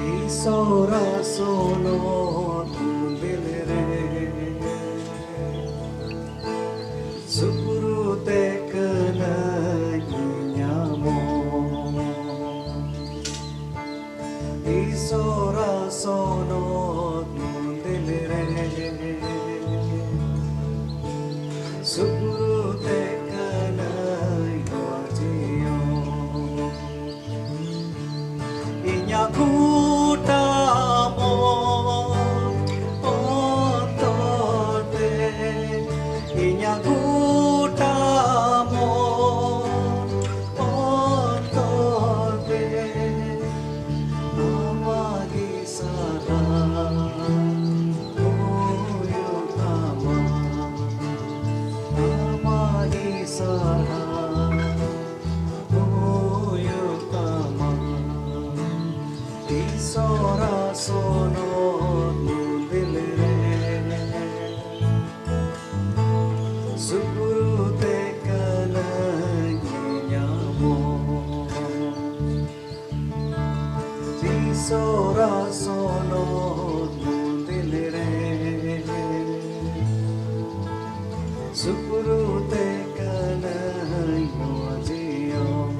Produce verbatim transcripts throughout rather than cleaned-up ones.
ᱤᱥᱚᱨᱟ ᱥᱚᱱᱚᱛ ᱢᱚᱱᱫᱤᱞ ᱨᱮ ᱥᱩᱯᱨᱩ ᱛᱮ ᱠᱟᱹᱱᱟᱹᱧ ᱧᱟᱢᱚᱜ᱾ ᱤᱥᱚᱨᱟ ᱥᱚᱱᱚᱛ ᱢᱚᱱᱫᱤᱞ ᱨᱮ ᱥᱩᱯᱨᱩ ᱛᱮ ᱠᱟᱹᱱᱟᱹᱧ ᱱᱚᱣᱟ ᱡᱤᱭᱚᱱ᱾ ᱤᱧᱟᱜ ᱜᱚᱴᱟ ᱢᱚᱱ ᱚᱱᱛᱚᱨ ᱛᱮ, ᱤᱧᱟᱜ ᱜᱚᱴᱟ ᱢᱚᱱ ᱚᱱᱛᱚᱨ ᱛᱮ, ᱟᱢᱟᱜ ᱜᱮ ᱥᱟᱨᱦᱟᱣ ᱦᱩᱭᱩᱜ ᱛᱟᱢᱟ, ᱟᱢᱟᱜ ᱜᱮ ᱥᱟᱨᱦᱟᱣ ᱦᱩᱭᱩᱜ ᱛᱟᱢᱟ᱾ ᱤᱥᱚᱨᱟ ᱥᱚᱱᱚᱛ ᱢᱚᱱᱫᱤᱞ ᱨᱮ ᱥᱩᱯᱨᱩ ᱛᱮ ᱠᱟᱹᱱᱟᱹᱧ ᱧᱟᱢᱚᱜ᱾ ᱤᱥᱚᱨᱟ ᱥᱚᱱᱚᱛ ᱢᱚᱱᱫᱤᱞ ᱨᱮ ᱥᱩᱯᱨᱩ ᱛᱮ ᱠᱟᱹᱱᱟᱹᱧ ᱱᱚᱣᱟ ᱡᱤᱭᱚᱱ᱾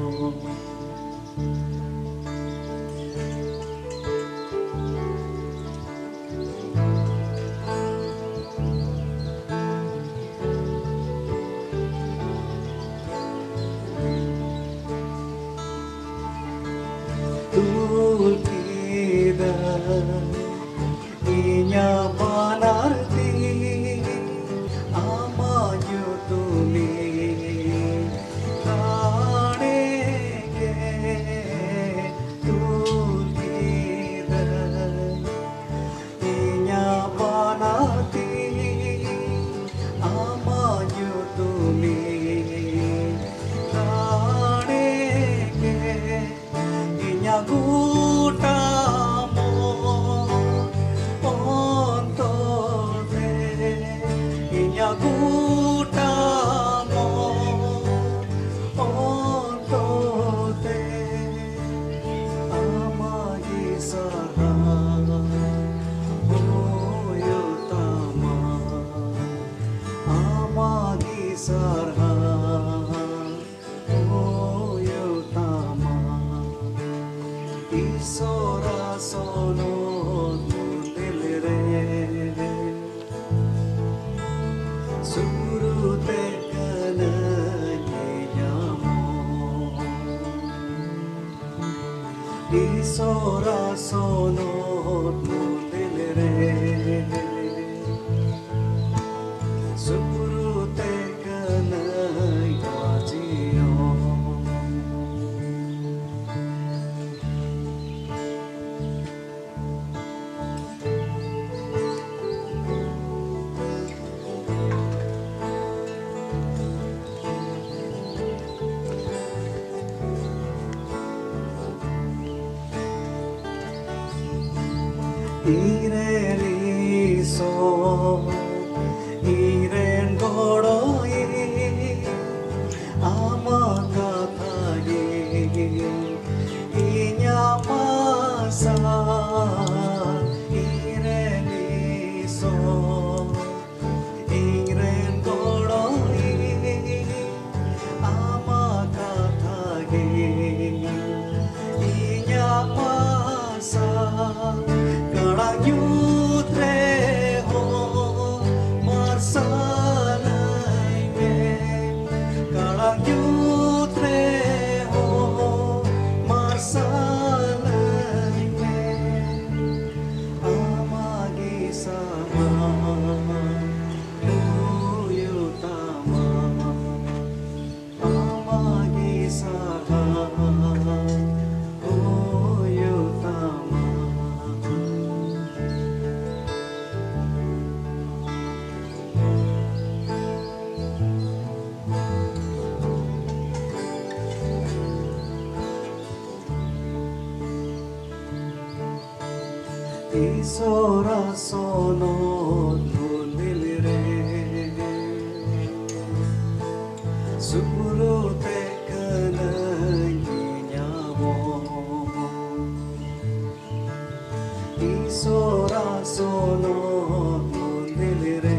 ᱛᱩᱞ ᱠᱮᱫᱟ ᱤᱧᱟᱜ ᱵᱟᱱᱟᱨ ᱛᱤ ᱟᱢᱟᱜ ᱧᱩᱛᱩᱢᱤᱧ ᱫᱟᱲᱮ ᱜᱮ᱾ ᱛᱩᱞ ᱠᱮᱫᱟ ᱤᱧᱟᱜ ᱵᱟᱱᱟᱨ ᱛᱤ ᱟᱢᱟᱜ ᱧᱩᱛᱩᱢᱤᱧ ᱫᱟᱲᱮ ᱜᱮ᱾ ᱤᱧᱟᱜ ᱜᱚᱴᱟ ᱢᱚᱱ ᱥᱟᱨᱦᱟᱣ ᱦᱩᱭᱩᱜ ᱛᱟᱢᱟ᱾ ᱤᱥᱚᱨᱟ ᱥᱚᱱᱚᱛ ᱢᱚᱱᱫᱤᱨ ᱨᱮ ᱥᱩᱨᱩ ᱛᱮ ᱠᱟᱹᱱᱟᱹᱧ ᱧᱟᱢᱚᱜ᱾ ᱤᱥᱚᱨᱟ ᱥᱚᱱᱚᱛ ᱢᱚᱱᱫᱤᱨ ᱨᱮ ᱥᱩᱨᱩ ᱛᱮ ᱠᱟᱹᱱᱟᱹᱧ ᱵᱟᱡᱤᱭᱚ᱾ ᱤᱧᱨᱮᱱ ᱤᱥᱚᱨ, ᱤᱧᱨᱮᱱ ᱜᱚᱲᱚᱭᱤᱡ, ᱟᱢᱟᱜ ᱠᱟᱛᱷᱟ ᱜᱮ ᱤᱧᱟᱜ ᱟᱥᱟ᱾ ᱤᱧᱨᱮᱱ ᱤᱥᱚᱨ, ᱤᱧᱨᱮᱱ ᱜᱚᱲᱚᱭᱤᱡ, ᱟᱢᱟᱜ ᱠᱟᱛᱷᱟ ᱜᱮ ᱤᱧᱟᱜ ᱟᱥᱟ᱾ ᱠᱟᱲᱟᱝ ᱧᱩᱛ ᱨᱮᱦᱚᱸ ᱢᱟᱨᱥᱟᱞᱟᱹᱧ ᱢᱮ, ᱠᱟᱲᱟᱝ ᱧᱩᱛ ᱨᱮᱦᱚᱸ ᱢᱟᱨᱥᱟᱞᱟᱹᱧ ᱢᱮ᱾ ᱟᱢᱟᱜ ᱜᱮ ᱥᱟᱨᱦᱟᱣ ᱦᱩᱭᱩᱜ ᱛᱟᱢᱟ, ᱟᱢᱟᱜ ᱜᱮ ᱥᱟᱨᱦᱟᱣ ᱦᱩᱭᱩᱜ ᱛᱟᱢᱟ᱾ ᱤᱥᱚᱨᱟ ᱥᱚᱱᱚᱛ ᱢᱚᱱᱫᱤᱨ ᱨᱮ ᱥᱩᱨᱩ ᱛᱮ ᱠᱟᱹᱱᱟᱹᱧ ᱧᱟᱢᱚᱜ᱾ ᱤᱥᱚᱨᱟ ᱥᱚᱱᱚᱛ ᱢᱚᱱᱫᱤᱨ ᱨᱮ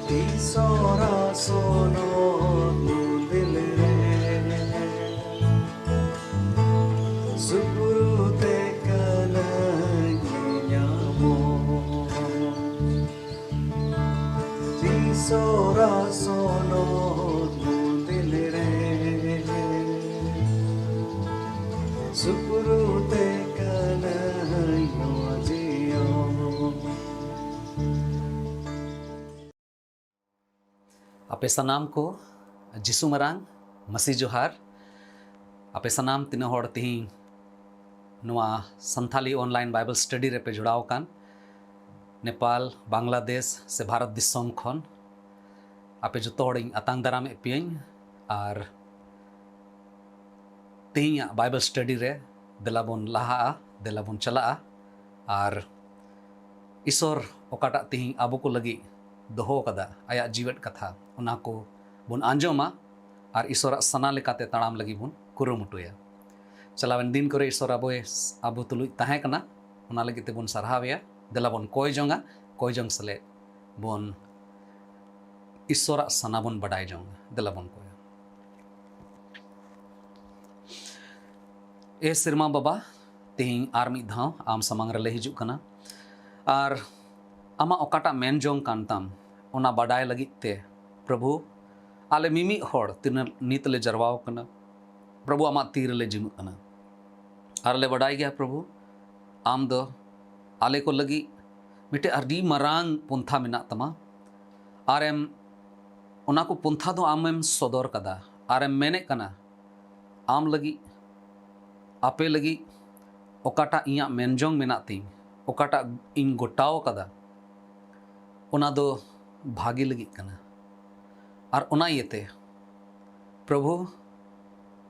ᱤᱥᱚᱨᱟ ᱥᱚᱱᱚᱛ ᱢᱚᱱᱫᱤᱞ ᱨᱮ ᱥᱩᱯᱨᱩᱛᱮ ᱠᱟᱱᱟᱧ ᱧᱟᱢᱚᱜ᱾ ᱤᱥᱚᱨᱟ ᱥᱚᱱᱚᱛ ᱢᱚᱱᱫᱤᱞ ᱨᱮ ᱥᱩᱯᱨᱩᱛᱮ ᱠᱟᱱᱟᱧ ᱱᱚᱣᱟ ᱡᱤᱭᱚᱱ᱾ ᱟᱯᱮ ᱥᱟᱱᱟᱢ ᱠᱚ ᱡᱤᱥᱩ ᱢᱟᱨᱟᱝ ᱢᱟᱹᱥᱤ ᱡᱚᱦᱟᱨ᱾ ᱟᱯᱮ ᱥᱟᱱᱟᱢ ᱛᱤᱱᱟᱹᱜ ᱦᱚᱲ ᱛᱤᱦᱤᱧ ᱱᱚᱣᱟ ᱥᱟᱱᱛᱷᱟᱞᱤ online Bible study ᱨᱮᱯᱮ ᱡᱚᱲᱟᱣ ᱟᱠᱟᱱ, ᱱᱮᱯᱟᱞ, ᱵᱟᱝᱞᱟᱫᱮᱥ ᱥᱮ ᱵᱷᱟᱨᱚᱛ ᱫᱤᱥᱚᱢ ᱠᱷᱚᱱ, ᱟᱯᱮ ᱡᱚᱛᱚ ᱦᱚᱲᱤᱧ ᱟᱛᱟᱝ ᱫᱟᱨᱟᱢᱮᱫ ᱯᱮᱭᱟᱹᱧ᱾ ᱟᱨ ᱛᱮᱦᱮᱧᱟᱜ Bible study ᱨᱮ ᱫᱮᱞᱟ ᱵᱚᱱ ᱞᱟᱦᱟᱜᱼᱟ, ᱫᱮᱞᱟ ᱵᱚᱱ ᱪᱟᱞᱟᱜᱼᱟ᱾ ᱟᱨ ᱤᱥᱚᱨ ᱚᱠᱟᱴᱟᱜ ᱛᱮᱦᱮᱧ ᱟᱵᱚ ᱠᱚ ᱞᱟᱹᱜᱤᱫ ᱫᱚᱦᱚ ᱟᱠᱟᱫᱟ, ᱟᱭᱟᱜ ᱡᱤᱣᱮᱫ ᱠᱟᱛᱷᱟ, ᱚᱱᱟ ᱠᱚ ᱵᱚᱱ ᱟᱸᱡᱚᱢᱟ ᱟᱨ ᱤᱥᱚᱨᱟᱜ ᱥᱟᱱᱟ ᱞᱮᱠᱟᱛᱮ ᱛᱟᱲᱟᱢ ᱞᱟᱹᱜᱤᱫ ᱵᱚᱱ ᱠᱩᱨᱩᱢᱩᱴᱩᱭᱟ᱾ ᱪᱟᱞᱟᱣᱮᱱ ᱫᱤᱱ ᱠᱚᱨᱮ ᱤᱥᱚᱨ ᱟᱵᱚᱭ, ᱟᱵᱚ ᱛᱩᱞᱩᱡ ᱛᱟᱦᱮᱸ ᱠᱟᱱᱟ, ᱚᱱᱟ ᱞᱟᱹᱜᱤᱫ ᱛᱮᱵᱚᱱ ᱥᱟᱨᱦᱟᱣᱮᱭᱟ᱾ ᱫᱮᱞᱟ ᱵᱚᱱ ᱠᱚᱭ ᱡᱚᱝᱟ, ᱠᱚᱭ ᱡᱚᱝ ᱥᱮᱞᱮᱫ ᱵᱚᱱ ᱤᱥᱚᱨᱟᱜ ᱥᱟᱱᱟ ᱵᱚᱱ ᱵᱟᱰᱟᱭ ᱡᱚᱝᱟ᱾ ᱫᱮᱞᱟ ᱵᱚᱱ ᱠᱚᱭᱟ᱾ ᱮ ᱥᱮᱨᱢᱟ ᱵᱟᱵᱟ, ᱛᱮᱦᱮᱧ ᱟᱨ ᱢᱤᱫ ᱫᱷᱟᱣ ᱟᱢ ᱥᱟᱢᱟᱝ ᱨᱮᱞᱮ ᱦᱤᱡᱩᱜ ᱠᱟᱱᱟ᱾ ᱟᱨ ᱟᱢᱟᱜ ᱚᱠᱟᱴᱟᱜ ᱢᱮᱱ ᱡᱚᱝ ᱠᱟᱱ ᱛᱟᱢ, ᱚᱱᱟ ᱵᱟᱰᱟᱭ ᱞᱟᱹᱜᱤᱫ ᱛᱮ, ᱯᱨᱚᱵᱷᱩ, ᱟᱞᱮ ᱢᱤᱢᱤᱫ ᱦᱚᱲ ᱛᱤᱱᱟᱹᱜ ᱱᱤᱛ ᱞᱮ ᱡᱟᱨᱣᱟᱣ ᱠᱟᱱᱟ, ᱯᱨᱚᱵᱷᱩ, ᱟᱢᱟᱜ ᱛᱤ ᱨᱮᱞᱮ ᱡᱤᱢᱟᱹᱜ ᱠᱟᱱᱟ᱾ ᱟᱨ ᱞᱮ ᱵᱟᱰᱟᱭ ᱜᱮᱭᱟ, ᱯᱨᱚᱵᱷᱩ, ᱟᱢ ᱫᱚ ᱟᱞᱮ ᱠᱚ ᱞᱟᱹᱜᱤᱫ ᱢᱤᱫᱴᱮᱡ ᱟᱹᱰᱤ ᱢᱟᱨᱟᱝ ᱯᱚᱱᱛᱷᱟ ᱢᱮᱱᱟᱜ ᱛᱟᱢᱟ᱾ ᱟᱨᱮᱢ, ᱚᱱᱟ ᱠᱚ ᱯᱚᱱᱛᱷᱟ ᱫᱚ ᱟᱢᱮᱢ ᱥᱚᱫᱚᱨ ᱠᱟᱫᱟ᱾ ᱟᱨᱮᱢ ᱢᱮᱱᱮᱫ ᱠᱟᱱᱟ, ᱟᱢ ᱞᱟᱹᱜᱤᱫ, ᱟᱯᱮ ᱞᱟᱹᱜᱤᱫ ᱚᱠᱟᱴᱟᱜ ᱤᱧᱟᱹᱜ ᱢᱮᱱ ᱡᱚᱝ ᱢᱮᱱᱟᱜ ᱛᱤᱧ, ᱚᱠᱟᱴᱟᱜ ᱤᱧ ᱜᱚᱴᱟᱣ ᱠᱟᱫᱟ, ᱚᱱᱟ ᱫᱚ ᱵᱷᱟᱜᱮ ᱞᱟᱹᱜᱤᱫ ᱠᱟᱱᱟ᱾ ᱟᱨ ᱚᱱᱟ ᱤᱭᱟᱹᱛᱮ, ᱯᱨᱚᱵᱷᱩ,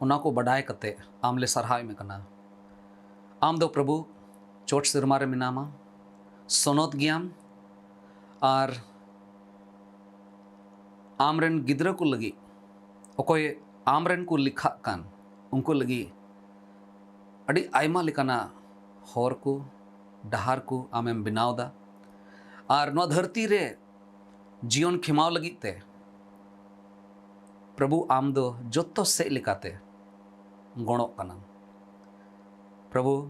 ᱚᱱᱟ ᱠᱚ ᱵᱟᱰᱟᱭ ᱠᱟᱛᱮ ᱟᱢ ᱞᱮ ᱥᱟᱨᱦᱟᱣ ᱮᱢ ᱠᱟᱱᱟ᱾ ᱟᱢ ᱫᱚ, ᱯᱨᱚᱵᱷᱩ, ᱪᱚᱴ ᱥᱮᱨᱢᱟ ᱨᱮ ᱢᱮᱱᱟᱢᱟ, ᱥᱚᱱᱚᱛ ᱜᱮᱭᱟᱢ, ᱟᱨ ᱟᱢ ᱨᱮᱱ ᱜᱤᱫᱽᱨᱟᱹ ᱠᱚ ᱞᱟᱹᱜᱤᱫ, ᱚᱠᱚᱭ ᱟᱢ ᱨᱮᱱ ᱠᱚ ᱞᱮᱠᱷᱟᱜ ᱠᱟᱱ, ᱩᱱᱠᱩ ᱞᱟᱹᱜᱤᱫ ᱟᱹᱰᱤ ᱟᱭᱢᱟ ᱞᱮᱠᱟᱱᱟᱜ ᱦᱚᱨ ᱠᱚ, ᱰᱟᱦᱟᱨ ᱠᱚ ᱟᱢᱮᱢ ᱵᱮᱱᱟᱣ ᱮᱫᱟ᱾ ᱟᱨ ᱱᱚᱣᱟ ᱫᱷᱟᱹᱨᱛᱤ ᱨᱮ ᱡᱤᱭᱚᱱ ᱠᱷᱮᱢᱟᱣ ᱞᱟᱹᱜᱤᱫ ᱛᱮ ᱯᱨᱚᱵᱷᱩ ᱟᱢ ᱫᱚ ᱡᱚᱛᱚ ᱥᱮᱫ ᱞᱮᱠᱟᱛᱮ ᱜᱚᱲᱚᱜ ᱠᱟᱱᱟᱢ᱾ ᱯᱨᱚᱵᱷᱩ,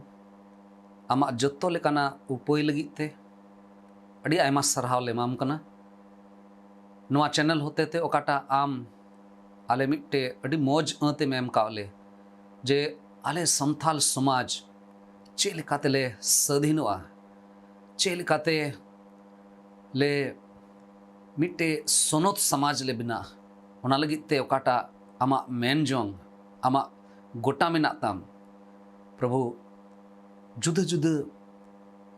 ᱟᱢᱟᱜ ᱡᱚᱛᱚ ᱞᱮᱠᱟᱱᱟᱜ ᱩᱯᱟᱹᱭ ᱞᱟᱹᱜᱤᱫ ᱛᱮ ᱟᱹᱰᱤ ᱟᱭᱢᱟ ᱥᱟᱨᱦᱟᱣ ᱞᱮ ᱮᱢᱟᱢ ᱠᱟᱱᱟ᱾ ᱱᱚᱣᱟ ᱪᱮᱱᱮᱞ ᱦᱚᱛᱮ ᱛᱮ ᱚᱠᱟᱴᱟᱜ ᱟᱢ ᱟᱞᱮ ᱢᱤᱫᱴᱮᱡ ᱟᱹᱰᱤ ᱢᱚᱡᱽ ᱟᱹᱛᱮᱢ ᱮᱢ ᱠᱟᱜ ᱞᱮ, ᱡᱮ ᱟᱞᱮ ᱥᱟᱱᱛᱟᱞ ᱥᱚᱢᱟᱡᱽ ᱪᱮᱫ ᱞᱮᱠᱟ ᱛᱮᱞᱮ ᱥᱟᱹᱫᱷᱤᱱᱚᱜᱼᱟ, ᱪᱮᱫ ᱞᱮᱠᱟᱛᱮ ᱞᱮ ᱢᱤᱫᱴᱮᱡ ᱥᱚᱱᱚᱛ ᱥᱚᱢᱟᱡᱽ ᱞᱮ ᱵᱮᱱᱟᱜᱼᱟ, ᱚᱱᱟ ᱞᱟᱹᱜᱤᱫ ᱛᱮ ᱚᱠᱟᱴᱟᱜ ᱟᱢᱟᱜ ᱢᱮᱱ ᱡᱚᱝ, ᱟᱢᱟᱜ ᱜᱚᱴᱟ ᱢᱮᱱᱟᱜ ᱛᱟᱢ, ᱯᱨᱚᱵᱷᱩ, ᱡᱩᱫᱟᱹ ᱡᱩᱫᱟᱹ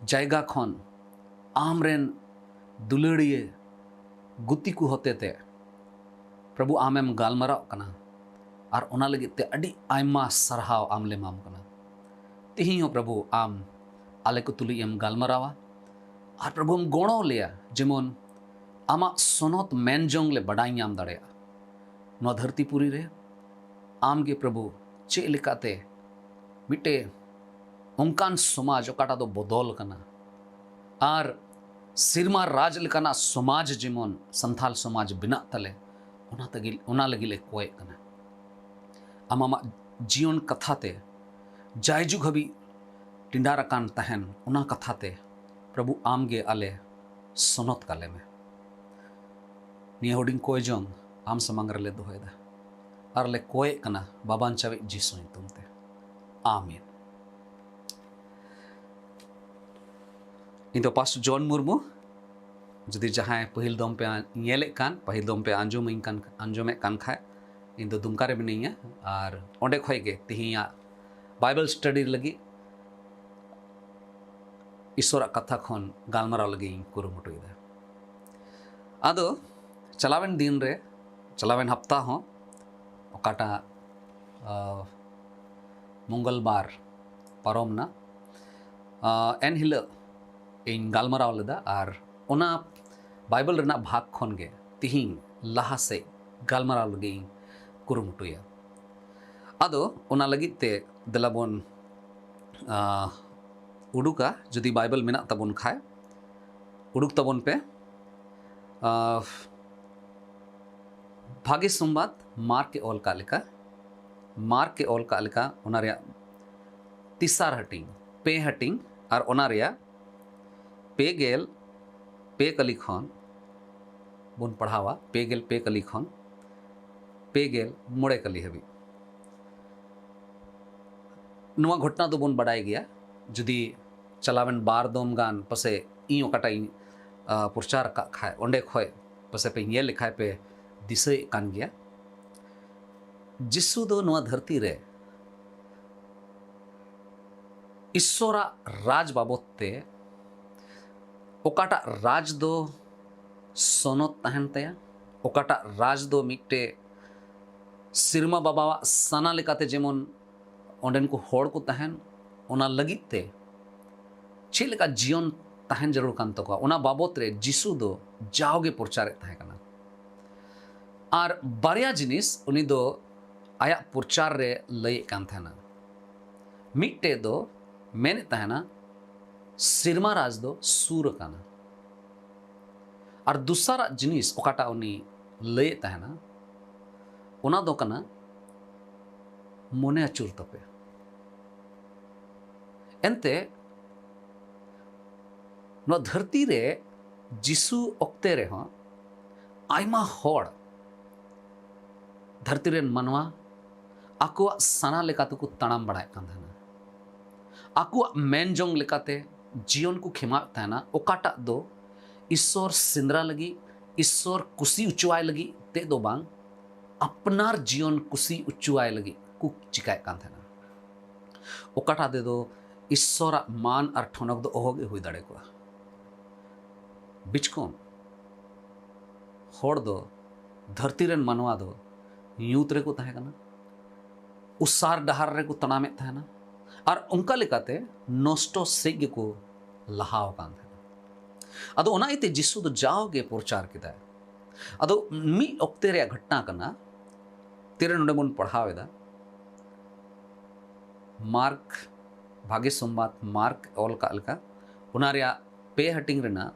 ᱡᱟᱭᱜᱟ ᱠᱷᱚᱱ ᱟᱢ ᱨᱮᱱ ᱫᱩᱞᱟᱹᱲᱤᱭᱟᱹ ᱜᱩᱛᱤ ᱠᱚ ᱦᱚᱛᱮ ᱛᱮ ᱯᱨᱚᱵᱷᱩ ᱟᱢᱮᱢ ᱜᱟᱞᱢᱟᱨᱟᱣ ᱠᱟᱱᱟ, ᱟᱨ ᱚᱱᱟ ᱞᱟᱹᱜᱤᱫ ᱛᱮ ᱟᱹᱰᱤ ᱟᱭᱢᱟ ᱥᱟᱨᱦᱟᱣ ᱟᱢ ᱞᱮ ᱮᱢᱟᱢ ᱠᱟᱱᱟ᱾ ᱛᱮᱦᱮᱧ ᱦᱚᱸ ᱯᱨᱚᱵᱷᱩ ᱟᱢ ᱟᱞᱮ ᱠᱚ ᱛᱩᱞᱩᱡ ᱮᱢ ᱜᱟᱞᱢᱟᱨᱟᱣᱟ, ᱟᱨ ᱯᱨᱚᱵᱷᱩᱢ ᱜᱚᱲᱚ ᱞᱮᱭᱟ ᱡᱮᱢᱚᱱ ᱟᱢᱟᱜ ᱥᱚᱱᱚᱛ ᱢᱮᱱ ᱡᱚᱝ ᱞᱮ ᱵᱟᱰᱟᱭ ᱧᱟᱢ ᱫᱟᱲᱮᱭᱟᱜᱼᱟ᱾ ᱱᱚᱣᱟ ᱫᱷᱟᱹᱨᱛᱤ ᱯᱩᱨᱤ ᱨᱮ ᱟᱢ ᱜᱮ ᱯᱨᱚᱵᱷᱩ ᱪᱮᱫ ᱞᱮᱠᱟᱛᱮ ᱢᱤᱫᱴᱮᱡ ᱚᱱᱠᱟᱱ ᱥᱚᱢᱟᱡᱽ ᱚᱠᱟᱴᱟᱜ ᱫᱚ ᱵᱚᱫᱚᱞ ᱠᱟᱱᱟ, ᱟᱨ ᱥᱮᱨᱢᱟ ᱨᱟᱡᱽ ᱞᱮᱠᱟᱱᱟᱜ ᱥᱚᱢᱟᱡᱽ ᱡᱮᱢᱚᱱ ᱥᱟᱱᱛᱟᱞ ᱥᱚᱢᱟᱡᱽ ᱵᱮᱱᱟᱜ ᱛᱟᱞᱮ, ᱚᱱᱟ ᱛᱮᱜᱮ, ᱚᱱᱟ ᱞᱟᱹᱜᱤᱫ ᱞᱮ ᱠᱚᱭᱮᱜ ᱠᱟᱱᱟ᱾ ᱟᱢ ᱟᱢᱟᱜ ᱡᱤᱭᱚᱱ ᱠᱟᱛᱷᱟ ᱛᱮ ᱡᱟᱭᱡᱩᱜᱽ ᱦᱟᱹᱵᱤᱡ ᱴᱮᱸᱰᱟᱨ ᱟᱠᱟᱱ ᱛᱟᱦᱮᱱ, ᱚᱱᱟ ᱠᱟᱛᱷᱟ ᱛᱮ ᱯᱨᱚᱵᱷᱩ ᱟᱢ ᱜᱮ ᱟᱞᱮ ᱥᱚᱱᱚᱛ ᱠᱟᱞᱮ ᱢᱮ᱾ ᱱᱤᱭᱟᱹ ᱦᱩᱰᱤᱧ ᱠᱚᱭ ᱡᱚᱝ ᱟᱢ ᱥᱟᱢᱟᱝ ᱨᱮᱞᱮ ᱫᱚᱦᱚᱭᱮᱫᱟ, ᱟᱨ ᱞᱮ ᱠᱚᱭᱮᱜ ᱠᱟᱱᱟ ᱵᱟᱵᱟᱧᱪᱟᱣᱤᱡ ᱡᱤᱥᱩ ᱧᱩᱛᱩᱢ ᱛᱮ, ᱟᱢᱮᱱ᱾ ᱤᱧ ᱫᱚ ᱯᱟᱥᱴᱚᱨ ᱡᱚᱱ ᱢᱩᱨᱢᱩ᱾ ᱡᱩᱫᱤ ᱡᱟᱦᱟᱸᱭ ᱯᱟᱹᱦᱤᱞ ᱫᱚᱢ ᱯᱮ ᱧᱮᱞᱮᱫ ᱠᱟᱱ, ᱯᱟᱹᱦᱤᱞ ᱫᱚᱢ ᱯᱮ ᱟᱸᱡᱚᱢᱟᱹᱧ ᱠᱟᱱ, ᱟᱸᱡᱚᱢᱮᱫ ᱠᱟᱱ ᱠᱷᱟᱡ, ᱤᱧ ᱫᱚ ᱫᱩᱢᱠᱟ ᱨᱮ ᱢᱤᱱᱟᱹᱧᱟ, ᱟᱨ ᱚᱸᱰᱮ ᱠᱷᱚᱡ ᱜᱮ ᱛᱮᱦᱮᱧᱟᱜ ᱵᱟᱭᱵᱮᱞ ᱥᱴᱟᱰᱤ ᱞᱟᱹᱜᱤᱫ ᱤᱥᱚᱨᱟᱜ ᱠᱟᱛᱷᱟ ᱠᱷᱚᱱ ᱜᱟᱞᱢᱟᱨᱟᱣ ᱞᱟᱹᱜᱤᱫ ᱤᱧ ᱠᱩᱨᱩᱢᱩᱴᱩᱭᱮᱫᱟ᱾ ᱟᱫᱚ ᱪᱟᱞᱟᱣᱮᱱ ᱫᱤᱱ ᱨᱮ, ᱪᱟᱞᱟᱣᱮᱱ ᱦᱟᱯᱛᱟ ᱦᱚᱸ ᱚᱠᱟᱴᱟᱜ, ᱟ, ᱢᱚᱝᱜᱚᱞ ᱵᱟᱨ ᱯᱟᱨᱚᱢ ᱱᱟ, ᱟ, ᱮᱱ ᱦᱤᱞᱳᱜ ᱤᱧ ᱜᱟᱞᱢᱟᱨᱟᱣ ᱞᱮᱫᱟ, ᱟᱨ ᱚᱱᱟ ᱵᱟᱭᱵᱮᱞ ᱨᱮᱱᱟᱜ ᱵᱷᱟᱜᱽ ᱠᱷᱚᱱ ᱜᱮ ᱛᱤᱦᱤᱧ ᱞᱟᱦᱟ ᱥᱮᱫ ᱜᱟᱞᱢᱟᱨᱟᱣ ᱞᱟᱹᱜᱤᱫ ᱤᱧ ᱠᱩᱨᱩᱢᱩᱴᱩᱭᱟ᱾ ᱟᱫᱚ ᱚᱱᱟ ᱞᱟᱹᱜᱤᱫ ᱛᱮ ᱫᱮᱞᱟ ᱵᱚᱱ, ᱟ, ᱩᱰᱩᱠᱟ, ᱡᱩᱫᱤ ᱵᱟᱭᱵᱮᱞ ᱢᱮᱱᱟᱜ ᱛᱟᱵᱚᱱ ᱠᱷᱟᱡ, ᱩᱰᱩᱠ ᱛᱟᱵᱚᱱ ᱯᱮ᱾ ᱟᱨ ᱵᱷᱟᱜᱮ ᱥᱚᱢᱵᱟᱫ ᱢᱟᱨᱠ ᱮ ᱚᱞ ᱠᱟᱜ ᱞᱮᱠᱟ, ᱢᱟᱨᱠ ᱮ ᱚᱞ ᱠᱟᱜ ᱞᱮᱠᱟ, ᱚᱱᱟ ᱨᱮᱭᱟᱜ ᱛᱮᱥᱟᱨ ᱦᱟᱹᱴᱤᱧ, ᱯᱮ ᱦᱟᱹᱴᱤᱧ, ᱟᱨ ᱚᱱᱟ ᱨᱮᱭᱟᱜ ᱯᱮ ᱜᱮᱞ ᱯᱮ ᱠᱟᱹᱞᱤ ᱠᱷᱚᱱ ᱵᱚᱱ ᱯᱟᱲᱦᱟᱣᱟ, ᱯᱮ ᱜᱮᱞ ᱯᱮ ᱠᱟᱹᱞᱤ ᱠᱷᱚᱱ ᱯᱮ ᱜᱮᱞ ᱢᱚᱬᱮ ᱠᱟᱹᱞᱤ ᱦᱟᱹᱵᱤᱡ᱾ ᱱᱚᱣᱟ ᱜᱷᱚᱴᱚᱱᱟ ᱫᱚᱵᱚᱱ ᱵᱟᱰᱟᱭ ᱜᱮᱭᱟ, ᱡᱩᱫᱤ ᱪᱟᱞᱟᱣᱮᱱ ᱵᱟᱨ ᱫᱚᱢ ᱜᱟᱱ ᱯᱟᱥᱮ ᱤᱧ ᱚᱠᱟᱴᱟᱜ ᱤᱧ, ᱟ, ᱯᱨᱚᱪᱟᱨ ᱟᱠᱟᱫ ᱠᱷᱟᱡ, ᱚᱸᱰᱮ ᱠᱷᱚᱡ ᱯᱟᱥᱮ ᱯᱮ ᱧᱮᱞ ᱞᱮᱠᱷᱟᱡ ᱯᱮ ᱫᱤᱥᱟᱹᱭᱮᱫ ᱠᱟᱱ ᱜᱮᱭᱟ᱾ ᱡᱤᱥᱩ ᱫᱚ ᱱᱚᱣᱟ ᱫᱷᱟᱹᱨᱛᱤ ᱨᱮ ᱤᱥᱥᱚᱨᱟᱜ ᱨᱟᱡᱽ ᱵᱟᱵᱚᱫ ᱛᱮ, ᱚᱠᱟᱴᱟᱜ ᱨᱟᱡᱽ ᱫᱚ ᱥᱚᱱᱚᱛ ᱛᱟᱦᱮᱱ ᱛᱟᱭᱟ, ᱚᱠᱟᱴᱟᱜ ᱨᱟᱡᱽ ᱫᱚ ᱢᱤᱫᱴᱮᱡ ᱥᱮᱨᱢᱟ ᱵᱟᱵᱟᱣᱟᱜ ᱥᱟᱱᱟ ᱞᱮᱠᱟᱛᱮ ᱡᱮᱢᱚᱱ ᱚᱸᱰᱮᱱ ᱠᱚ ᱦᱚᱲ ᱠᱚ ᱛᱟᱦᱮᱱ, ᱚᱱᱟ ᱞᱟᱹᱜᱤᱫ ᱛᱮ ᱪᱮᱫ ᱞᱮᱠᱟ ᱡᱤᱭᱚᱱ ᱛᱟᱦᱮᱱ ᱡᱟᱹᱨᱩᱲ ᱠᱟᱱ ᱛᱟᱠᱚᱣᱟ, ᱚᱱᱟ ᱵᱟᱵᱚᱛ ᱨᱮ ᱡᱤᱥᱩ ᱫᱚ ᱡᱟᱣᱜᱮ ᱯᱨᱚᱪᱟᱨᱮᱫ ᱛᱟᱦᱮᱸ ᱠᱟᱱᱟ᱾ ᱟᱨ ᱵᱟᱨᱭᱟ ᱡᱤᱱᱤᱥ ᱩᱱᱤ ᱫᱚ ᱟᱭᱟᱜ ᱯᱨᱚᱪᱟᱨ ᱨᱮ ᱞᱟᱹᱭᱮᱫ ᱠᱟᱱ ᱛᱟᱦᱮᱱᱟ᱾ ᱢᱤᱫᱴᱮᱡ ᱫᱚ ᱢᱮᱱᱮᱫ ᱛᱟᱦᱮᱱᱟ, "ᱥᱮᱨᱢᱟ ᱨᱟᱡᱽ ᱫᱚ ᱥᱩᱨ ᱟᱠᱟᱱᱟ", ᱟᱨ ᱫᱚᱥᱟᱨᱟᱜ ᱡᱤᱱᱤᱥ ᱚᱠᱟᱴᱟᱜ ᱩᱱᱤ ᱞᱟᱹᱭᱮᱫ ᱛᱟᱦᱮᱱᱟ, ᱚᱱᱟ ᱫᱚ ᱠᱟᱱᱟ, "ᱢᱚᱱᱮ ᱟᱹᱪᱩᱨ ᱛᱟᱯᱮ᱾" ᱮᱱᱛᱮ, ᱱᱚᱣᱟ ᱫᱷᱟᱹᱨᱛᱤ ᱨᱮ ᱡᱤᱥᱩ ᱚᱠᱛᱮ ᱨᱮᱦᱚᱸ ᱟᱭᱢᱟ ᱦᱚᱲ, ᱫᱷᱟᱹᱨᱛᱤ ᱨᱮᱱ ᱢᱟᱱᱣᱟ, ᱟᱠᱚᱣᱟᱜ ᱥᱟᱱᱟ ᱞᱮᱠᱟ ᱛᱮᱠᱚ ᱛᱟᱲᱟᱢ ᱵᱟᱲᱟᱭᱮᱫ ᱠᱟᱱ ᱛᱟᱦᱮᱱᱟ᱾ ᱟᱠᱚᱣᱟᱜ ᱢᱮᱱ ᱡᱚᱝ ᱞᱮᱠᱟᱛᱮ ᱡᱤᱭᱚᱱ ᱠᱚ ᱠᱷᱮᱢᱟᱣᱮᱫ ᱛᱟᱦᱮᱱᱟ, ᱚᱠᱟᱴᱟᱜ ᱫᱚ ᱤᱥᱥᱚᱨ ᱥᱮᱸᱫᱽᱨᱟ ᱞᱟᱹᱜᱤᱫ, ᱤᱥᱥᱚᱨ ᱠᱩᱥᱤ ᱦᱚᱪᱚᱣᱟᱭ ᱞᱟᱹᱜᱤᱫ ᱛᱮᱫ ᱫᱚ ᱵᱟᱝ, ᱟᱯᱱᱟᱨ ᱡᱤᱭᱚᱱ ᱠᱩᱥᱤ ᱦᱚᱪᱚᱣᱟᱭ ᱞᱟᱹᱜᱤᱫ ᱠᱚ ᱪᱤᱠᱟᱭᱮᱫ ᱠᱟᱱ ᱛᱟᱦᱮᱱᱟ, ᱚᱠᱟᱴᱟᱜ ᱛᱮᱫᱚ ᱤᱥᱥᱚᱨᱟᱜ ᱢᱟᱱ ᱟᱨ ᱴᱷᱚᱱᱚᱠ ᱫᱚ ᱚᱦᱚᱜᱮ ᱦᱩᱭ ᱫᱟᱲᱮ ᱠᱚᱜᱼᱟ᱾ ᱵᱤᱪᱠᱚᱢ ᱦᱚᱲ ᱫᱚ, ᱫᱷᱟᱹᱨᱛᱤ ᱨᱮᱱ ᱢᱟᱱᱣᱟ ᱫᱚ ᱧᱩᱛ ᱨᱮᱠᱚ ᱛᱟᱦᱮᱸ ᱠᱟᱱᱟ, ᱚᱥᱟᱨ ᱰᱟᱦᱟᱨ ᱨᱮᱠᱚ ᱛᱟᱲᱟᱢᱮᱫ ᱛᱟᱦᱮᱱᱟ, ᱟᱨ ᱚᱱᱠᱟ ᱞᱮᱠᱟᱛᱮ ᱱᱚᱥᱴᱚ ᱥᱮᱫ ᱜᱮᱠᱚ ᱞᱟᱦᱟᱣ ᱟᱠᱟᱱ ᱛᱟᱦᱮᱱᱟ᱾ ᱟᱫᱚ ᱚᱱᱟ ᱤᱭᱟᱹᱛᱮ ᱡᱤᱥᱩ ᱫᱚ ᱡᱟᱣᱜᱮ ᱯᱨᱚᱪᱟᱨ ᱠᱮᱫᱟᱭ᱾ ᱟᱫᱚ ᱢᱤᱫ ᱚᱠᱛᱮ ᱨᱮᱭᱟᱜ ᱜᱷᱚᱴᱚᱱᱟ ᱠᱟᱱᱟ, ᱛᱤᱨᱮ ᱱᱚᱰᱮ ᱵᱚᱱ ᱯᱟᱲᱦᱟᱣ ᱮᱫᱟ, ᱢᱟᱨᱠ, ᱵᱷᱟᱜᱮ ᱥᱚᱢᱵᱟᱫ ᱢᱟᱨᱠ ᱚᱞ ᱠᱟᱜ ᱞᱮᱠᱟ, ᱚᱱᱟ ᱨᱮᱭᱟᱜ ᱯᱮ ᱦᱟᱹᱴᱤᱧ ᱨᱮᱱᱟᱜ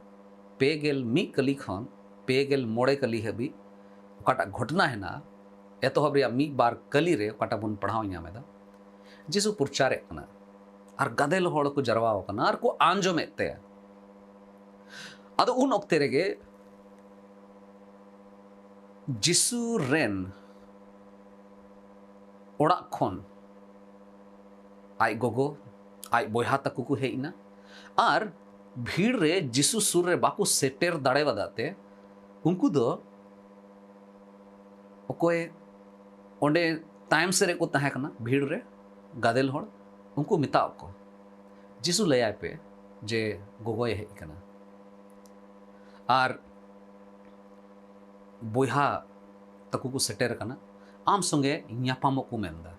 ᱯᱮ ᱜᱮᱞ ᱢᱤᱫ ᱠᱟᱹᱞᱤ ᱠᱷᱚᱱ ᱯᱮ ᱜᱮᱞ ᱢᱚᱬᱮ ᱠᱟᱹᱞᱤ ᱦᱟᱹᱵᱤᱡ ᱚᱠᱟᱴᱟᱜ ᱜᱷᱚᱴᱚᱱᱟ ᱦᱮᱱᱟᱜᱼᱟ, ᱮᱛᱚᱦᱚᱵ ᱨᱮᱭᱟᱜ ᱢᱤᱫ ᱵᱟᱨ ᱠᱟᱹᱞᱤ ᱨᱮ ᱚᱠᱟᱴᱟᱜ ᱵᱚᱱ ᱯᱟᱲᱦᱟᱣ ᱧᱟᱢ ᱮᱫᱟ, ᱡᱤᱥᱩ ᱯᱨᱚᱪᱟᱨᱮᱫ ᱠᱟᱱᱟ ᱟᱨ ᱜᱟᱫᱮᱞ ᱦᱚᱲ ᱠᱚ ᱡᱟᱨᱣᱟ ᱟᱠᱟᱱᱟ ᱟᱨ ᱠᱚ ᱟᱸᱡᱚᱢᱮᱫ ᱛᱟᱭᱟ᱾ ᱟᱫᱚ ᱩᱱ ᱚᱠᱛᱮ ᱨᱮᱜᱮ ᱡᱤᱥᱩ ᱨᱮᱱ ᱚᱲᱟᱜ ᱠᱷᱚᱱ ᱟᱡ ᱜᱚᱜᱚ, ᱟᱡ ᱵᱚᱭᱦᱟ ᱛᱟᱠᱚ ᱠᱚ ᱦᱮᱡ ᱮᱱᱟ ᱟᱨ ᱵᱷᱤᱲ ᱨᱮ ᱡᱤᱥᱩ ᱥᱩᱨ ᱨᱮ ᱵᱟᱠᱚ ᱥᱮᱴᱮᱨ ᱫᱟᱲᱮᱣᱟᱫᱟ ᱛᱮ ᱩᱱᱠᱩ ᱫᱚ ᱚᱠᱚᱭ ᱚᱸᱰᱮ ᱛᱟᱭᱚᱢ ᱥᱮᱫ ᱨᱮᱠᱚ ᱛᱟᱦᱮᱸ ᱠᱟᱱᱟ ᱵᱷᱤᱲ ᱨᱮ ᱜᱟᱫᱮᱞ ᱦᱚᱲ, ᱩᱱᱠᱩ ᱢᱮᱛᱟᱣᱟᱫ ᱠᱚ, "ᱡᱤᱥᱩ ᱞᱟᱹᱭᱟᱭ ᱯᱮ ᱡᱮ ᱜᱚᱜᱚᱭ ᱦᱮᱡ ᱟᱠᱟᱱᱟ ᱟᱨ ᱵᱚᱭᱦᱟ ᱛᱟᱠᱚ ᱠᱚ ᱥᱮᱴᱮᱨ ᱟᱠᱟᱱᱟ, ᱟᱢ ᱥᱚᱸᱜᱮ ᱧᱟᱯᱟᱢᱚᱜ ᱠᱚ ᱢᱮᱱᱫᱟ᱾"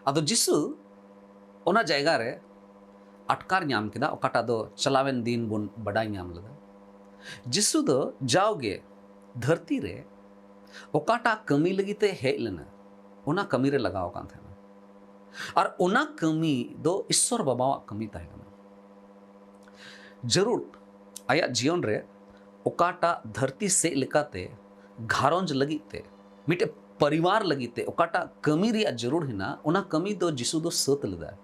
ᱟᱫᱚ ᱡᱤᱥᱩ ᱚᱱᱟ ᱡᱟᱭᱜᱟ ᱨᱮ ᱟᱴᱠᱟᱨ ᱧᱟᱢ ᱠᱮᱫᱟ, ᱚᱠᱟᱴᱟᱜ ᱫᱚ ᱪᱟᱞᱟᱣᱮᱱ ᱫᱤᱱ ᱵᱚᱱ ᱵᱟᱰᱟᱭ ᱧᱟᱢ ᱞᱮᱫᱟ᱾ ᱡᱤᱥᱩ ᱫᱚ ᱡᱟᱣᱜᱮ ᱫᱷᱟᱹᱨᱛᱤ ᱨᱮ ᱚᱠᱟᱴᱟᱜ ᱠᱟᱹᱢᱤ ᱞᱟᱹᱜᱤᱫ ᱛᱮ ᱦᱮᱡ ᱞᱮᱱᱟ, ᱚᱱᱟ ᱠᱟᱹᱢᱤ ᱨᱮ ᱞᱟᱜᱟᱣ ᱟᱠᱟᱱ ᱛᱟᱦᱮᱱᱟ᱾ ᱟᱨ ᱚᱱᱟ ᱠᱟᱹᱢᱤ ᱫᱚ ᱤᱥᱥᱚᱨ ᱵᱟᱵᱟᱣᱟᱜ ᱠᱟᱹᱢᱤ ᱛᱟᱦᱮᱸ ᱠᱟᱱᱟ᱾ ᱡᱟᱹᱨᱩᱲ ᱟᱭᱟᱜ ᱡᱤᱭᱚᱱ ᱨᱮ ᱚᱠᱟᱴᱟᱜ ᱫᱷᱟᱹᱨᱛᱤ ᱥᱮᱫ ᱞᱮᱠᱟᱛᱮ ᱜᱷᱟᱨᱚᱸᱡᱽ ᱞᱟᱹᱜᱤᱫ ᱛᱮ, ᱢᱤᱫᱴᱮᱡ ᱯᱚᱨᱤᱵᱟᱨ ᱞᱟᱹᱜᱤᱫ ᱛᱮ ᱚᱠᱟᱴᱟᱜ ᱠᱟᱹᱢᱤ ᱨᱮᱭᱟᱜ ᱡᱟᱹᱨᱩᱲ ᱦᱮᱱᱟᱜ, ᱚᱱᱟ ᱠᱟᱹᱢᱤ ᱫᱚ ᱡᱤᱥᱩ ᱫᱚ ᱥᱟᱹᱛ ᱞᱮᱫᱟᱭ᱾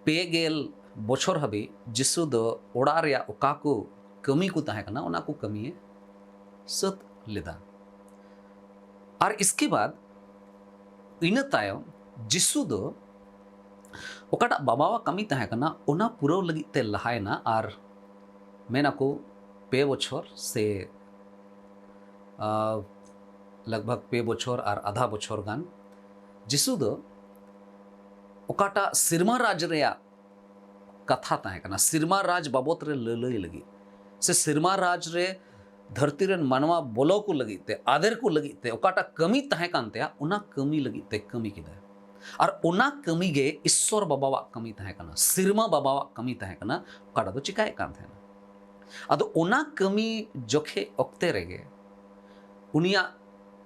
ᱯᱮ ᱜᱮᱞ ᱵᱚᱪᱷᱚᱨ ᱦᱟᱹᱵᱤᱡ ᱡᱤᱥᱩ ᱫᱚ ᱚᱲᱟᱜ ᱨᱮᱭᱟᱜ ᱚᱠᱟ ᱠᱚ ᱠᱟᱹᱢᱤ ᱠᱚ ᱛᱟᱦᱮᱸ ᱠᱟᱱᱟ, ᱚᱱᱟ ᱠᱚ ᱠᱟᱹᱢᱤᱭᱮ ᱥᱟᱹᱛ ᱞᱮᱫᱟ᱾ ᱟᱨ ᱤᱥᱠᱮ ᱵᱟᱫ, ᱤᱱᱟᱹ ᱛᱟᱭᱚᱢ ᱡᱤᱥᱩ ᱫᱚ ᱚᱠᱟᱴᱟᱜ ᱵᱟᱵᱟᱣᱟᱜ ᱠᱟᱹᱢᱤ ᱛᱟᱦᱮᱸ ᱠᱟᱱᱟ, ᱚᱱᱟ ᱯᱩᱨᱟᱹᱣ ᱞᱟᱹᱜᱤᱫ ᱛᱮ ᱞᱟᱦᱟᱭᱮᱱᱟ᱾ ᱟᱨ ᱢᱮᱱᱟᱠᱚ ᱯᱮ ᱵᱚᱪᱷᱚᱨ ᱥᱮ, ᱟ, ᱞᱟᱜᱽᱵᱷᱟᱜᱽ ᱯᱮ ᱵᱚᱪᱷᱚᱨ ᱟᱨ ᱟᱫᱷᱟ ᱵᱚᱪᱷᱚᱨ ᱜᱟᱱ ᱡᱤᱥᱩ ᱫᱚ ᱚᱠᱟᱴᱟᱜ ᱥᱮᱨᱢᱟ ᱨᱟᱡᱽ ᱨᱮᱭᱟᱜ ᱠᱟᱛᱷᱟ ᱛᱟᱦᱮᱸ ᱠᱟᱱᱟ, ᱥᱮᱨᱢᱟ ᱨᱟᱡᱽ ᱵᱟᱵᱚᱛ ᱨᱮ ᱞᱟᱹᱞᱟᱹᱭ ᱞᱟᱹᱜᱤᱫ ᱥᱮ ᱥᱮᱨᱢᱟ ᱨᱟᱡᱽ ᱨᱮ ᱫᱷᱟᱹᱨᱛᱤ ᱨᱮᱱ ᱢᱟᱱᱣᱟ ᱵᱚᱞᱚ ᱠᱚ ᱞᱟᱹᱜᱤᱫ ᱛᱮ, ᱟᱫᱮᱨ ᱠᱚ ᱞᱟᱹᱜᱤᱫ ᱛᱮ ᱚᱠᱟᱴᱟᱜ ᱠᱟᱹᱢᱤ ᱛᱟᱦᱮᱸ ᱠᱟᱱ ᱛᱟᱭᱟ, ᱚᱱᱟ ᱠᱟᱹᱢᱤ ᱞᱟᱹᱜᱤᱫ ᱛᱮ ᱠᱟᱹᱢᱤ ᱠᱮᱫᱟᱭ᱾ ᱟᱨ ᱚᱱᱟ ᱠᱟᱹᱢᱤ ᱜᱮ ᱤᱥᱥᱚᱨ ᱵᱟᱵᱟᱣᱟᱜ ᱠᱟᱹᱢᱤ ᱛᱟᱦᱮᱸ ᱠᱟᱱᱟ, ᱥᱮᱨᱢᱟ ᱵᱟᱵᱟᱣᱟᱜ ᱠᱟᱹᱢᱤ ᱛᱟᱦᱮᱸ ᱠᱟᱱᱟ, ᱚᱠᱟᱴᱟᱜ ᱫᱚ ᱪᱤᱠᱟᱭᱮᱫ ᱠᱟᱱ ᱛᱟᱦᱮᱱᱟ᱾ ᱟᱫᱚ ᱚᱱᱟ ᱠᱟᱹᱢᱤ ᱡᱚᱠᱷᱮᱡ ᱚᱠᱛᱮ ᱨᱮᱜᱮ ᱩᱱᱤᱭᱟᱜ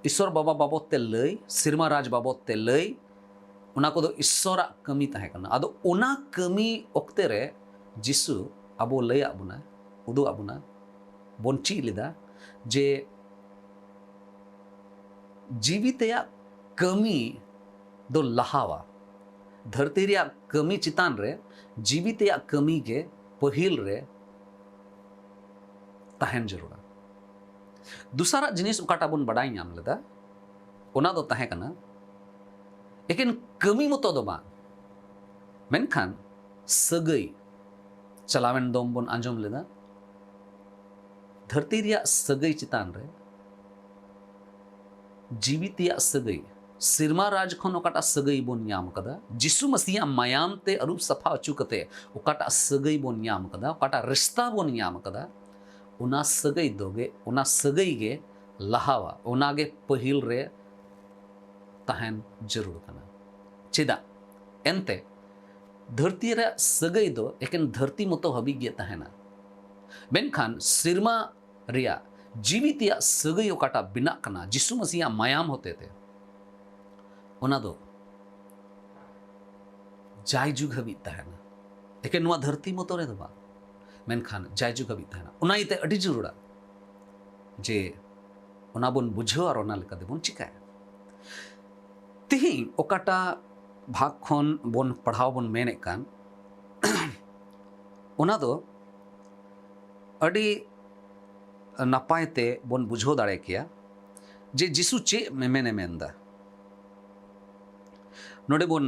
ᱤᱥᱥᱚᱨ ᱵᱟᱵᱟ ᱵᱟᱵᱚᱛ ᱛᱮ ᱞᱟᱹᱭ, ᱥᱮᱨᱢᱟ ᱨᱟᱡᱽ ᱵᱟᱵᱚᱛ ᱛᱮ ᱞᱟᱹᱭ, ᱚᱱᱟ ᱠᱚᱫᱚ ᱤᱥᱥᱚᱨᱟᱜ ᱠᱟᱹᱢᱤ ᱛᱟᱦᱮᱸ ᱠᱟᱱᱟ᱾ ᱟᱫᱚ ᱚᱱᱟ ᱠᱟᱹᱢᱤ ᱚᱠᱛᱮ ᱨᱮ ᱡᱤᱥᱩ ᱟᱵᱚ ᱞᱟᱹᱭᱟᱫ ᱵᱚᱱᱟ ᱩᱫᱩᱜ ᱟᱵᱚᱱᱟ, ᱵᱚᱱ ᱪᱮᱫ ᱞᱮᱫᱟ ᱡᱮ ᱡᱤᱣᱤ ᱛᱮᱭᱟᱜ ᱠᱟᱹᱢᱤ ᱫᱚ ᱞᱟᱦᱟᱣᱟ᱾ ᱫᱷᱟᱹᱨᱛᱤ ᱨᱮᱭᱟᱜ ᱠᱟᱹᱢᱤ ᱪᱮᱛᱟᱱ ᱨᱮ ᱡᱤᱣᱤ ᱛᱮᱭᱟᱜ ᱠᱟᱹᱢᱤ ᱜᱮ ᱯᱟᱹᱦᱤᱞ ᱨᱮ ᱛᱟᱦᱮᱱ ᱡᱟᱹᱨᱩᱲᱟ᱾ ᱫᱚᱥᱟᱨᱟᱜ ᱡᱤᱱᱤᱥ ᱚᱠᱟᱴᱟᱜ ᱵᱚᱱ ᱵᱟᱰᱟᱭ ᱧᱟᱢ ᱞᱮᱫᱟ, ᱚᱱᱟ ᱫᱚ ᱛᱟᱦᱮᱸ ᱠᱟᱱᱟ ᱮᱠᱮᱱ ᱠᱟᱹᱢᱤ ᱢᱚᱛᱚ ᱫᱚ ᱵᱟᱝ, ᱢᱮᱱᱠᱷᱟᱱ ᱥᱟᱹᱜᱟᱹᱭ᱾ ᱪᱟᱞᱟᱣᱮᱱ ᱫᱚᱢ ᱵᱚᱱ ᱟᱸᱡᱚᱢ ᱞᱮᱫᱟ, ᱫᱷᱟᱹᱨᱛᱤ ᱨᱮᱭᱟᱜ ᱥᱟᱹᱜᱟᱹᱭ ᱪᱮᱛᱟᱱ ᱨᱮ ᱡᱤᱣᱤ ᱛᱮᱭᱟᱜ ᱥᱟᱹᱜᱟᱹᱭ, ᱥᱮᱨᱢᱟ ᱨᱟᱡᱽ ᱠᱷᱚᱱ ᱚᱠᱟᱴᱟᱜ ᱥᱟᱹᱜᱟᱹᱭ ᱵᱚᱱ ᱧᱟᱢ ᱠᱟᱫᱟ, ᱡᱤᱥᱩ ᱢᱟᱹᱥᱤᱭᱟᱜ ᱢᱟᱭᱟᱢ ᱛᱮ ᱟᱹᱨᱩᱵ ᱥᱟᱯᱷᱟ ᱦᱚᱪᱚ ᱠᱟᱛᱮ ᱚᱠᱟᱴᱟᱜ ᱥᱟᱹᱜᱟᱹᱭ ᱵᱚᱱ ᱧᱟᱢ ᱠᱟᱫᱟ, ᱚᱠᱟᱴᱟᱜ ᱨᱤᱥᱛᱟ ᱵᱚᱱ ᱧᱟᱢ ᱠᱟᱫᱟ, ᱚᱱᱟ ᱥᱟᱹᱜᱟᱹᱭ ᱫᱚ ᱜᱮ, ᱚᱱᱟ ᱥᱟᱹᱜᱟᱹᱭ ᱜᱮ ᱞᱟᱦᱟᱣᱟ, ᱚᱱᱟ ᱜᱮ ᱯᱟᱹᱦᱤᱞ ᱨᱮ ᱛᱟᱦᱮᱱ ᱡᱟᱹᱨᱩᱲ ᱠᱟᱱᱟ᱾ ᱪᱮᱫᱟᱜ? ᱮᱱᱛᱮ ᱫᱷᱟᱹᱨᱛᱤ ᱨᱮᱭᱟᱜ ᱥᱟᱹᱜᱟᱹᱭ ᱫᱚ ᱮᱠᱮᱱ ᱫᱷᱟᱹᱨᱛᱤ ᱢᱚᱛᱚ ᱦᱟᱹᱵᱤᱡ ᱜᱮ ᱛᱟᱦᱮᱱᱟ, ᱢᱮᱱᱠᱷᱟᱱ ᱥᱮᱨᱢᱟ ᱨᱮᱭᱟᱜ ᱡᱤᱣᱤ ᱛᱮᱭᱟᱜ ᱥᱟᱹᱜᱟᱹᱭ ᱚᱠᱟᱴᱟᱜ ᱵᱮᱱᱟᱜ ᱠᱟᱱᱟ ᱡᱤᱥᱩ ᱢᱟᱹᱥᱤᱭᱟᱜ ᱢᱟᱭᱟᱢ ᱦᱚᱛᱮᱛᱮ, ᱚᱱᱟ ᱫᱚ ᱡᱟᱭᱡᱩᱜᱽ ᱦᱟᱹᱵᱤᱡ ᱛᱟᱦᱮᱱᱟ᱾ ᱮᱠᱮᱱ ᱱᱚᱣᱟ ᱫᱷᱟᱹᱨᱛᱤ ᱢᱚᱛᱚ ᱨᱮᱫᱚ ᱵᱟᱝ, ᱢᱮᱱᱠᱷᱟᱱ ᱡᱟᱭᱡᱩᱜᱽ ᱦᱟᱹᱵᱤᱡ ᱛᱟᱦᱮᱱᱟ᱾ ᱚᱱᱟ ᱤᱭᱟᱹᱛᱮ ᱟᱹᱰᱤ ᱡᱟᱹᱨᱩᱲᱟ ᱡᱮ ᱚᱱᱟ ᱵᱚᱱ ᱵᱩᱡᱷᱟᱹᱣ ᱟᱨ ᱚᱱᱟ ᱞᱮᱠᱟᱛᱮ ᱵᱚᱱ ᱪᱤᱠᱟᱹᱭᱟ᱾ ᱛᱤᱦᱤᱧ ᱚᱠᱟᱴᱟᱜ ᱵᱷᱟᱜᱽ ᱠᱷᱚᱱ ᱵᱚᱱ ᱯᱟᱲᱦᱟᱣ ᱵᱚᱱ ᱢᱮᱱᱮᱫ ᱠᱟᱱ, ᱚᱱᱟ ᱫᱚ ᱟᱹᱰᱤ ᱱᱟᱯᱟᱭ ᱛᱮ ᱵᱚᱱ ᱵᱩᱡᱷᱟᱹᱣ ᱫᱟᱲᱮ ᱠᱮᱭᱟ ᱡᱮ ᱡᱤᱥᱩ ᱪᱮᱫ ᱢᱮᱢᱮᱱᱮ ᱢᱮᱱᱫᱟ᱾ ᱱᱚᱰᱮ ᱵᱚᱱ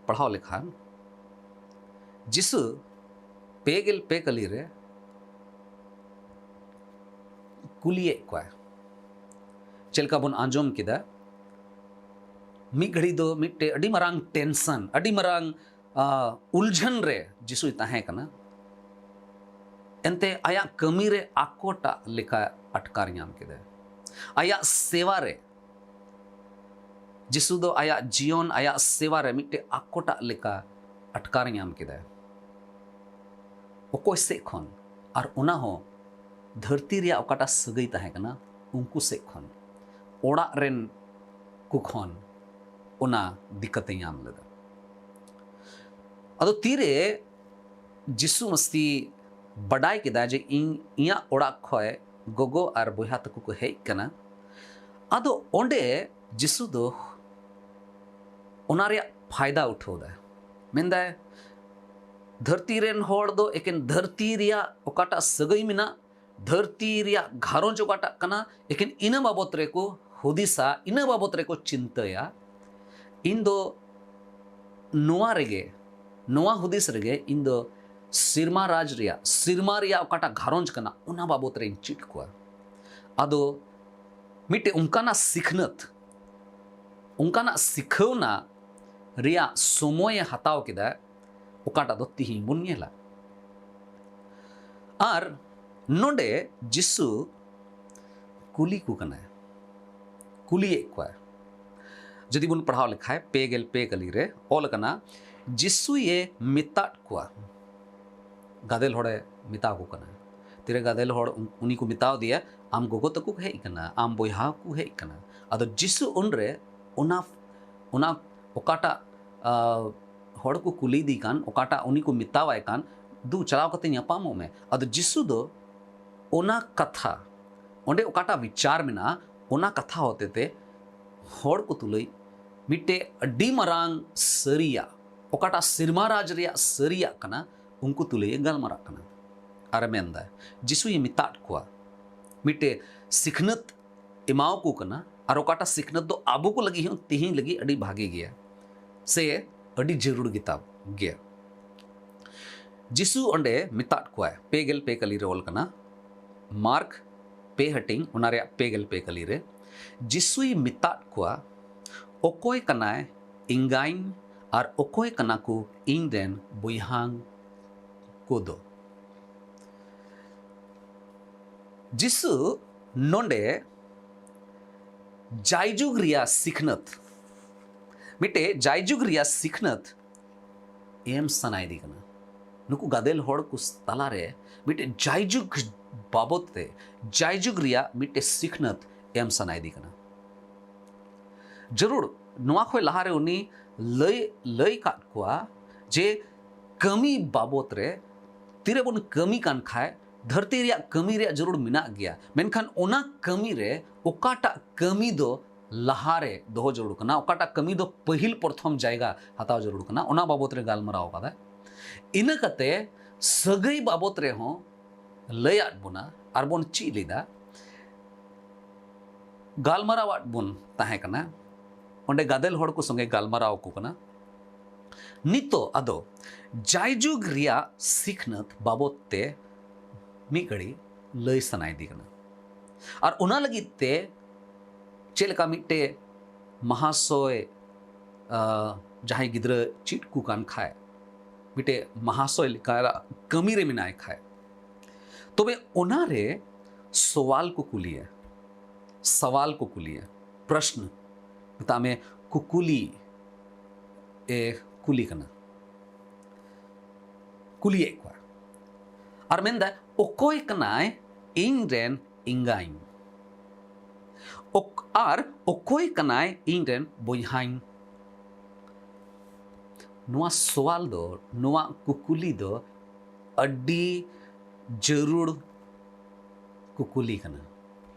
ᱯᱟᱲᱦᱟᱣ ᱞᱮᱠᱷᱟᱱ, ᱡᱤᱥᱩ ᱯᱮ ᱜᱮᱞ ᱯᱮ ᱠᱟᱹᱞᱤ ᱨᱮ ᱠᱩᱞᱤᱭᱮᱫ ᱠᱚᱣᱟᱭ᱾ ᱪᱮᱫ ᱞᱮᱠᱟ ᱵᱚᱱ ᱟᱸᱡᱚᱢ ᱠᱮᱫᱟ, ᱢᱤᱫ ᱜᱷᱟᱹᱲᱤ ᱫᱚ ᱢᱤᱫᱴᱮᱡ ᱟᱹᱰᱤ ᱢᱟᱨᱟᱝ ᱴᱮᱱᱥᱚᱱ, ᱟᱹᱰᱤ ᱢᱟᱨᱟᱝ, ᱟ, ᱩᱞᱡᱷᱟᱹᱱ ᱨᱮ ᱡᱤᱥᱩᱭ ᱛᱟᱦᱮᱸ ᱠᱟᱱᱟ᱾ ᱮᱱᱛᱮ ᱟᱭᱟᱜ ᱠᱟᱹᱢᱤ ᱨᱮ ᱟᱠᱚᱴᱟᱜ ᱞᱮᱠᱟ ᱟᱴᱠᱟᱨ ᱧᱟᱢ ᱠᱮᱫᱟᱭ᱾ ᱟᱭᱟᱜ ᱥᱮᱣᱟ ᱨᱮ, ᱡᱤᱥᱩ ᱫᱚ ᱟᱭᱟᱜ ᱡᱤᱭᱚᱱ, ᱟᱭᱟᱜ ᱥᱮᱣᱟ ᱨᱮ ᱢᱤᱫᱴᱮᱡ ᱟᱠᱚᱴᱟᱜ ᱞᱮᱠᱟ ᱟᱴᱠᱟᱨ ᱧᱟᱢ ᱠᱮᱫᱟᱭ᱾ ᱚᱠᱚᱭ ᱥᱮᱫ ᱠᱷᱚᱱ? ᱟᱨ ᱚᱱᱟ ᱦᱚᱸ ᱫᱷᱟᱹᱨᱛᱤ ᱨᱮᱭᱟᱜ ᱚᱠᱟᱴᱟᱜ ᱥᱟᱹᱜᱟᱹᱭ ᱛᱟᱦᱮᱸ ᱠᱟᱱᱟ, ᱩᱱᱠᱩ ᱥᱮᱫ ᱠᱷᱚᱱ, ᱚᱲᱟᱜ ᱨᱮᱱ ᱠᱚ ᱠᱷᱚᱱ ᱚᱱᱟ ᱫᱤᱠᱠᱟᱛᱮ ᱧᱟᱢ ᱞᱮᱫᱟ᱾ ᱟᱫᱚ ᱛᱤᱨᱮ ᱡᱤᱥᱩ ᱢᱟᱹᱥᱤ ᱵᱟᱰᱟᱭ ᱠᱮᱫᱟ ᱡᱮ ᱤᱧ, ᱤᱧᱟᱹᱜ ᱚᱲᱟᱜ ᱠᱷᱚᱱ ᱜᱚᱜᱚ ᱟᱨ ᱵᱚᱭᱦᱟ ᱛᱟᱠᱚ ᱠᱚ ᱦᱮᱡ ᱠᱟᱱᱟ᱾ ᱟᱫᱚ ᱚᱸᱰᱮ ᱡᱤᱥᱩ ᱫᱚ ᱚᱱᱟ ᱨᱮᱭᱟᱜ ᱯᱷᱟᱭᱫᱟ ᱩᱴᱷᱟᱹᱣ ᱫᱟᱭ᱾ ᱢᱮᱱᱫᱟᱭ, ᱫᱷᱟᱹᱨᱛᱤ ᱨᱮᱱ ᱦᱚᱲ ᱫᱚ ᱮᱠᱮᱱ ᱫᱷᱟᱹᱨᱛᱤ ᱨᱮᱭᱟᱜ ᱚᱠᱟᱴᱟᱜ ᱥᱟᱹᱜᱟᱹᱭ ᱢᱮᱱᱟᱜ, ᱫᱷᱟᱹᱨᱛᱤ ᱨᱮᱭᱟᱜ ᱜᱷᱟᱨᱚᱸᱡᱽ ᱚᱠᱟᱴᱟᱜ ᱠᱟᱱᱟ, ᱮᱠᱮᱱ ᱤᱱᱟᱹ ᱵᱟᱵᱚᱛ ᱨᱮᱠᱚ ᱦᱩᱫᱤᱥᱟ, ᱤᱱᱟᱹ ᱵᱟᱵᱚᱛ ᱨᱮᱠᱚ ᱪᱤᱱᱛᱟᱹᱭᱟ᱾ ᱤᱧ ᱫᱚ ᱱᱚᱣᱟ ᱨᱮᱜᱮ, ᱱᱚᱣᱟ ᱦᱩᱫᱤᱥ ᱨᱮᱜᱮ ᱤᱧ ᱫᱚ ᱥᱮᱨᱢᱟ ᱨᱟᱡᱽ ᱨᱮᱭᱟᱜ, ᱥᱮᱨᱢᱟ ᱨᱮᱭᱟᱜ ᱚᱠᱟᱴᱟᱜ ᱜᱷᱟᱨᱚᱸᱡᱽ ᱠᱟᱱᱟ, ᱚᱱᱟ ᱵᱟᱵᱚᱛ ᱨᱮᱧ ᱪᱮᱫ ᱠᱚᱣᱟ᱾ ᱟᱫᱚ ᱢᱤᱫᱴᱮᱡ ᱚᱱᱠᱟᱱᱟᱜ ᱥᱤᱠᱷᱱᱟᱹᱛ, ᱚᱱᱠᱟᱱᱟᱜ ᱥᱤᱠᱷᱟᱹᱣᱱᱟ ᱨᱮᱭᱟᱜ ᱥᱚᱢᱚᱭᱮ ᱦᱟᱛᱟᱣ ᱠᱮᱫᱟ, ᱚᱠᱟᱴᱟᱜ ᱫᱚ ᱛᱤᱦᱤᱧ ᱵᱚᱱ ᱧᱮᱞᱟ᱾ ᱟᱨ ᱱᱚᱰᱮ ᱡᱤᱥᱩ ᱠᱩᱞᱤ ᱠᱚ ᱠᱟᱱᱟᱭ, ᱠᱩᱞᱤᱭᱮᱫ ᱠᱚᱣᱟ᱾ ᱡᱩᱫᱤ ᱵᱚᱱ ᱯᱟᱲᱦᱟᱣ ᱞᱮᱠᱷᱟᱡ, ᱯᱮ ᱜᱮᱞ ᱯᱮ ᱠᱟᱹᱞᱤ ᱨᱮ ᱚᱞ ᱟᱠᱟᱱᱟ, ᱡᱤᱥᱩᱭᱮ ᱢᱮᱛᱟᱫ ᱠᱚᱣᱟ, ᱜᱟᱫᱮᱞ ᱦᱚᱲᱮ ᱢᱮᱛᱟ ᱠᱚ ᱠᱟᱱᱟ᱾ ᱛᱤᱨᱮ ᱜᱟᱫᱮᱞ ᱦᱚᱲ ᱩᱱ-, ᱩᱱᱤ ᱠᱚ ᱢᱮᱛᱟᱣ ᱫᱮᱭᱟ, "ᱟᱢ ᱜᱚᱜᱚ ᱛᱟᱠᱚ ᱠᱚ ᱦᱮᱡ ᱠᱟᱱᱟ, ᱟᱢ ᱵᱚᱭᱦᱟ ᱠᱚ ᱦᱮᱡ ᱠᱟᱱᱟ᱾" ᱟᱫᱚ ᱡᱤᱥᱩ ᱩᱱᱨᱮ ᱚᱱᱟ, ᱚᱱᱟ ᱚᱠᱟᱴᱟᱜ, ᱟ, ᱦᱚᱲ ᱠᱚ ᱠᱩᱞᱤᱭᱮᱫᱮ ᱠᱟᱱ, ᱚᱠᱟᱴᱟᱜ ᱩᱱᱤ ᱠᱚ ᱢᱮᱛᱟᱣᱟᱭ ᱠᱟᱱ, "ᱫᱩ, ᱪᱟᱞᱟᱣ ᱠᱟᱛᱮ ᱧᱟᱯᱟᱢᱚᱜ ᱢᱮ᱾" ᱟᱫᱚ ᱡᱤᱥᱩ ᱫᱚ ᱚᱱᱟ ᱠᱟᱛᱷᱟ, ᱚᱸᱰᱮ ᱚᱠᱟᱴᱟᱜ ᱵᱤᱪᱟᱨ ᱢᱮᱱᱟᱜᱼᱟ, ᱚᱱᱟ ᱠᱟᱛᱷᱟ ᱦᱚᱛᱮᱛᱮ ᱦᱚᱲ ᱠᱚ ᱛᱩᱞᱩᱡ ᱢᱤᱫᱴᱮᱡ ᱟᱹᱰᱤ ᱢᱟᱨᱟᱝ ᱥᱟᱹᱨᱤᱭᱟᱜ, ᱚᱠᱟᱴᱟᱜ ᱥᱮᱨᱢᱟ ᱨᱟᱡᱽ ᱨᱮᱭᱟᱜ ᱥᱟᱹᱨᱤᱭᱟᱜ ᱠᱟᱱᱟ, ᱩᱱᱠᱩ ᱛᱩᱞᱩᱡ ᱮ ᱜᱟᱞᱢᱟᱨᱟᱜ ᱠᱟᱱᱟ ᱟᱨᱮ ᱢᱮᱱᱫᱟ, ᱡᱤᱥᱩᱭ ᱢᱮᱛᱟᱫ ᱠᱚᱣᱟ, ᱢᱤᱫᱴᱮᱡ ᱥᱤᱠᱷᱱᱟᱹᱛ ᱮᱢᱟᱣᱟᱠᱚ ᱠᱟᱱᱟ᱾ ᱟᱨ ᱚᱠᱟᱴᱟᱜ ᱥᱤᱠᱷᱱᱟᱹᱛ ᱫᱚ ᱟᱵᱚ ᱠᱚ ᱞᱟᱹᱜᱤᱫ ᱦᱚᱸ ᱛᱤᱦᱤᱧ ᱞᱟᱹᱜᱤᱫ ᱟᱹᱰᱤ ᱵᱷᱟᱜᱮ ᱜᱮᱭᱟ ᱥᱮ ᱟᱹᱰᱤ ᱡᱟᱹᱨᱩᱲ ᱜᱮᱛᱟ ᱜᱮᱭᱟ᱾ ᱡᱤᱥᱩ ᱚᱸᱰᱮ ᱢᱮᱛᱟᱫ ᱠᱚᱣᱟᱭ, ᱯᱮ ᱜᱮᱞ ᱯᱮ ᱠᱟᱹᱞᱤ ᱨᱮ ᱚᱞ ᱠᱟᱱᱟ, ᱢᱟᱨᱠ ᱯᱮ ᱦᱟᱹᱴᱤᱧ, ᱚᱱᱟ ᱨᱮᱭᱟᱜ ᱯᱮ ᱜᱮᱞ ᱯᱮ ᱠᱟᱹᱞᱤ ᱨᱮ, ᱡᱤᱥᱩᱭ ᱢᱮᱛᱟᱫ ᱠᱚᱣᱟ, "ᱚᱠᱚᱭ ᱠᱟᱱᱟᱭ ᱮᱸᱜᱟᱧ ᱟᱨ ᱚᱠᱚᱭ ᱠᱟᱱᱟ ᱠᱚ ᱤᱧ ᱨᱮᱱ ᱵᱚᱭᱦᱟᱝ ᱠᱚᱫᱚ?" ᱡᱤᱥᱩ ᱱᱚᱰᱮ ᱡᱟᱭᱡᱩᱜᱽ ᱨᱮᱭᱟᱜ ᱥᱤᱠᱷᱱᱟᱹᱛ, ᱢᱤᱫᱴᱮᱡ ᱡᱟᱭᱡᱩᱜᱽ ᱨᱮᱭᱟᱜ ᱥᱤᱠᱷᱱᱟᱹᱛ ᱮᱢ ᱥᱟᱱᱟᱭᱮᱫᱮ ᱠᱟᱱᱟ᱾ ᱱᱩᱠᱩ ᱜᱟᱫᱮᱞ ᱦᱚᱲ ᱠᱚ ᱛᱟᱞᱟᱨᱮ ᱢᱤᱫᱴᱮᱡ ᱡᱟᱭᱡᱩᱜᱽ ᱵᱟᱵᱚᱛ ᱛᱮ, ᱡᱟᱭᱡᱩᱜᱽ ᱨᱮᱭᱟᱜ ᱢᱤᱫᱴᱮᱡ ᱥᱤᱠᱷᱱᱟᱹᱛ ᱮᱢ ᱥᱟᱱᱟᱭᱮᱫᱮ ᱠᱟᱱᱟ᱾ ᱡᱟᱹᱨᱩᱲ ᱱᱚᱣᱟ ᱠᱷᱚᱱ ᱞᱟᱦᱟᱨᱮ ᱩᱱᱤ ᱞᱟᱹᱭ, ᱞᱟᱹᱭ ᱠᱟᱫ ᱠᱚᱣᱟ ᱡᱮ ᱠᱟᱹᱢᱤ ᱵᱟᱵᱚᱛ ᱨᱮ ᱛᱤᱨᱮᱵᱚᱱ ᱠᱟᱹᱢᱤ ᱠᱟᱱ ᱠᱷᱟᱡ, ᱫᱷᱟᱹᱨᱛᱤ ᱨᱮᱭᱟᱜ ᱠᱟᱹᱢᱤ ᱨᱮᱭᱟᱜ ᱡᱟᱹᱨᱩᱲ ᱢᱮᱱᱟᱜ ᱜᱮᱭᱟ, ᱢᱮᱱᱠᱷᱟᱱ ᱚᱱᱟ ᱠᱟᱹᱢᱤ ᱨᱮ ᱚᱠᱟᱴᱟᱜ ᱠᱟᱹᱢᱤ ᱫᱚ ᱞᱟᱦᱟᱨᱮ ᱫᱚᱦᱚ ᱡᱟᱹᱨᱩᱲ ᱠᱟᱱᱟ, ᱚᱠᱟᱴᱟᱜ ᱠᱟᱹᱢᱤ ᱫᱚ ᱯᱟᱹᱦᱤᱞ ᱯᱨᱚᱛᱷᱚᱢ ᱡᱟᱭᱜᱟ ᱦᱟᱛᱟᱣ ᱡᱟᱹᱨᱩᱲ ᱠᱟᱱᱟ, ᱚᱱᱟ ᱵᱟᱵᱚᱛ ᱨᱮ ᱜᱟᱞᱢᱟᱨᱟᱣ ᱠᱟᱫᱟᱭ᱾ ᱤᱱᱟᱹ ᱠᱟᱛᱮ ᱥᱟᱹᱜᱟᱹᱭ ᱵᱟᱵᱚᱛ ᱨᱮᱦᱚᱸ ᱞᱟᱹᱭᱟᱫ ᱵᱚᱱᱟ ᱟᱨ ᱵᱚᱱ ᱪᱮᱫ ᱞᱮᱫᱟ᱾ ᱜᱟᱞᱢᱟᱨᱟᱣᱟᱫ ᱵᱚᱱ ᱛᱟᱦᱮᱸ ᱠᱟᱱᱟ, ᱚᱸᱰᱮ ᱜᱟᱫᱮᱞ ᱦᱚᱲ ᱠᱚ ᱥᱚᱸᱜᱮ ᱜᱟᱞᱢᱟᱨᱟᱣ ᱟᱠᱚ ᱠᱟᱱᱟ᱾ ᱱᱤᱛᱚᱜ ᱟᱫᱚ ᱡᱟᱭᱡᱩᱜᱽ ᱨᱮᱭᱟᱜ ᱥᱤᱠᱷᱱᱟᱹᱛ ᱵᱟᱵᱚᱛ ᱛᱮ ᱢᱤᱫ ᱜᱷᱟᱹᱲᱤ ᱞᱟᱹᱭ ᱥᱟᱱᱟᱭᱮᱫᱮ ᱠᱟᱱᱟ᱾ ᱟᱨ ᱚᱱᱟ ᱞᱟᱹᱜᱤᱫ ᱛᱮ ᱪᱮᱫ ᱞᱮᱠᱟ ᱢᱤᱫᱴᱮᱡ ᱢᱟᱦᱟᱥᱚᱭ, ᱟᱸ, ᱡᱟᱦᱟᱸᱭ ᱜᱤᱫᱽᱨᱟᱹ ᱪᱮᱫ ᱠᱚ ᱠᱟᱱ ᱠᱷᱟᱡ, ᱢᱤᱫᱴᱮᱡ ᱢᱟᱦᱟᱥᱚᱭ ᱞᱮᱠᱟ ᱠᱟᱹᱢᱤ ᱨᱮ ᱢᱮᱱᱟᱭ ᱠᱷᱟᱡ, ᱛᱚᱵᱮ ᱚᱱᱟᱨᱮ ᱥᱚᱣᱟᱞ ᱠᱚ ᱠᱩᱞᱤᱭᱟ, ᱥᱟᱣᱟᱞ ᱠᱚ ᱠᱩᱞᱤᱭᱟ, ᱯᱨᱚᱥᱱ ᱢᱮᱛᱟᱜ ᱢᱮ, ᱠᱩᱠᱩᱞᱤ ᱮ ᱠᱩᱞᱤ ᱠᱟᱱᱟ, ᱠᱩᱞᱤᱭᱮᱫ ᱠᱚᱣᱟ᱾ ᱟᱨ ᱢᱮᱱᱫᱟ, "ᱚᱠᱚᱭ ᱠᱟᱱᱟᱭ ᱤᱧ ᱨᱮᱱ ᱮᱸᱜᱟᱧ? ᱚᱠ-, ᱟᱨ ᱚᱠᱚᱭ ᱠᱟᱱᱟᱭ ᱤᱧ ᱨᱮᱱ ᱵᱚᱭᱦᱟᱧ?" ᱱᱚᱣᱟ ᱥᱚᱣᱟᱞ ᱫᱚ, ᱱᱚᱣᱟ ᱠᱩᱠᱞᱤ ᱫᱚ ᱟᱹᱰᱤ ᱡᱟᱹᱨᱩᱲ ᱠᱩᱠᱞᱤ ᱠᱟᱱᱟ᱾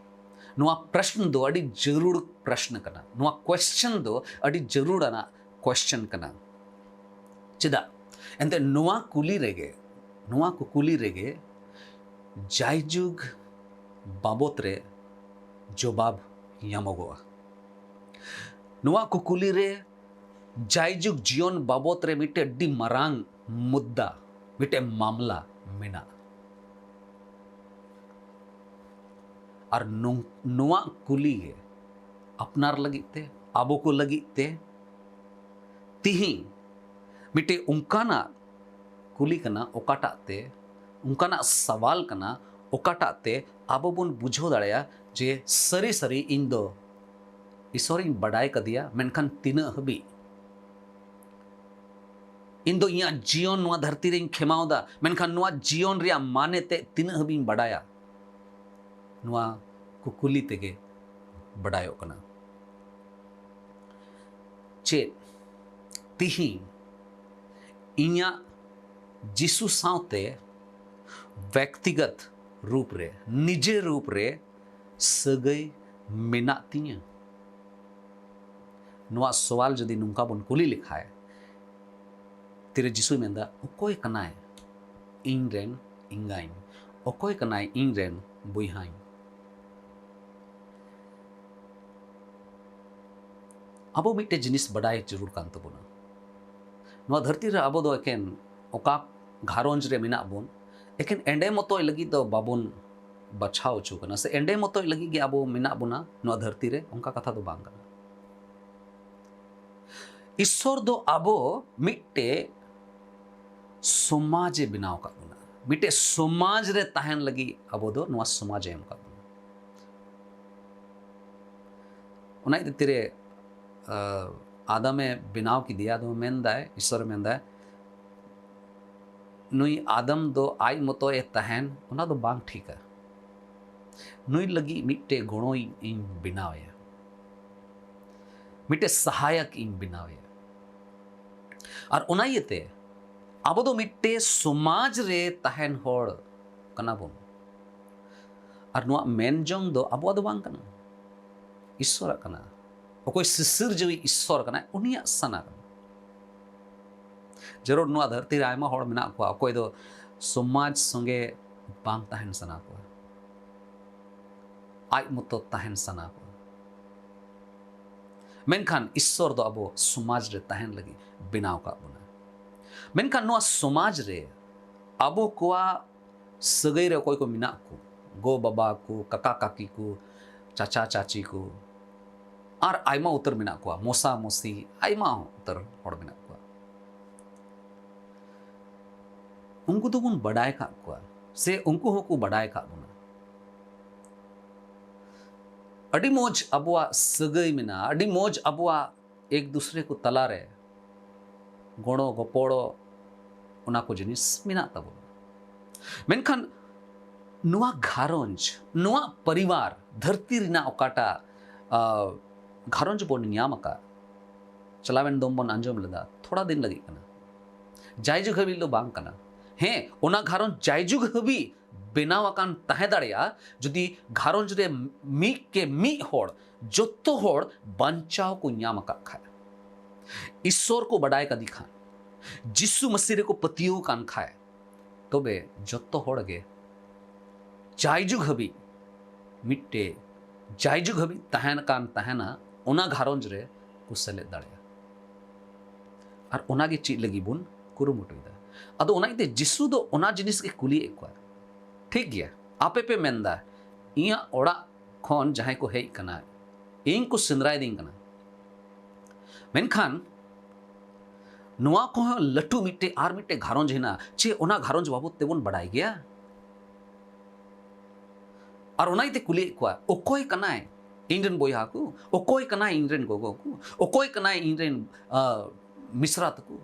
ᱱᱚᱣᱟ ᱯᱨᱚᱥᱱ ᱫᱚ ᱟᱹᱰᱤ ᱡᱟᱹᱨᱩᱲ ᱯᱨᱚᱥᱱ ᱠᱟᱱᱟ᱾ ᱱᱚᱣᱟ ᱠᱚᱥᱪᱮᱱ ᱫᱚ ᱟᱹᱰᱤ ᱡᱟᱹᱨᱩᱲ ᱟᱱᱟᱜ ᱠᱚᱥᱪᱮᱱ ᱠᱟᱱᱟ᱾ ᱪᱮᱫᱟᱜ? ᱮᱱᱛᱮ ᱱᱚᱣᱟ ᱠᱩᱞᱤ ᱨᱮᱜᱮ, ᱱᱚᱣᱟ ᱠᱩᱠᱞᱤ ᱨᱮᱜᱮ ᱡᱟᱭᱡᱩᱜᱽ ᱵᱟᱵᱚᱛ ᱨᱮ ᱡᱚᱵᱟᱵ ᱧᱟᱢᱚᱜᱚᱜᱼᱟ᱾ ᱱᱚᱣᱟ ᱠᱩᱠᱞᱤ ᱨᱮ ᱡᱟᱭᱡᱩᱜᱽ ᱡᱤᱭᱚᱱ ᱵᱟᱵᱚᱛ ᱨᱮ ᱢᱤᱫᱴᱮᱱ ᱟᱹᱰᱤ ᱢᱟᱨᱟᱝ ᱢᱩᱫᱽᱫᱟ, ᱢᱤᱫᱴᱮᱱ ᱢᱟᱢᱞᱟ ᱢᱮᱱᱟᱜᱼᱟ᱾ ᱟᱨ ᱱᱚᱝ-, ᱱᱚᱣᱟ ᱠᱩᱞᱤ ᱜᱮ ᱟᱯᱱᱟᱨ ᱞᱟᱹᱜᱤᱫ ᱛᱮ, ᱟᱵᱚ ᱠᱚ ᱞᱟᱹᱜᱤᱫ ᱛᱮ ᱛᱤᱦᱤᱧ ᱢᱤᱫᱴᱮᱱ ᱚᱱᱠᱟᱱᱟᱜ ᱠᱩᱞᱤ ᱠᱟᱱᱟ, ᱚᱠᱟᱴᱟᱜ ᱛᱮ, ᱚᱱᱠᱟᱱᱟᱜ ᱥᱟᱣᱟᱞ ᱠᱟᱱᱟ, ᱚᱠᱟᱴᱟᱜ ᱛᱮ ᱟᱵᱚ ᱵᱚᱱ ᱵᱩᱡᱷᱟᱹᱣ ᱫᱟᱲᱮᱭᱟᱜᱼᱟ ᱡᱮ ᱥᱟᱹᱨᱤ ᱥᱟᱹᱨᱤ ᱤᱧ ᱫᱚ ᱤᱥᱚᱨᱤᱧ ᱵᱟᱰᱟᱭ ᱠᱟᱫᱮᱭᱟ, ᱢᱮᱱᱠᱷᱟᱱ ᱛᱤᱱᱟᱹᱜ ᱦᱟᱹᱵᱤᱡ? ᱤᱧ ᱫᱚ ᱤᱧᱟᱹᱜ ᱡᱤᱭᱚᱱ ᱱᱚᱣᱟ ᱫᱷᱟᱹᱨᱛᱤ ᱨᱮᱧ ᱠᱷᱮᱢᱟᱣ ᱫᱟ, ᱢᱮᱱᱠᱷᱟᱱ ᱱᱚᱣᱟ ᱡᱤᱭᱚᱱ ᱨᱮᱭᱟᱜ ᱢᱟᱱᱮ ᱛᱮ ᱛᱤᱱᱟᱹᱜ ᱦᱟᱹᱵᱤᱡ ᱤᱧ ᱵᱟᱰᱟᱭᱟ? ᱱᱚᱣᱟ ᱠᱩᱠᱞᱤ ᱛᱮᱜᱮ ᱵᱟᱰᱟᱭᱚᱜ ᱠᱟᱱᱟ᱾ ᱪᱮᱫ ᱛᱤᱦᱤᱧ ᱤᱧᱟᱹᱜ ᱡᱤᱥᱩ ᱥᱟᱶᱛᱮ ᱵᱮᱠᱛᱤᱜᱚᱛ ᱨᱩᱯ ᱨᱮ, ᱱᱤᱡᱮ ᱨᱩᱯ ᱨᱮ ᱥᱟᱹᱜᱟᱹᱭ ᱢᱮᱱᱟᱜ ᱛᱤᱧᱟᱹ? ᱱᱚᱣᱟ ᱥᱚᱣᱟᱞ ᱡᱩᱫᱤ ᱱᱚᱝᱠᱟ ᱵᱚᱱ ᱠᱩᱞᱤ ᱞᱮᱠᱷᱟᱡ, ᱛᱤᱨᱮ ᱡᱤᱥᱩᱭ ᱢᱮᱱᱫᱟ, "ᱚᱠᱚᱭ ᱠᱟᱱᱟᱭ ᱤᱧ ᱨᱮᱱ ᱮᱸᱜᱟᱧ? ᱚᱠᱚᱭ ᱠᱟᱱᱟᱭ ᱤᱧ ᱨᱮᱱ ᱵᱚᱭᱦᱟᱧ?" ᱟᱵᱚ ᱢᱤᱫᱴᱮᱡ ᱡᱤᱱᱤᱥ ᱵᱟᱰᱟᱭ ᱡᱟᱹᱨᱩᱲ ᱠᱟᱱ ᱛᱟᱵᱚᱱᱟ᱾ ᱱᱚᱣᱟ ᱫᱷᱟᱹᱨᱛᱤ ᱨᱮ ᱟᱵᱚ ᱫᱚ ᱮᱠᱮᱱ ᱚᱠᱟ ᱜᱷᱟᱨᱚᱸᱡᱽ ᱨᱮ ᱢᱮᱱᱟᱜ ᱵᱚᱱ, ᱮᱠᱮᱱ ᱮᱸᱰᱮ ᱢᱚᱛᱚᱡ ᱞᱟᱹᱜᱤᱫ ᱫᱚ ᱵᱟᱵᱚᱱ ᱵᱟᱪᱷᱟᱣ ᱦᱚᱪᱚ ᱠᱟᱱᱟ, ᱥᱮ ᱮᱸᱰᱮ ᱢᱚᱛᱚᱡ ᱞᱟᱹᱜᱤᱫ ᱜᱮ ᱟᱵᱚ ᱢᱮᱱᱟᱜ ᱵᱚᱱᱟ ᱱᱚᱣᱟ ᱫᱷᱟᱹᱨᱛᱤ ᱨᱮ, ᱚᱱᱠᱟ ᱠᱟᱛᱷᱟ ᱫᱚ ᱵᱟᱝ ᱠᱟᱱᱟ᱾ ᱤᱥᱥᱚᱨ ᱫᱚ ᱟᱵᱚ ᱢᱤᱫᱴᱮᱡ ᱥᱚᱢᱟᱡᱽ ᱮ ᱵᱮᱱᱟᱣ ᱟᱠᱟᱫ ᱵᱚᱱᱟ, ᱢᱤᱫᱴᱮᱡ ᱥᱚᱢᱟᱡᱽ ᱨᱮ ᱛᱟᱦᱮᱱ ᱞᱟᱹᱜᱤᱫ ᱟᱵᱚ ᱫᱚ ᱱᱚᱣᱟ ᱥᱚᱢᱟᱡᱽ ᱮ ᱮᱢ ᱟᱠᱟᱫ ᱵᱚᱱᱟ᱾ ᱚᱱᱟ ᱤᱫᱤ ᱛᱮᱨᱮ, ᱟᱸ, ᱟᱫᱟᱢᱮ ᱵᱮᱱᱟᱣ ᱠᱮᱫᱮᱭᱟ, ᱟᱫᱚ ᱢᱮᱱᱫᱟᱭ, ᱤᱥᱥᱚᱨᱮ ᱢᱮᱱᱫᱟᱭ, ᱱᱩᱭ ᱟᱫᱟᱢ ᱫᱚ ᱟᱡ ᱢᱚᱛᱚᱭ ᱛᱟᱦᱮᱱ, ᱚᱱᱟ ᱫᱚ ᱵᱟᱝ ᱴᱷᱤᱠᱟ᱾ ᱱᱩᱭ ᱞᱟᱹᱜᱤᱫ ᱢᱤᱫᱴᱮᱡ ᱜᱚᱲᱚᱭ ᱤᱧ ᱵᱮᱱᱟᱣᱮᱭᱟ, ᱢᱤᱫᱴᱮᱡ ᱥᱟᱦᱟᱭᱚᱠ ᱤᱧ ᱵᱮᱱᱟᱣᱮᱭᱟ᱾ ᱟᱨ ᱚᱱᱟ ᱤᱭᱟᱹᱛᱮ ᱟᱵᱚ ᱫᱚ ᱢᱤᱫᱴᱮᱡ ᱥᱚᱢᱟᱡᱽ ᱨᱮ ᱛᱟᱦᱮᱱ ᱦᱚᱲ ᱠᱟᱱᱟ ᱵᱚᱱ᱾ ᱟᱨ ᱱᱚᱣᱟ ᱢᱮᱱ ᱡᱚᱝ ᱫᱚ ᱟᱵᱚᱣᱟᱜ ᱫᱚ ᱵᱟᱝ ᱠᱟᱱᱟ, ᱤᱥᱥᱚᱨᱟᱜ ᱠᱟᱱᱟ᱾ ᱚᱠᱚᱭ ᱥᱤᱥᱤᱨᱡᱟᱹᱣᱤᱡ ᱤᱥᱥᱚᱨ ᱠᱟᱱᱟᱭ, ᱩᱱᱤᱭᱟᱜ ᱥᱟᱱᱟ ᱠᱟᱱᱟ᱾ ᱡᱟᱹᱨᱩᱲ ᱱᱚᱣᱟ ᱫᱷᱟᱹᱨᱛᱤ ᱨᱮ ᱟᱭᱢᱟ ᱦᱚᱲ ᱢᱮᱱᱟᱜ ᱠᱚᱣᱟ, ᱚᱠᱚᱭ ᱫᱚ ᱥᱚᱢᱟᱡᱽ ᱥᱚᱸᱜᱮ ᱵᱟᱝ ᱛᱟᱦᱮᱱ ᱥᱟᱱᱟ ᱠᱚᱣᱟ, ᱟᱡ ᱢᱚᱛᱚ ᱛᱟᱦᱮᱱ ᱥᱟᱱᱟ ᱠᱚᱣᱟ᱾ ᱢᱮᱱᱠᱷᱟᱱ ᱤᱥᱥᱚᱨ ᱫᱚ ᱟᱵᱚ ᱥᱚᱢᱟᱡᱽ ᱨᱮ ᱛᱟᱦᱮᱱ ᱞᱟᱹᱜᱤᱫ ᱵᱮᱱᱟᱣ ᱟᱠᱟᱫ ᱵᱚᱱᱟ᱾ ᱢᱮᱱᱠᱷᱟᱱ ᱱᱚᱣᱟ ᱥᱚᱢᱟᱡᱽ ᱨᱮ ᱟᱵᱚ ᱠᱚᱣᱟᱜ ᱥᱟᱹᱜᱟᱹᱭ ᱨᱮ ᱚᱠᱚᱭ ᱠᱚ ᱢᱮᱱᱟᱜ ᱠᱚ, ᱜᱚ ᱵᱟᱵᱟ ᱠᱚ, ᱠᱟᱠᱟ ᱠᱟᱠᱤ ᱠᱚ, ᱪᱟᱪᱟ ᱪᱟᱪᱤ ᱠᱚ, ᱟᱨ ᱟᱭᱢᱟ ᱩᱛᱟᱹᱨ ᱢᱮᱱᱟᱜ ᱠᱚᱣᱟ, ᱢᱚᱥᱟ ᱢᱚᱥᱤ, ᱟᱭᱢᱟ ᱩᱛᱟᱹᱨ ᱦᱚᱲ ᱢᱮᱱᱟᱜ ᱠᱚᱣᱟ᱾ ᱩᱱᱠᱩ ᱫᱚᱵᱚᱱ ᱵᱟᱰᱟᱭ ᱠᱟᱜ ᱠᱚᱣᱟ, ᱥᱮ ᱩᱱᱠᱩ ᱦᱚᱸᱠᱚ ᱵᱟᱰᱟᱭ ᱠᱟᱜ ᱵᱚᱱᱟ᱾ ᱟᱹᱰᱤ ᱢᱚᱡᱽ ᱟᱵᱚᱣᱟᱜ ᱥᱟᱹᱜᱟᱹᱭ ᱢᱮᱱᱟᱜᱼᱟ, ᱟᱹᱰᱤ ᱢᱚᱡᱽ ᱟᱵᱚᱣᱟᱜ ᱮᱠ ᱫᱩᱥᱨᱮ ᱠᱚ ᱛᱟᱞᱟᱨᱮ ᱜᱚᱲᱚ ᱜᱚᱯᱚᱲᱚ, ᱚᱱᱟ ᱠᱚ ᱡᱤᱱᱤᱥ ᱢᱮᱱᱟᱜ ᱛᱟᱵᱚᱱᱟ᱾ ᱢᱮᱱᱠᱷᱟᱱ ᱱᱚᱣᱟ ᱜᱷᱟᱨᱚᱸᱡᱽ, ᱱᱚᱣᱟ ᱯᱚᱨᱤᱵᱟᱨ, ᱫᱷᱟᱹᱨᱛᱤ ᱨᱮᱱᱟᱜ ᱚᱠᱟᱴᱟᱜ, ᱟ, ᱜᱷᱟᱨᱚᱸᱡᱽ ᱵᱚᱱ ᱧᱟᱢ ᱟᱠᱟᱫ, ᱪᱟᱞᱟᱣᱮᱱ ᱫᱚᱢ ᱵᱚᱱ ᱟᱸᱡᱚᱢ ᱞᱮᱫᱟ, ᱛᱷᱚᱲᱟ ᱫᱤᱱ ᱞᱟᱹᱜᱤᱫ ᱠᱟᱱᱟ, ᱡᱟᱭ ᱡᱩᱜᱽ ᱦᱟᱹᱵᱤᱡ ᱫᱚ ᱵᱟᱝ ᱠᱟᱱᱟ᱾ ᱦᱮᱸ, ᱚᱱᱟ ᱜᱷᱟᱨᱚᱸᱡᱽ ᱡᱟᱭᱡᱩᱜᱽ ᱦᱟᱹᱵᱤᱡ ᱵᱮᱱᱟᱣ ᱟᱠᱟᱱ ᱛᱟᱦᱮᱸ ᱫᱟᱲᱮᱭᱟᱜᱼᱟ, ᱡᱩᱫᱤ ᱜᱷᱟᱨᱚᱸᱡᱽ ᱨᱮ ᱢᱤᱫ ᱠᱮ ᱢᱤᱫ ᱦᱚᱲ, ᱡᱚᱛᱚ ᱦᱚᱲ ᱵᱟᱧᱪᱟᱣ ᱠᱚ ᱧᱟᱢ ᱟᱠᱟᱫ ᱠᱷᱟᱡ, ᱤᱥᱥᱚᱨ ᱠᱚ ᱵᱟᱰᱟᱭ ᱠᱟᱫᱮ ᱠᱷᱟᱱ, ᱡᱤᱥᱩ ᱢᱟᱹᱥᱤ ᱨᱮᱠᱚ ᱯᱟᱹᱛᱭᱟᱹᱣ ᱠᱟᱱ ᱠᱷᱟᱡ, ᱛᱚᱵᱮ ᱡᱚᱛᱚ ᱦᱚᱲ ᱜᱮ ᱡᱟᱭᱡᱩᱜᱽ ᱦᱟᱹᱵᱤᱡ ᱢᱤᱫᱴᱮᱡ ᱡᱟᱭᱡᱩᱜᱽ ᱦᱟᱹᱵᱤᱡ ᱛᱟᱦᱮᱱ ᱠᱟᱱ ᱛᱟᱦᱮᱱᱟ, ᱚᱱᱟ ᱜᱷᱟᱨᱚᱸᱡᱽ ᱨᱮ ᱠᱚ ᱥᱮᱞᱮᱫ ᱫᱟᱲᱮᱭᱟᱜᱼᱟ᱾ ᱟᱨ ᱚᱱᱟᱜᱮ ᱪᱮᱫ ᱞᱟᱹᱜᱤᱫ ᱵᱚᱱ ᱠᱩᱨᱩᱢᱩᱴᱩᱭᱮᱫᱟ᱾ ᱟᱫᱚ ᱚᱱᱟ ᱤᱭᱟᱹᱛᱮ ᱡᱤᱥᱩ ᱫᱚ ᱚᱱᱟ ᱡᱤᱱᱤᱥ ᱜᱮ ᱠᱩᱞᱤᱭᱮᱫ ᱠᱚᱣᱟ, ᱴᱷᱤᱠ ᱜᱮᱭᱟ, ᱟᱯᱮ ᱯᱮ ᱢᱮᱱᱫᱟ ᱤᱧᱟᱹᱜ ᱚᱲᱟᱜ ᱠᱷᱚᱱ ᱡᱟᱦᱟᱸᱭ ᱠᱚ ᱦᱮᱡ ᱠᱟᱱᱟ, ᱤᱧ ᱠᱚ ᱥᱮᱸᱫᱽᱨᱟᱭᱮᱫᱤᱧ ᱠᱟᱱᱟ, ᱢᱮᱱᱠᱷᱟᱱ ᱱᱚᱣᱟ ᱠᱚᱦᱚᱸ ᱞᱟᱹᱴᱩ ᱢᱤᱫᱴᱮᱡ ᱟᱨ ᱢᱤᱫᱴᱮᱡ ᱜᱷᱟᱨᱚᱸᱡᱽ ᱦᱮᱱᱟᱜᱼᱟ, ᱪᱮ ᱚᱱᱟ ᱜᱷᱟᱨᱚᱸᱡᱽ ᱵᱟᱵᱚᱫ ᱛᱮᱵᱚᱱ ᱵᱟᱰᱟᱭ ᱜᱮᱭᱟ? ᱟᱨ ᱚᱱᱟ ᱤᱭᱟᱹᱛᱮ ᱠᱩᱞᱤᱭᱮᱫ ᱠᱚᱣᱟ, ᱚᱠᱚᱭ ᱠᱟᱱᱟᱭ ᱤᱧ ᱨᱮᱱ ᱵᱚᱭᱦᱟ ᱠᱚ? ᱚᱠᱚᱭ ᱠᱟᱱᱟᱭ ᱤᱧ ᱨᱮᱱ ᱜᱚᱜᱚ ᱠᱚ? ᱚᱠᱚᱭ ᱠᱟᱱᱟᱭ ᱤᱧ ᱨᱮᱱ, ᱟ, ᱢᱤᱥᱨᱟ ᱛᱟᱠᱚ?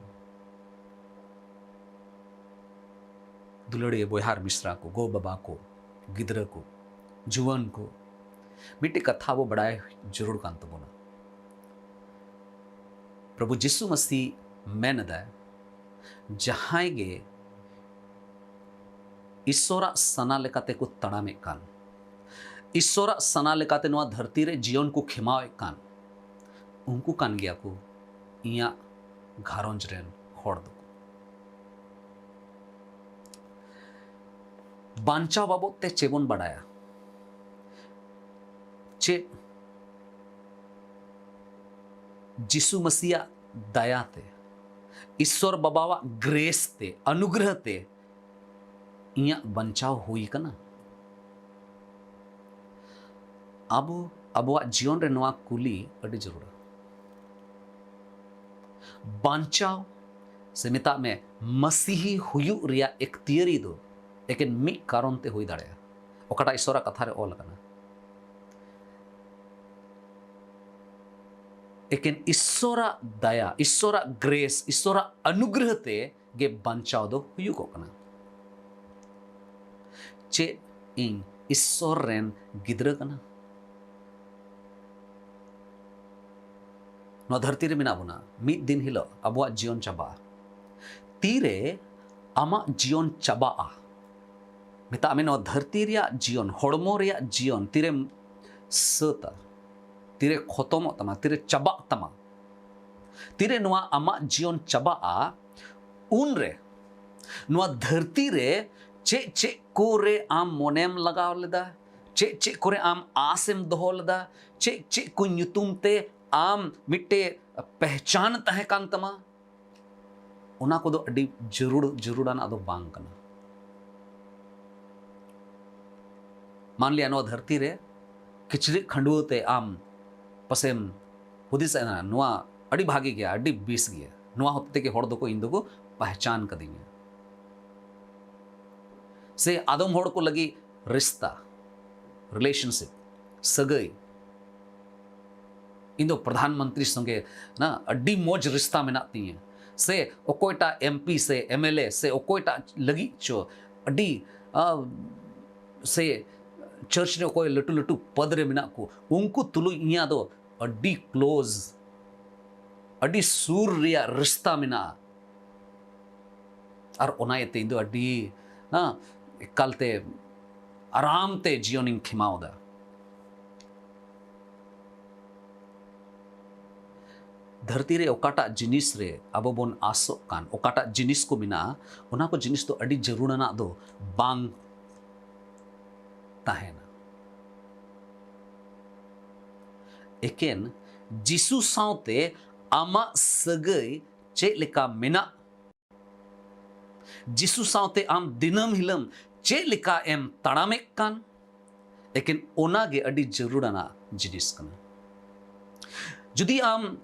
ᱫᱩᱞᱟᱹᱲᱤᱭᱟᱹ ᱵᱚᱭᱦᱟ ᱟᱨ ᱢᱤᱥᱨᱟ ᱠᱚ, ᱜᱚ ᱵᱟᱵᱟ ᱠᱚ, ᱜᱤᱫᱽᱨᱟᱹ ᱠᱚ, ᱡᱩᱣᱟᱹᱱ ᱠᱚ, ᱢᱤᱫᱴᱮᱡ ᱠᱟᱛᱷᱟ ᱟᱵᱚ ᱵᱟᱰᱟᱭ ᱡᱟᱹᱨᱩᱲ ᱠᱟᱱ ᱛᱟᱵᱚᱱᱟ᱾ ᱯᱨᱚᱵᱷᱩ ᱡᱤᱥᱩ ᱢᱟᱹᱥᱤ ᱢᱮᱱ ᱮᱫᱟᱭ, ᱡᱟᱦᱟᱸᱭ ᱜᱮ ᱤᱥᱥᱚᱨᱟᱜ ᱥᱟᱱᱟ ᱞᱮᱠᱟᱛᱮ ᱠᱚ ᱛᱟᱲᱟᱢᱮᱫ ᱠᱟᱱ, ᱤᱥᱥᱚᱨᱟᱜ ᱥᱟᱱᱟ ᱞᱮᱠᱟᱛᱮ ᱱᱚᱣᱟ ᱫᱷᱟᱹᱨᱛᱤ ᱨᱮ ᱡᱤᱭᱚᱱ ᱠᱚ ᱠᱷᱮᱢᱟᱣᱮᱫ ᱠᱟᱱ, ᱩᱱᱠᱩ ᱠᱟᱱ ᱜᱮᱭᱟ ᱠᱚ ᱤᱧᱟᱹᱜ ᱜᱷᱟᱨᱚᱸᱡᱽ ᱨᱮᱱ ᱦᱚᱲ ᱫᱚᱠᱚ᱾ ᱵᱟᱧᱪᱟᱣ ᱵᱟᱵᱚᱫ ᱛᱮ ᱪᱮᱫ ᱵᱚᱱ ᱵᱟᱰᱟᱭᱟ? ᱪᱮᱫ ᱡᱤᱥᱩ ᱢᱟᱹᱥᱤᱭᱟᱜ ᱫᱟᱭᱟ ᱛᱮ, ᱤᱥᱥᱚᱨ ᱵᱟᱵᱟᱣᱟᱜ ᱜᱨᱮᱥ ᱛᱮ, ᱚᱱᱩᱜᱨᱚᱦ ᱛᱮ ᱤᱧᱟᱹᱜ ᱵᱟᱧᱪᱟᱣ ᱦᱩᱭ ᱟᱠᱟᱱᱟ? ᱟᱵᱚ ᱟᱵᱚᱣᱟᱜ ᱡᱤᱭᱚᱱ ᱨᱮ ᱱᱚᱣᱟ ᱠᱩᱞᱤ ᱟᱹᱰᱤ ᱡᱟᱹᱨᱩᱲᱟ᱾ ᱵᱟᱧᱪᱟᱣ ᱥᱮ ᱢᱮᱛᱟᱜ ᱢᱮ ᱢᱟᱥᱤᱦᱤ ᱦᱩᱭᱩᱜ ᱨᱮᱭᱟᱜ ᱮᱠᱛᱤᱭᱟᱹᱨᱤ ᱫᱚ ᱮᱠᱮᱱ ᱢᱤᱫ ᱠᱟᱨᱚᱱ ᱛᱮ ᱦᱩᱭ ᱫᱟᱲᱮᱭᱟᱜᱼᱟ, ᱚᱠᱟᱴᱟᱜ ᱤᱥᱥᱚᱨᱟᱜ ᱠᱟᱛᱷᱟ ᱨᱮ ᱚᱞ ᱟᱠᱟᱱᱟ᱾ ᱮᱠᱮᱱ ᱤᱥᱥᱚᱨᱟᱜ ᱫᱟᱭᱟ, ᱤᱥᱥᱚᱨᱟᱜ ᱜᱨᱮᱥ, ᱤᱥᱥᱚᱨᱟᱜ ᱚᱱᱩᱜᱨᱚᱦ ᱛᱮ ᱜᱮ ᱵᱟᱧᱪᱟᱣ ᱫᱚ ᱦᱩᱭᱩᱜᱚᱜ ᱠᱟᱱᱟ᱾ ᱪᱮᱫ ᱤᱧ ᱤᱥᱥᱚᱨ ᱨᱮᱱ ᱜᱤᱫᱽᱨᱟᱹ ᱠᱟᱱᱟ? ᱱᱚᱣᱟ ᱫᱷᱟᱹᱨᱛᱤ ᱨᱮ ᱢᱮᱱᱟᱜ ᱵᱚᱱᱟ, ᱢᱤᱫ ᱫᱤᱱ ᱦᱤᱞᱳᱜ ᱟᱵᱚᱣᱟᱜ ᱡᱤᱭᱚᱱ ᱪᱟᱵᱟᱜᱼᱟ᱾ ᱛᱤᱨᱮ ᱟᱢᱟᱜ ᱡᱤᱭᱚᱱ ᱪᱟᱵᱟᱜᱼᱟ᱾ ᱢᱮᱛᱟᱜ ᱢᱮ, ᱱᱚᱣᱟ ᱫᱷᱟᱹᱨᱛᱤ ᱨᱮᱭᱟᱜ ᱡᱤᱭᱚᱱ, ᱦᱚᱲᱢᱚ ᱨᱮᱭᱟᱜ ᱡᱤᱭᱚᱱ ᱛᱤᱨᱮᱢ ᱥᱟᱹᱛᱟ, ᱛᱤᱨᱮ ᱠᱷᱚᱛᱚᱢᱚᱜ ᱛᱟᱢᱟ, ᱛᱤᱨᱮ ᱪᱟᱵᱟᱜ ᱛᱟᱢᱟ, ᱛᱤᱨᱮ ᱱᱚᱣᱟ ᱟᱢᱟᱜ ᱡᱤᱭᱚᱱ ᱪᱟᱵᱟᱜᱼᱟ, ᱩᱱᱨᱮ ᱱᱚᱣᱟ ᱫᱷᱟᱹᱨᱛᱤ ᱨᱮ ᱪᱮᱫ ᱪᱮᱫ ᱠᱚᱨᱮ ᱟᱢ ᱢᱚᱱᱮᱢ ᱞᱟᱜᱟᱣ ᱞᱮᱫᱟ, ᱪᱮᱫ ᱪᱮᱫ ᱠᱚᱨᱮ ᱟᱢ ᱟᱥᱮᱢ ᱫᱚᱦᱚ ᱞᱮᱫᱟ, ᱪᱮᱫ ᱪᱮᱫ ᱠᱚ ᱧᱩᱛᱩᱢ ᱛᱮ ᱟᱢ ᱢᱤᱫᱴᱮᱡ ᱯᱮᱦᱪᱟᱱ ᱛᱟᱦᱮᱸ ᱠᱟᱱ ᱛᱟᱢᱟ, ᱚᱱᱟ ᱠᱚᱫᱚ ᱟᱹᱰᱤ ᱡᱟᱹᱨᱩᱲ, ᱡᱟᱹᱨᱩᱲᱟᱱᱟᱜ ᱫᱚ ᱵᱟᱝ ᱠᱟᱱᱟ᱾ ᱢᱟᱱ ᱞᱤᱭᱟ, ᱱᱚᱣᱟ ᱫᱷᱟᱹᱨᱛᱤ ᱨᱮ ᱠᱤᱪᱨᱤᱡ ᱠᱷᱟᱹᱰᱩᱣᱟᱹ ᱛᱮ ᱟᱢ ᱯᱟᱥᱮᱢ ᱦᱩᱫᱤᱥ ᱮᱱᱟ, "ᱱᱚᱣᱟ ᱟᱹᱰᱤ ᱵᱷᱟᱜᱮ ᱜᱮᱭᱟ, ᱟᱹᱰᱤ ᱵᱮᱥ ᱜᱮᱭᱟ, ᱱᱚᱣᱟ ᱦᱚᱛᱮ ᱛᱮᱜᱮ ᱦᱚᱲ ᱫᱚᱠᱚ, ᱤᱧ ᱫᱚᱠᱚ ᱯᱟᱦᱪᱟᱱ ᱠᱟᱫᱤᱧᱟ᱾" ᱥᱮ ᱟᱫᱚᱢ ᱦᱚᱲ ᱠᱚ ᱞᱟᱹᱜᱤᱫ ᱨᱤᱥᱛᱟ, relationship, ᱥᱟᱹᱜᱟᱹᱭ, ᱤᱧ ᱫᱚ ᱯᱨᱚᱫᱷᱟᱱ ᱢᱚᱱᱛᱨᱤ ᱥᱚᱸᱜᱮ ᱱᱟ ᱟᱹᱰᱤ ᱢᱚᱡᱽ ᱨᱤᱥᱛᱟ ᱢᱮᱱᱟᱜ ᱛᱤᱧᱟᱹ, ᱥᱮ ᱚᱠᱚᱭᱴᱟᱜ ᱮᱢ ᱯᱤ ᱥᱮ ᱮᱢ ᱮᱞ ᱮ ᱥᱮ ᱚᱠᱚᱭᱴᱟᱜ ᱞᱟᱹᱜᱤᱫ ᱪᱚ ᱟᱹᱰᱤ, ᱟ, ᱥᱮ ᱪᱟᱨᱪ ᱨᱮ ᱚᱠᱚᱭ ᱞᱟᱹᱴᱩ ᱞᱟᱹᱴᱩ ᱯᱚᱫᱽ ᱨᱮ ᱢᱮᱱᱟᱜ ᱠᱚ, ᱩᱱᱠᱩ ᱛᱩᱞᱩᱡ ᱤᱧᱟᱹᱜ ᱫᱚ ᱟᱹᱰᱤ close, ᱟᱹᱰᱤ ᱥᱩᱨ ᱨᱮᱭᱟᱜ ᱨᱤᱥᱛᱟ ᱢᱮᱱᱟᱜᱼᱟ᱾ ᱟᱨ ᱚᱱᱟ ᱤᱭᱟᱹᱛᱮ ᱤᱧ ᱫᱚ ᱟᱹᱰᱤ, ᱦᱮᱸ, ᱮᱠᱟᱞᱛᱮ ᱟᱨᱟᱢ ᱛᱮ ᱡᱤᱭᱚᱱᱤᱧ ᱠᱷᱮᱢᱟᱣ ᱮᱫᱟ᱾ ᱫᱷᱟᱹᱨᱛᱤ ᱨᱮ ᱚᱠᱟᱴᱟᱜ ᱡᱤᱱᱤᱥ ᱨᱮ ᱟᱵᱚ ᱵᱚᱱ ᱟᱥᱚᱜ ᱠᱟᱱ, ᱚᱠᱟᱴᱟᱜ ᱡᱤᱱᱤᱥ ᱠᱚ ᱢᱮᱱᱟᱜᱼᱟ, ᱚᱱᱟ ᱠᱚ ᱡᱤᱱᱤᱥ ᱫᱚ ᱟᱹᱰᱤ ᱡᱟᱹᱨᱩᱲᱟᱱᱟᱜ ᱫᱚ ᱵᱟᱝ ᱛᱟᱦᱮᱱᱟ᱾ ᱮᱠᱮᱱ ᱡᱤᱥᱩ ᱥᱟᱶᱛᱮ ᱟᱢᱟᱜ ᱥᱟᱹᱜᱟᱹᱭ ᱪᱮᱫ ᱞᱮᱠᱟ ᱢᱮᱱᱟᱜ, ᱡᱤᱥᱩ ᱥᱟᱶᱛᱮ ᱟᱢ ᱫᱤᱱᱟᱹᱢ ᱦᱤᱞᱟᱹᱢ ᱪᱮᱫ ᱞᱮᱠᱟ ᱮᱢ ᱛᱟᱲᱟᱢᱮᱫ ᱠᱟᱱ, ᱮᱠᱮᱱ ᱚᱱᱟ ᱜᱮ ᱟᱹᱰᱤ ᱡᱟᱹᱨᱩᱲᱟᱱᱟᱜ ᱡᱤᱱᱤᱥ ᱠᱟᱱᱟ᱾ ᱡᱩᱫᱤ ᱟᱢ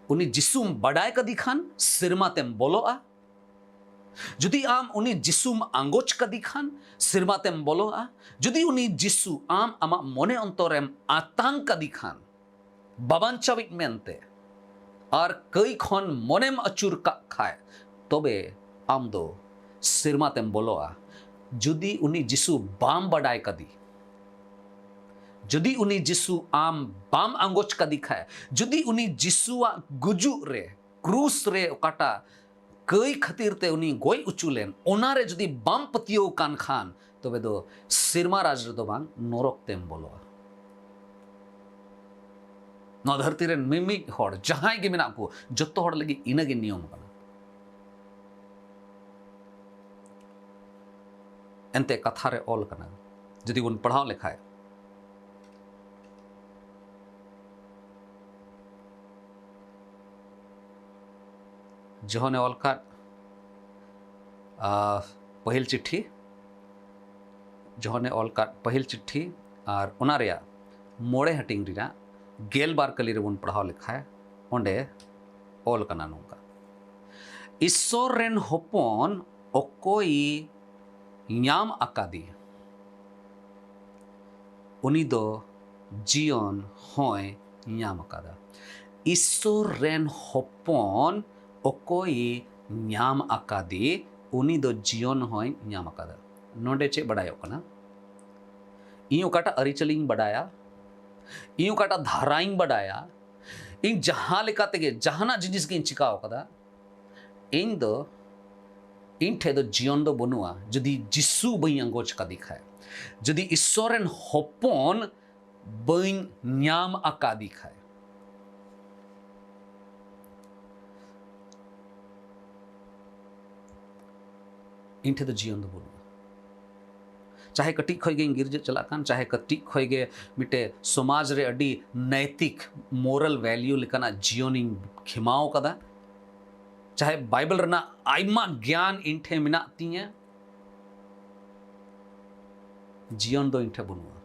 ᱩᱱᱤ ᱡᱤᱥᱩᱢ ᱵᱟᱰᱟᱭ ᱠᱟᱫᱮ ᱠᱷᱟᱱ, ᱥᱮᱨᱢᱟ ᱛᱮᱢ ᱵᱚᱞᱚᱜᱼᱟ᱾ ᱡᱩᱫᱤ ᱟᱢ ᱩᱱᱤ ᱡᱤᱥᱩᱢ ᱟᱸᱜᱚᱪ ᱠᱟᱫᱮ ᱠᱷᱟᱱ, ᱥᱮᱨᱢᱟ ᱛᱮᱢ ᱵᱚᱞᱚᱜᱼᱟ᱾ ᱡᱩᱫᱤ ᱩᱱᱤ ᱡᱤᱥᱩ ᱟᱢ ᱟᱢᱟᱜ ᱢᱚᱱᱮ ᱚᱱᱛᱚᱨᱮᱢ ᱟᱛᱟᱝ ᱠᱟᱫᱮ ᱠᱷᱟᱱ, ᱵᱟᱵᱟᱧᱪᱟᱣᱤᱡ ᱢᱮᱱᱛᱮ, ᱟᱨ ᱠᱟᱹᱭ ᱠᱷᱚᱱ ᱢᱚᱱᱮᱢ ᱟᱹᱪᱩᱨ ᱠᱟᱜ ᱠᱷᱟᱡ, ᱛᱚᱵᱮ ᱟᱢ ᱫᱚ ᱥᱮᱨᱢᱟ ᱛᱮᱢ ᱵᱚᱞᱚᱜᱼᱟ᱾ ᱡᱩᱫᱤ ᱩᱱᱤ ᱡᱤᱥᱩ ᱵᱟᱢ ᱵᱟᱰᱟᱭ ᱠᱟᱫᱮ, ᱡᱩᱫᱤ ᱩᱱᱤ ᱡᱤᱥᱩ ᱟᱢ ᱵᱟᱢ ᱟᱸᱜᱚᱪ ᱠᱟᱫᱮ ᱠᱷᱟᱡ, ᱡᱩᱫᱤ ᱩᱱᱤ ᱡᱤᱥᱩᱣᱟᱜ ᱜᱩᱡᱩᱜ ᱨᱮ, ᱠᱨᱩᱥ ᱨᱮ ᱚᱠᱟᱴᱟᱜ ᱠᱟᱹᱭ ᱠᱷᱟᱹᱛᱤᱨ ᱛᱮ ᱩᱱᱤ ᱜᱚᱡ ᱚᱪᱚ ᱞᱮᱱ, ᱚᱱᱟ ᱨᱮ ᱡᱩᱫᱤ ᱵᱟᱢ ᱯᱟᱹᱛᱭᱟᱹᱣ ᱠᱟᱱ ᱠᱷᱟᱱ, ᱛᱚᱵᱮ ᱫᱚ ᱥᱮᱨᱢᱟ ᱨᱟᱡᱽ ᱨᱮᱫᱚ ᱵᱟᱝ, ᱱᱚᱨᱚᱠ ᱛᱮᱢ ᱵᱚᱞᱚᱜᱼᱟ᱾ ᱱᱚᱣᱟ ᱫᱷᱟᱹᱨᱛᱤ ᱨᱮᱱ ᱢᱤᱢᱤᱫ ᱦᱚᱲ, ᱡᱟᱦᱟᱸᱭ ᱜᱮ ᱢᱮᱱᱟᱜ ᱠᱚ, ᱡᱚᱛᱚ ᱦᱚᱲ ᱞᱟᱹᱜᱤᱫ ᱤᱱᱟᱹᱜᱮ ᱱᱤᱭᱚᱢ ᱠᱟᱱᱟ᱾ ᱮᱱᱛᱮ ᱠᱟᱛᱷᱟ ᱨᱮ ᱚᱞ ᱠᱟᱱᱟ, ᱡᱩᱫᱤ ᱵᱚᱱ ᱯᱟᱲᱦᱟᱣ ᱞᱮᱠᱷᱟᱡ, ᱡᱚᱦᱚᱱᱮ ᱚᱞ ᱠᱟᱫ, ᱟ, ᱯᱟᱹᱦᱤᱞ ᱪᱤᱴᱷᱤ, ᱡᱚᱦᱚᱱᱮ ᱚᱞ ᱠᱟᱫ ᱯᱟᱹᱦᱤᱞ ᱪᱤᱴᱷᱤ ᱟᱨ ᱚᱱᱟ ᱨᱮᱭᱟᱜ ᱢᱚᱬᱮ ᱦᱟᱹᱴᱤᱧ ᱨᱮᱱᱟᱜ ᱜᱮᱞ ᱵᱟᱨ ᱠᱟᱹᱞᱤ ᱨᱮᱵᱚᱱ ᱯᱟᱲᱦᱟᱣ ᱞᱮᱠᱷᱟᱡ, ᱚᱸᱰᱮ ᱚᱞ ᱠᱟᱱᱟ ᱱᱚᱝᱠᱟ, ᱤᱥᱥᱚᱨ ᱨᱮᱱ ᱦᱚᱯᱚᱱ ᱚᱠᱚᱭ ᱧᱟᱢ ᱟᱠᱟᱫᱮ, ᱩᱱᱤ ᱫᱚ ᱡᱤᱭᱚᱱ ᱦᱚᱸᱭ ᱧᱟᱢ ᱟᱠᱟᱫᱟ᱾ ᱤᱥᱥᱚᱨ ᱨᱮᱱ ᱦᱚᱯᱚᱱ ᱚᱠᱚᱭᱮ ᱧᱟᱢ ᱟᱠᱟᱫᱮ, ᱩᱱᱤ ᱫᱚ ᱡᱤᱭᱚᱱ ᱦᱚᱸᱭ ᱧᱟᱢ ᱟᱠᱟᱫᱟ᱾ ᱱᱚᱰᱮ ᱪᱮᱫ ᱵᱟᱰᱟᱭᱚᱜ ᱠᱟᱱᱟ? ᱤᱧ ᱚᱠᱟᱴᱟᱜ ᱟᱹᱨᱤᱪᱟᱹᱞᱤᱧ ᱵᱟᱰᱟᱭᱟ, ᱤᱧ ᱚᱠᱟᱴᱟᱜ ᱫᱷᱟᱨᱟᱧ ᱵᱟᱰᱟᱭᱟ, ᱤᱧ ᱡᱟᱦᱟᱸ ᱞᱮᱠᱟ ᱛᱮᱜᱮ ᱡᱟᱦᱟᱱᱟᱜ ᱡᱤᱱᱤᱥ ᱜᱤᱧ ᱪᱤᱠᱟᱹᱣ ᱠᱟᱫᱟ, ᱤᱧ ᱫᱚ, ᱤᱧ ᱴᱷᱮᱡ ᱫᱚ ᱡᱤᱭᱚᱱ ᱫᱚ ᱵᱟᱹᱱᱩᱜᱼᱟ ᱡᱩᱫᱤ ᱡᱤᱥᱩ ᱵᱟᱹᱧ ᱟᱸᱜᱚᱪ ᱠᱟᱫᱮ ᱠᱷᱟᱡ, ᱡᱩᱫᱤ ᱤᱥᱥᱚᱨ ᱨᱮᱱ ᱦᱚᱯᱚᱱ ᱵᱟᱹᱧ ᱧᱟᱢ ᱟᱠᱟᱫᱮ ᱠᱷᱟᱡ᱾ ᱤᱧ ᱴᱷᱮᱡ ᱫᱚ ᱡᱤᱭᱚᱱ ᱫᱚ ᱵᱟᱹᱱᱩᱜᱼᱟ᱾ ᱪᱟᱦᱮ ᱠᱟᱹᱴᱤᱡ ᱠᱷᱚᱡ ᱜᱮᱧ ᱜᱤᱨᱡᱟᱹ ᱪᱟᱞᱟᱜ ᱠᱟᱱ, ᱪᱟᱦᱮ ᱠᱟᱹᱴᱤᱡ ᱠᱷᱚᱡ ᱜᱮ ᱢᱤᱫᱴᱮᱡ ᱥᱚᱢᱟᱡᱽ ᱨᱮ ᱟᱹᱰᱤ ᱱᱮᱭᱛᱤᱠ, moral value ᱞᱮᱠᱟᱱᱟᱜ ᱡᱤᱭᱚᱱᱤᱧ ᱠᱷᱮᱢᱟᱣ ᱠᱟᱫᱟ, ᱪᱟᱦᱮ ᱵᱟᱭᱵᱮᱞ ᱨᱮᱱᱟᱜ ᱟᱭᱢᱟ ᱜᱮᱭᱟᱱ ᱤᱧ ᱴᱷᱮᱱ ᱢᱮᱱᱟᱜ ᱛᱤᱧᱟᱹ, ᱡᱤᱭᱚᱱ ᱫᱚ ᱤᱧ ᱴᱷᱮᱱ ᱵᱟᱹᱱᱩᱜᱼᱟ᱾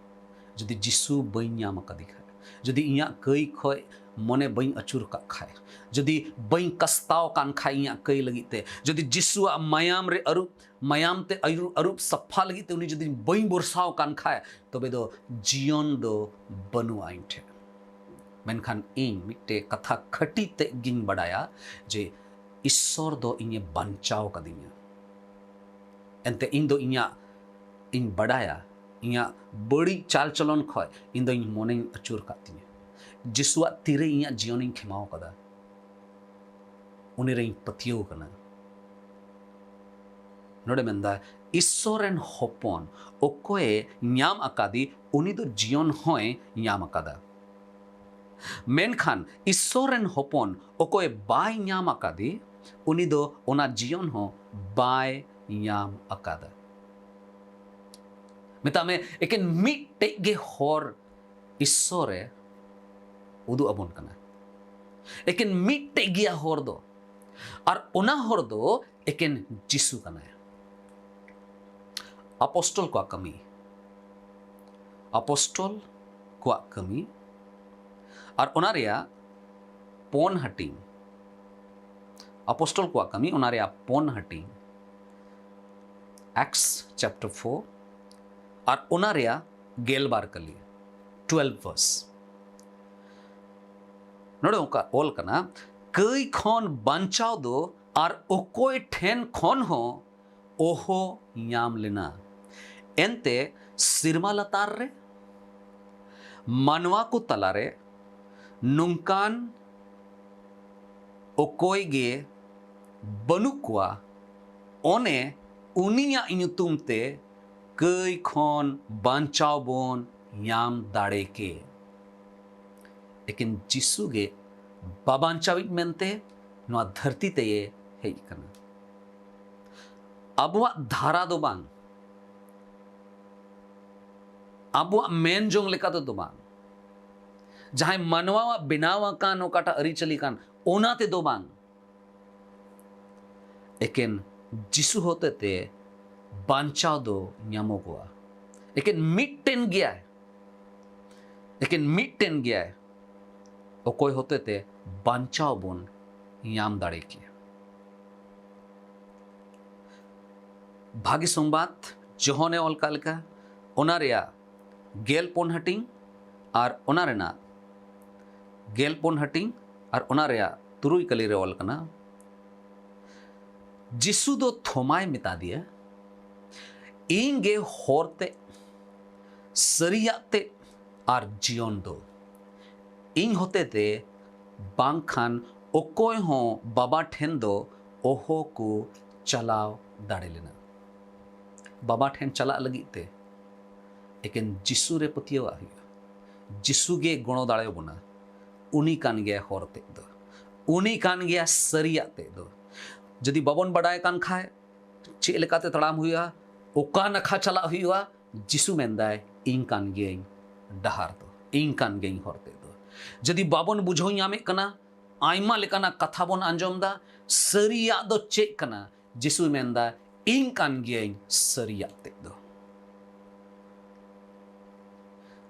ᱡᱩᱫᱤ ᱡᱤᱥᱩ ᱵᱟᱹᱧ ᱧᱟᱢ ᱟᱠᱟᱫᱮ ᱠᱷᱟᱡ, ᱡᱩᱫᱤ ᱤᱧᱟᱹᱜ ᱠᱟᱹᱭ ᱠᱷᱚᱡ ᱢᱚᱱᱮ ᱵᱟᱹᱧ ᱟᱹᱪᱩᱨ ᱟᱠᱟᱫ ᱠᱷᱟᱡ, ᱡᱩᱫᱤ ᱵᱟᱹᱧ ᱠᱟᱥᱛᱟᱣ ᱟᱠᱟᱱ ᱠᱷᱟᱡ ᱤᱧᱟᱹᱜ ᱠᱟᱹᱭ ᱞᱟᱹᱜᱤᱫ ᱛᱮ, ᱡᱩᱫᱤ ᱡᱤᱥᱩᱣᱟᱜ ᱢᱟᱭᱟᱢ ᱨᱮ ᱟᱹᱨᱩᱵ, ᱢᱟᱭᱟᱢ ᱛᱮ ᱟᱹᱨᱩᱵ, ᱟᱹᱨᱩᱵ ᱥᱟᱯᱷᱟ ᱞᱟᱹᱜᱤᱫ ᱛᱮ ᱩᱱᱤ ᱡᱩᱫᱤ ᱵᱟᱹᱧ ᱵᱷᱚᱨᱥᱟᱣ ᱟᱠᱟᱱ ᱠᱷᱟᱡ, ᱛᱚᱵᱮ ᱫᱚ ᱡᱤᱭᱚᱱ ᱫᱚ ᱵᱟᱹᱱᱩᱜᱼᱟ ᱤᱧ ᱴᱷᱮᱱ᱾ ᱢᱮᱱᱠᱷᱟᱱ ᱤᱧ ᱢᱤᱫᱴᱮᱡ ᱠᱟᱛᱷᱟ ᱠᱷᱟᱹᱴᱤ ᱛᱮᱫ ᱜᱤᱧ ᱵᱟᱰᱟᱭᱟ ᱡᱮ ᱤᱥᱥᱚᱨ ᱫᱚ ᱤᱧᱮ ᱵᱟᱧᱪᱟᱣ ᱠᱟᱫᱤᱧᱟ᱾ ᱮᱱᱛᱮ ᱤᱧ ᱫᱚ ᱤᱧᱟᱹᱜ ᱤᱧ ᱵᱟᱰᱟᱭᱟ, ᱤᱧᱟᱹᱜ ᱵᱟᱹᱲᱤᱡ ᱪᱟᱞ ᱪᱚᱞᱚᱱ ᱠᱷᱚᱡ ᱤᱧ ᱫᱚᱧ ᱢᱚᱱᱮᱧ ᱟᱹᱪᱩᱨ ᱟᱠᱟᱫ ᱛᱤᱧᱟᱹ᱾ ᱡᱤᱥᱩᱣᱟᱜ ᱛᱤᱨᱮ ᱤᱧᱟᱹᱜ ᱡᱤᱭᱚᱱᱤᱧ ᱠᱷᱮᱢᱟᱣ ᱠᱟᱫᱟ, ᱩᱱᱤ ᱨᱮᱧ ᱯᱟᱹᱛᱭᱟᱹᱣ ᱠᱟᱱᱟ᱾ ᱱᱚᱰᱮ ᱢᱮᱱᱫᱟ, ᱤᱥᱥᱚᱨ ᱨᱮᱱ ᱦᱚᱯᱚᱱ ᱚᱠᱚᱭᱮ ᱧᱟᱢ ᱟᱠᱟᱫᱮ, ᱩᱱᱤ ᱫᱚ ᱡᱤᱭᱚᱱ ᱦᱚᱸᱭ ᱧᱟᱢ ᱟᱠᱟᱫᱟ᱾ ᱢᱮᱱᱠᱷᱟᱱ ᱤᱥᱥᱚᱨ ᱨᱮᱱ ᱦᱚᱯᱚᱱ ᱚᱠᱚᱭ ᱵᱟᱭ ᱧᱟᱢ ᱟᱠᱟᱫᱮ, ᱩᱱᱤ ᱫᱚ ᱚᱱᱟ ᱡᱤᱭᱚᱱ ᱦᱚᱸ ᱵᱟᱭ ᱧᱟᱢ ᱟᱠᱟᱫᱟ᱾ ᱢᱮᱛᱟᱜ ᱢᱮ, ᱮᱠᱮᱱ ᱢᱤᱫᱴᱮᱡ ᱜᱮ ᱦᱚᱨ ᱤᱥᱥᱚᱨᱮ ᱩᱫᱩᱜ ᱟᱵᱚᱱ ᱠᱟᱱᱟ᱾ ᱮᱠᱮᱱ ᱢᱤᱫᱴᱮᱡ ᱜᱮᱭᱟ ᱦᱚᱨ ᱫᱚ, ᱟᱨ ᱚᱱᱟ ᱦᱚᱨ ᱫᱚ ᱮᱠᱮᱱ ᱡᱤᱥᱩ ᱠᱟᱱᱟᱭ᱾ ᱟᱯᱚᱥᱴᱚᱞ ᱠᱚᱣᱟᱜ ᱠᱟᱹᱢᱤ, ᱟᱯᱚᱥᱴᱚᱞ ᱠᱚᱣᱟᱜ ᱠᱟᱹᱢᱤ, ᱟᱨ ᱚᱱᱟ ᱨᱮᱭᱟᱜ ᱯᱚᱱ ᱦᱟᱹᱴᱤᱧ, ᱟᱯᱚᱥᱴᱚᱞ ᱠᱚᱣᱟᱜ ᱠᱟᱹᱢᱤ, ᱚᱱᱟ ᱨᱮᱭᱟᱜ ᱯᱚᱱ ᱦᱟᱹᱴᱤᱧ, Acts chapter four, ᱟᱨ ᱚᱱᱟ ᱨᱮᱭᱟᱜ ᱜᱮᱞᱵᱟᱨ ᱠᱟᱹᱞᱤ, twelve verse᱾ ᱱᱚᱰᱮ ᱚᱱᱠᱟ ᱚᱞ ᱠᱟᱱᱟ, ᱠᱟᱹᱭ ᱠᱷᱚᱱ ᱵᱟᱧᱪᱟᱣ ᱫᱚ ᱟᱨ ᱚᱠᱚᱭ ᱴᱷᱮᱱ ᱠᱷᱚᱱ ᱦᱚᱸ ᱚᱦᱚ ᱧᱟᱢ ᱞᱮᱱᱟ᱾ ᱮᱱᱛᱮ ᱥᱤᱨᱢᱟ ᱞᱟᱛᱟᱨ ᱨᱮ ᱢᱟᱱᱣᱟ ᱠᱚ ᱛᱟᱞᱟᱨᱮ ᱱᱚᱝᱠᱟᱱ ᱚᱠᱚᱭ ᱜᱮ ᱵᱟᱹᱱᱩᱜ ᱠᱚᱣᱟ, ᱚᱱᱮ ᱩᱱᱤᱭᱟᱜ ᱧᱩᱛᱩᱢ ᱛᱮ ᱠᱟᱹᱭ ᱠᱷᱚᱱ ᱵᱟᱧᱪᱟᱣ ᱵᱚᱱ ᱧᱟᱢ ᱫᱟᱲᱮ ᱠᱮ᱾ ᱮᱠᱮᱱ ᱡᱤᱥᱩ ᱜᱮ ᱵᱟᱵᱟᱧᱪᱟᱣᱤᱡ ᱢᱮᱱᱛᱮ ᱱᱚᱣᱟ ᱫᱷᱟᱹᱨᱛᱤ ᱛᱮᱭᱮ ᱦᱮᱡ ᱟᱠᱟᱱᱟ᱾ ᱟᱵᱚᱣᱟᱜ ᱫᱷᱟᱨᱟ ᱫᱚ ᱵᱟᱝ, ᱟᱵᱚᱣᱟᱜ ᱢᱮᱱ ᱡᱚᱝ ᱞᱮᱠᱟ ᱛᱮᱫᱚ ᱵᱟᱝ, ᱡᱟᱦᱟᱸᱭ ᱢᱟᱱᱣᱟᱣᱟᱜ ᱵᱮᱱᱟᱣ ᱟᱠᱟᱱ ᱚᱠᱟᱴᱟᱜ ᱟᱹᱨᱤᱪᱟᱹᱞᱤ ᱠᱟᱱ, ᱚᱱᱟ ᱛᱮᱫᱚ ᱵᱟᱝ, ᱮᱠᱮᱱ ᱡᱤᱥᱩ ᱦᱚᱛᱮᱛᱮ ᱵᱟᱧᱪᱟᱣ ᱫᱚ ᱧᱟᱢᱚᱜᱚᱜᱼᱟ᱾ ᱮᱠᱮᱱ ᱢᱤᱫᱴᱮᱱ ᱜᱮᱭᱟᱭ, ᱮᱠᱮᱱ ᱢᱤᱫᱴᱮᱱ ᱜᱮᱭᱟᱭ, ᱚᱠᱚᱭ ᱦᱚᱛᱮᱛᱮ ᱵᱟᱧᱪᱟᱣ ᱵᱚᱱ ᱧᱟᱢ ᱫᱟᱲᱮ ᱠᱮᱭᱟ᱾ ᱵᱷᱟᱜᱮ ᱥᱚᱝᱵᱟᱫ ᱡᱚᱦᱚᱱᱮ ᱚᱞ ᱠᱟᱜ ᱞᱮᱠᱟ, ᱚᱱᱟ ᱨᱮᱭᱟᱜ ᱜᱮᱞ ᱯᱩᱱ ᱦᱟᱹᱴᱤᱧ ᱟᱨ ᱚᱱᱟ ᱨᱮᱱᱟᱜ ᱜᱮᱞ ᱯᱩᱱ ᱦᱟᱹᱴᱤᱧ ᱟᱨ ᱚᱱᱟ ᱨᱮᱭᱟᱜ ᱛᱩᱨᱩᱭ ᱠᱟᱹᱞᱤ ᱨᱮ ᱚᱞ ᱠᱟᱱᱟ, ᱡᱤᱥᱩ ᱫᱚ ᱛᱷᱚᱢᱟᱭ ᱢᱮᱛᱟ ᱫᱮᱭᱟ, "ᱤᱧ ᱜᱮ ᱦᱚᱨ ᱛᱮ, ᱥᱟᱹᱨᱤᱭᱟᱜ ᱛᱮ ᱟᱨ ᱡᱤᱭᱚᱱ ᱫᱚ᱾ ᱤᱧ ᱦᱚᱛᱮᱛᱮ ᱵᱟᱝᱠᱷᱟᱱ ᱚᱠᱚᱭ ᱦᱚᱸ ᱵᱟᱵᱟ ᱴᱷᱮᱱ ᱫᱚ ᱚᱦᱚ ᱠᱚ ᱪᱟᱞᱟᱣ ᱫᱟᱲᱮ ᱞᱮᱱᱟ᱾" ᱵᱟᱵᱟ ᱴᱷᱮᱱ ᱪᱟᱞᱟᱜ ᱞᱟᱹᱜᱤᱫ ᱛᱮ ᱮᱠᱮᱱ ᱡᱤᱥᱩ ᱨᱮ ᱯᱟᱹᱛᱭᱟᱹᱣᱟᱜ ᱦᱩᱭᱩᱜᱼᱟ᱾ ᱡᱤᱥᱩ ᱜᱮ ᱜᱚᱲᱚ ᱫᱟᱲᱮᱭᱟᱵᱚᱱᱟ᱾ ᱩᱱᱤ ᱠᱟᱱ ᱜᱮᱭᱟᱭ ᱦᱚᱨ ᱛᱮᱫ ᱫᱚ, ᱩᱱᱤ ᱠᱟᱱ ᱜᱮᱭᱟ ᱥᱟᱹᱨᱤᱭᱟᱜ ᱛᱮᱫ ᱫᱚ᱾ ᱡᱩᱫᱤ ᱵᱟᱵᱚᱱ ᱵᱟᱰᱟᱭ ᱠᱟᱱ ᱠᱷᱟᱡ ᱪᱮᱫ ᱞᱮᱠᱟᱛᱮ ᱛᱟᱲᱟᱢ ᱦᱩᱭᱩᱜᱼᱟ, ᱚᱠᱟ ᱱᱟᱠᱷᱟ ᱪᱟᱞᱟᱜ ᱦᱩᱭᱩᱜᱼᱟ, ᱡᱤᱥᱩ ᱢᱮᱱᱫᱟᱭ, "ᱤᱧ ᱠᱟᱱ ᱜᱤᱭᱟᱹᱧ ᱰᱟᱦᱟᱨ ᱫᱚ, ᱤᱧ ᱠᱟᱱ ᱜᱤᱭᱟᱹᱧ ᱦᱚᱨ ᱛᱮᱫ ᱫᱚ᱾" ᱡᱩᱫᱤ ᱵᱟᱵᱚᱱ ᱵᱩᱡᱷᱟᱹᱣ ᱧᱟᱢᱮᱫ ᱠᱟᱱᱟ, ᱟᱭᱢᱟ ᱞᱮᱠᱟᱱᱟᱜ ᱠᱟᱛᱷᱟ ᱵᱚᱱ ᱟᱸᱡᱚᱢ ᱮᱫᱟ, ᱥᱟᱹᱨᱤᱭᱟᱜ ᱫᱚ ᱪᱮᱫ ᱠᱟᱱᱟ? ᱡᱤᱥᱩᱭ ᱢᱮᱱᱫᱟ, "ᱤᱧ ᱠᱟᱱ ᱜᱤᱭᱟᱹᱧ ᱥᱟᱹᱨᱤᱭᱟᱜ ᱛᱮᱫ ᱫᱚ᱾"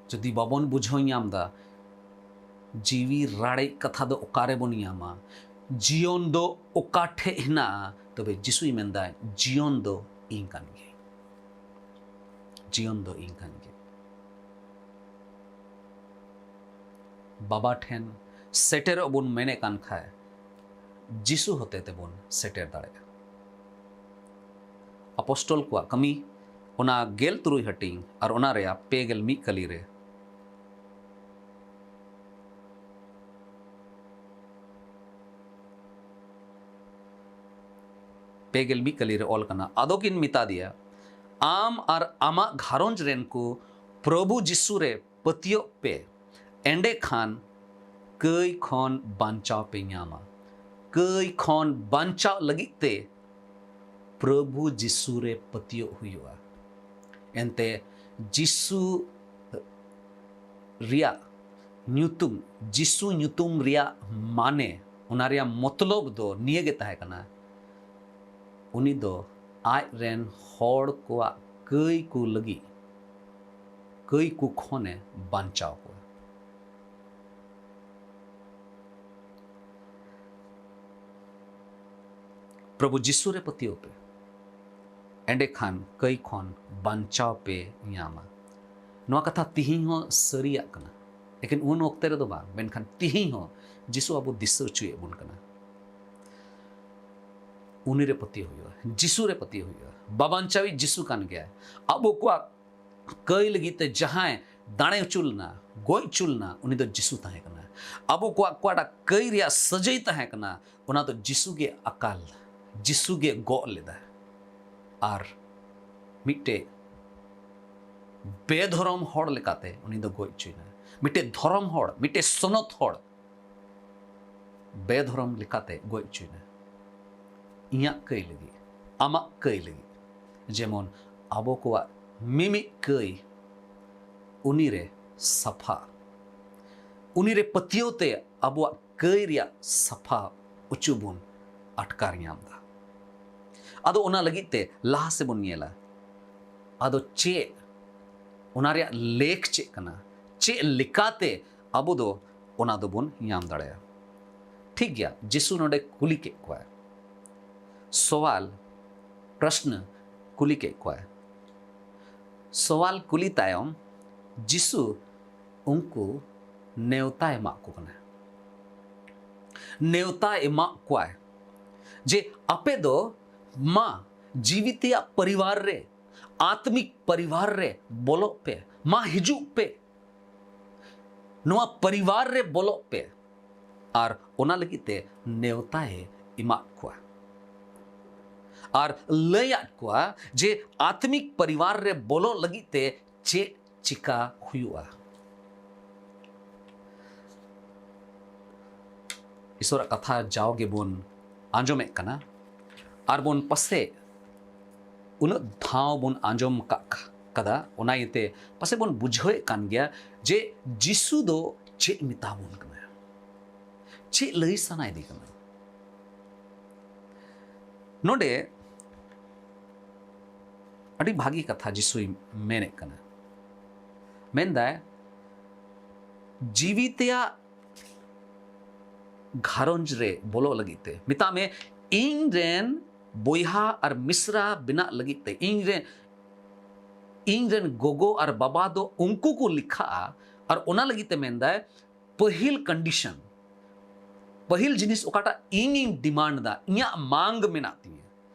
ᱡᱩᱫᱤ ᱵᱟᱵᱚᱱ ᱵᱩᱡᱷᱟᱹᱣ ᱧᱟᱢ ᱮᱫᱟ, ᱡᱤᱣᱤ ᱨᱟᱲᱮᱡ ᱠᱟᱛᱷᱟ ᱫᱚ ᱚᱠᱟᱨᱮ ᱵᱚᱱ ᱧᱟᱢᱟ, ᱡᱤᱭᱚᱱ ᱫᱚ ᱚᱠᱟ ᱴᱷᱮᱡ ᱦᱮᱱᱟᱜᱼᱟ, ᱛᱚᱵᱮ ᱡᱤᱥᱩᱭ ᱢᱮᱱᱫᱟ, "ᱡᱤᱭᱚᱱ ᱫᱚ ᱤᱧ ᱠᱟᱱ ᱜᱤᱭᱟᱹᱧ, ᱡᱤᱭᱚᱱ ᱫᱚ ᱤᱧ ᱠᱟᱱ ᱜᱤᱭᱟᱹᱧ᱾" ᱵᱟᱵᱟ ᱴᱷᱮᱱ ᱥᱮᱴᱮᱨᱚᱜ ᱵᱚᱱ ᱢᱮᱱᱮᱫ ᱠᱟᱱ ᱠᱷᱟᱡ, ᱡᱤᱥᱩ ᱦᱚᱛᱮ ᱛᱮᱵᱚᱱ ᱥᱮᱴᱮᱨ ᱫᱟᱲᱮᱭᱟᱜᱼᱟ᱾ ᱟᱯᱚᱥᱴᱚᱞ ᱠᱚᱣᱟᱜ ᱠᱟᱹᱢᱤ, ᱚᱱᱟ ᱜᱮᱞ ᱛᱩᱨᱩᱭ ᱦᱟᱹᱴᱤᱧ ᱟᱨ ᱚᱱᱟ ᱨᱮᱭᱟᱜ ᱯᱮ ᱜᱮᱞ ᱢᱤᱫ ᱠᱟᱹᱞᱤ ᱨᱮ, ᱯᱮ ᱜᱮᱞ ᱢᱤᱫ ᱠᱟᱹᱞᱤ ᱨᱮ ᱚᱞ ᱠᱟᱱᱟ, ᱟᱫᱚ ᱠᱤᱱ ᱢᱮᱛᱟ ᱫᱮᱭᱟ, "ᱟᱢ ᱟᱨ ᱟᱢᱟᱜ ᱜᱷᱟᱨᱚᱸᱡᱽ ᱨᱮᱱ ᱠᱚ ᱯᱨᱚᱵᱷᱩ ᱡᱤᱥᱩ ᱨᱮ ᱯᱟᱹᱛᱭᱟᱹᱜ ᱯᱮ, ᱮᱸᱰᱮᱠᱷᱟᱱ ᱠᱟᱹᱭ ᱠᱷᱚᱱ ᱵᱟᱧᱪᱟᱣ ᱯᱮ ᱧᱟᱢᱟ᱾" ᱠᱟᱹᱭ ᱠᱷᱚᱱ ᱵᱟᱧᱪᱟᱣ ᱞᱟᱹᱜᱤᱫ ᱛᱮ ᱯᱨᱚᱵᱷᱩ ᱡᱤᱥᱩ ᱨᱮ ᱯᱟᱹᱛᱭᱟᱹᱜ ᱦᱩᱭᱩᱜᱼᱟ᱾ ᱮᱱᱛᱮ ᱡᱤᱥᱩ ᱨᱮᱭᱟᱜ ᱧᱩᱛᱩᱢ, ᱡᱤᱥᱩ ᱧᱩᱛᱩᱢ ᱨᱮᱭᱟᱜ ᱢᱟᱱᱮ, ᱚᱱᱟ ᱨᱮᱭᱟᱜ ᱢᱚᱛᱞᱚᱵ ᱫᱚ ᱱᱤᱭᱟᱹ ᱜᱮ ᱛᱟᱦᱮᱸ ᱠᱟᱱᱟ, ᱩᱱᱤ ᱫᱚ ᱟᱡ ᱨᱮᱱ ᱦᱚᱲ ᱠᱚᱣᱟᱜ ᱠᱟᱹᱭ ᱠᱚ ᱞᱟᱹᱜᱤᱫ, ᱠᱟᱹᱭ ᱠᱚ ᱠᱷᱚᱱᱮ ᱵᱟᱧᱪᱟᱣ ᱠᱚᱣᱟ᱾ ᱯᱨᱚᱵᱷᱩ ᱡᱤᱥᱩ ᱨᱮ ᱯᱟᱹᱛᱭᱟᱹᱣ ᱯᱮ, ᱮᱸᱰᱮᱠᱷᱟᱱ ᱠᱟᱹᱭ ᱠᱷᱚᱱ ᱵᱟᱧᱪᱟᱣ ᱯᱮ ᱧᱟᱢᱟ᱾ ᱱᱚᱣᱟ ᱠᱟᱛᱷᱟ ᱛᱤᱦᱤᱧ ᱦᱚᱸ ᱥᱟᱹᱨᱤᱭᱟᱜ ᱠᱟᱱᱟ, ᱮᱠᱮᱱ ᱩᱱ ᱚᱠᱛᱮ ᱨᱮᱫᱚ ᱵᱟᱝ, ᱢᱮᱱᱠᱷᱟᱱ ᱛᱤᱦᱤᱧ ᱦᱚᱸ ᱡᱤᱥᱩ ᱟᱵᱚ ᱫᱤᱥᱟᱹ ᱦᱚᱪᱚᱭᱮᱫ ᱵᱚᱱ ᱠᱟᱱᱟ᱾ ᱩᱱᱤ ᱨᱮ ᱯᱟᱹᱛᱭᱟᱹᱣ ᱦᱩᱭᱩᱜᱼᱟ, ᱡᱤᱥᱩ ᱨᱮ ᱯᱟᱹᱛᱭᱟᱹᱣ ᱦᱩᱭᱩᱜᱼᱟ᱾ ᱵᱟᱵᱟᱧᱪᱟᱣᱤᱡ ᱡᱤᱥᱩ ᱠᱟᱱ ᱜᱮᱭᱟᱭ᱾ ᱟᱵᱚ ᱠᱚᱣᱟᱜ ᱠᱟᱹᱭ ᱞᱟᱹᱜᱤᱫ ᱛᱮ ᱡᱟᱦᱟᱸᱭ ᱫᱟᱲᱮ ᱦᱚᱪᱚ ᱞᱮᱱᱟ, ᱜᱚᱡ ᱦᱚᱪᱚ ᱞᱮᱱᱟ, ᱩᱱᱤ ᱫᱚ ᱡᱤᱥᱩ ᱛᱟᱦᱮᱸ ᱠᱟᱱᱟ᱾ ᱟᱵᱚ ᱠᱚᱣᱟᱜ ᱚᱠᱟᱴᱟᱜ ᱠᱟᱹᱭ ᱨᱮᱭᱟᱜ ᱥᱟᱹᱡᱟᱹᱭ ᱛᱟᱦᱮᱸ ᱠᱟᱱᱟ, ᱚᱱᱟ ᱫᱚ ᱡᱤᱥᱩ ᱜᱮ ᱟᱠᱟᱞ, ᱡᱤᱥᱩ ᱜᱮ ᱜᱚᱜ ᱞᱮᱫᱟ᱾ ᱟᱨ ᱢᱤᱫᱴᱮᱡ ᱵᱮᱫᱷᱚᱨᱚᱢ ᱦᱚᱲ ᱞᱮᱠᱟᱛᱮ ᱩᱱᱤ ᱫᱚ ᱜᱚᱡ ᱦᱚᱪᱚᱭᱮᱱᱟ᱾ ᱢᱤᱫᱴᱮᱡ ᱫᱷᱚᱨᱚᱢ ᱦᱚᱲ, ᱢᱤᱫᱴᱮᱡ ᱥᱚᱱᱚᱛ ᱦᱚᱲ ᱵᱮᱫᱷᱚᱨᱚᱢ ᱞᱮᱠᱟᱛᱮ ᱜᱚᱡ ᱦᱚᱪᱚᱭᱮᱱᱟ᱾ ᱤᱧᱟᱹᱜ ᱠᱟᱹᱭ ᱞᱟᱹᱜᱤᱫ, ᱟᱢᱟᱜ ᱠᱟᱹᱭ ᱞᱟᱹᱜᱤᱫ, ᱡᱮᱢᱚᱱ ᱟᱵᱚ ᱠᱚᱣᱟᱜ ᱢᱤᱢᱤᱫ ᱠᱟᱹᱭ ᱩᱱᱤᱨᱮ ᱥᱟᱯᱷᱟ, ᱩᱱᱤᱨᱮ ᱯᱟᱹᱛᱭᱟᱹᱣ ᱛᱮ ᱟᱵᱚᱣᱟᱜ ᱠᱟᱹᱭ ᱨᱮᱭᱟᱜ ᱥᱟᱯᱷᱟ ᱚᱪᱚ ᱵᱚᱱ ᱟᱴᱠᱟᱨ ᱧᱟᱢ ᱮᱫᱟ᱾ ᱟᱫᱚ ᱚᱱᱟ ᱞᱟᱹᱜᱤᱫ ᱛᱮ ᱞᱟᱦᱟ ᱥᱮᱫ ᱵᱚᱱ ᱧᱮᱞᱟ᱾ ᱟᱫᱚ ᱪᱮᱫ ᱚᱱᱟ ᱨᱮᱭᱟᱜ ᱞᱮᱠ ᱪᱮᱫ ᱠᱟᱱᱟ? ᱪᱮᱫ ᱞᱮᱠᱟᱛᱮ ᱟᱵᱚ ᱫᱚ ᱚᱱᱟ ᱫᱚᱵᱚᱱ ᱧᱟᱢ ᱫᱟᱲᱮᱭᱟᱜᱼᱟ? ᱴᱷᱤᱠ ᱜᱮᱭᱟ, ᱡᱤᱥᱩ ᱱᱚᱰᱮ ᱠᱩᱞᱤ ᱠᱮᱫ ᱠᱚᱣᱟᱭ, ᱥᱚᱣᱟᱞ, ᱯᱨᱚᱥᱱ ᱠᱩᱞᱤ ᱠᱮᱫ ᱠᱚᱣᱟᱭ᱾ ᱥᱚᱣᱟᱞ ᱠᱩᱞᱤ ᱛᱟᱭᱚᱢ ᱡᱤᱥᱩ ᱩᱱᱠᱩ ᱱᱮᱣᱛᱟᱭ ᱮᱢᱟᱜ ᱠᱚ ᱠᱟᱱᱟ᱾ ᱱᱮᱣᱛᱟᱭ ᱮᱢᱟᱜ ᱠᱚᱣᱟᱭ ᱡᱮ ᱟᱯᱮ ᱫᱚ ᱢᱟ ᱡᱤᱣᱤ ᱛᱮᱭᱟᱜ ᱯᱚᱨᱤᱵᱟᱨ ᱨᱮ, ᱟᱛᱢᱤᱠ ᱯᱚᱨᱤᱵᱟᱨ ᱨᱮ ᱵᱚᱞᱚᱜ ᱯᱮ, ᱢᱟ ᱦᱤᱡᱩᱜ ᱯᱮ, ᱱᱚᱣᱟ ᱯᱚᱨᱤᱵᱟᱨ ᱨᱮ ᱵᱚᱞᱚᱜ ᱯᱮ᱾ ᱟᱨ ᱚᱱᱟ ᱞᱟᱹᱜᱤᱫ ᱛᱮ ᱱᱮᱣᱛᱟᱭ ᱮᱢᱟᱫ ᱠᱚᱣᱟ ᱟᱨ ᱞᱟᱹᱭᱟᱫ ᱠᱚᱣᱟ ᱡᱮ ᱟᱛᱢᱤᱠ ᱯᱚᱨᱤᱵᱟᱨ ᱨᱮ ᱵᱚᱞᱚᱜ ᱞᱟᱹᱜᱤᱫ ᱛᱮ ᱪᱮᱫ ᱪᱤᱠᱟ ᱦᱩᱭᱩᱜᱼᱟ᱾ ᱤᱥᱚᱨᱟᱜ ᱠᱟᱛᱷᱟ ᱡᱟᱣ ᱜᱮᱵᱚᱱ ᱟᱸᱡᱚᱢᱮᱫ ᱠᱟᱱᱟ ᱟᱨ ᱵᱚᱱ ᱯᱟᱥᱮᱡ ᱩᱱᱟᱹᱜ ᱫᱷᱟᱣ ᱵᱚᱱ ᱟᱸᱡᱚᱢ ᱠᱟᱜ ᱠᱟᱫᱟ, ᱚᱱᱟ ᱤᱭᱟᱹᱛᱮ ᱯᱟᱥᱮᱡ ᱵᱚᱱ ᱵᱩᱡᱷᱟᱹᱣᱮᱫ ᱠᱟᱱ ᱜᱮᱭᱟ ᱡᱮ ᱡᱤᱥᱩ ᱫᱚ ᱪᱮᱫ ᱢᱮᱛᱟ ᱵᱚᱱ ᱠᱟᱱᱟ, ᱪᱮᱫ ᱞᱟᱹᱭ ᱥᱟᱱᱟᱭᱮᱫᱮ ᱠᱟᱱᱟ᱾ ᱱᱚᱰᱮ ᱟᱹᱰᱤ ᱵᱷᱟᱹᱜᱤ ᱠᱟᱛᱷᱟ ᱡᱤᱥᱩᱭ ᱢᱮᱱᱮᱫ ᱠᱟᱱᱟ᱾ ᱢᱮᱱᱫᱟᱭ, ᱡᱤᱣᱤ ᱛᱮᱭᱟᱜ ᱜᱷᱟᱨᱚᱸᱡᱽ ᱨᱮ ᱵᱚᱞᱚᱜ ᱞᱟᱹᱜᱤᱫ ᱛᱮ, ᱢᱮᱛᱟᱜ ᱢᱮ, ᱤᱧ ᱨᱮᱱ ᱵᱚᱭᱦᱟ ᱟᱨ ᱢᱤᱥᱨᱟ ᱵᱮᱱᱟᱜ ᱞᱟᱹᱜᱤᱫ ᱛᱮ, ᱤᱧ ᱨᱮᱱ, ᱤᱧ ᱨᱮᱱ ᱜᱚᱜᱚ ᱟᱨ ᱵᱟᱵᱟ ᱫᱚ ᱩᱱᱠᱩ ᱠᱚ ᱞᱮᱠᱷᱟᱜᱼᱟ᱾ ᱟᱨ ᱚᱱᱟ ᱞᱟᱹᱜᱤᱫ ᱛᱮ ᱢᱮᱱᱫᱟᱭ, ᱯᱟᱹᱦᱤᱞ ᱠᱚᱱᱰᱤᱥᱚᱱ, ᱯᱟᱹᱦᱤᱞ ᱡᱤᱱᱤᱥ ᱚᱠᱟᱴᱟᱜ ᱤᱧᱤᱧ ᱰᱤᱢᱟᱱᱰ ᱮᱫᱟ, ᱤᱧᱟᱹᱜ ᱢᱟᱝ ᱢᱮᱱᱟᱜ ᱛᱤᱧᱟᱹ,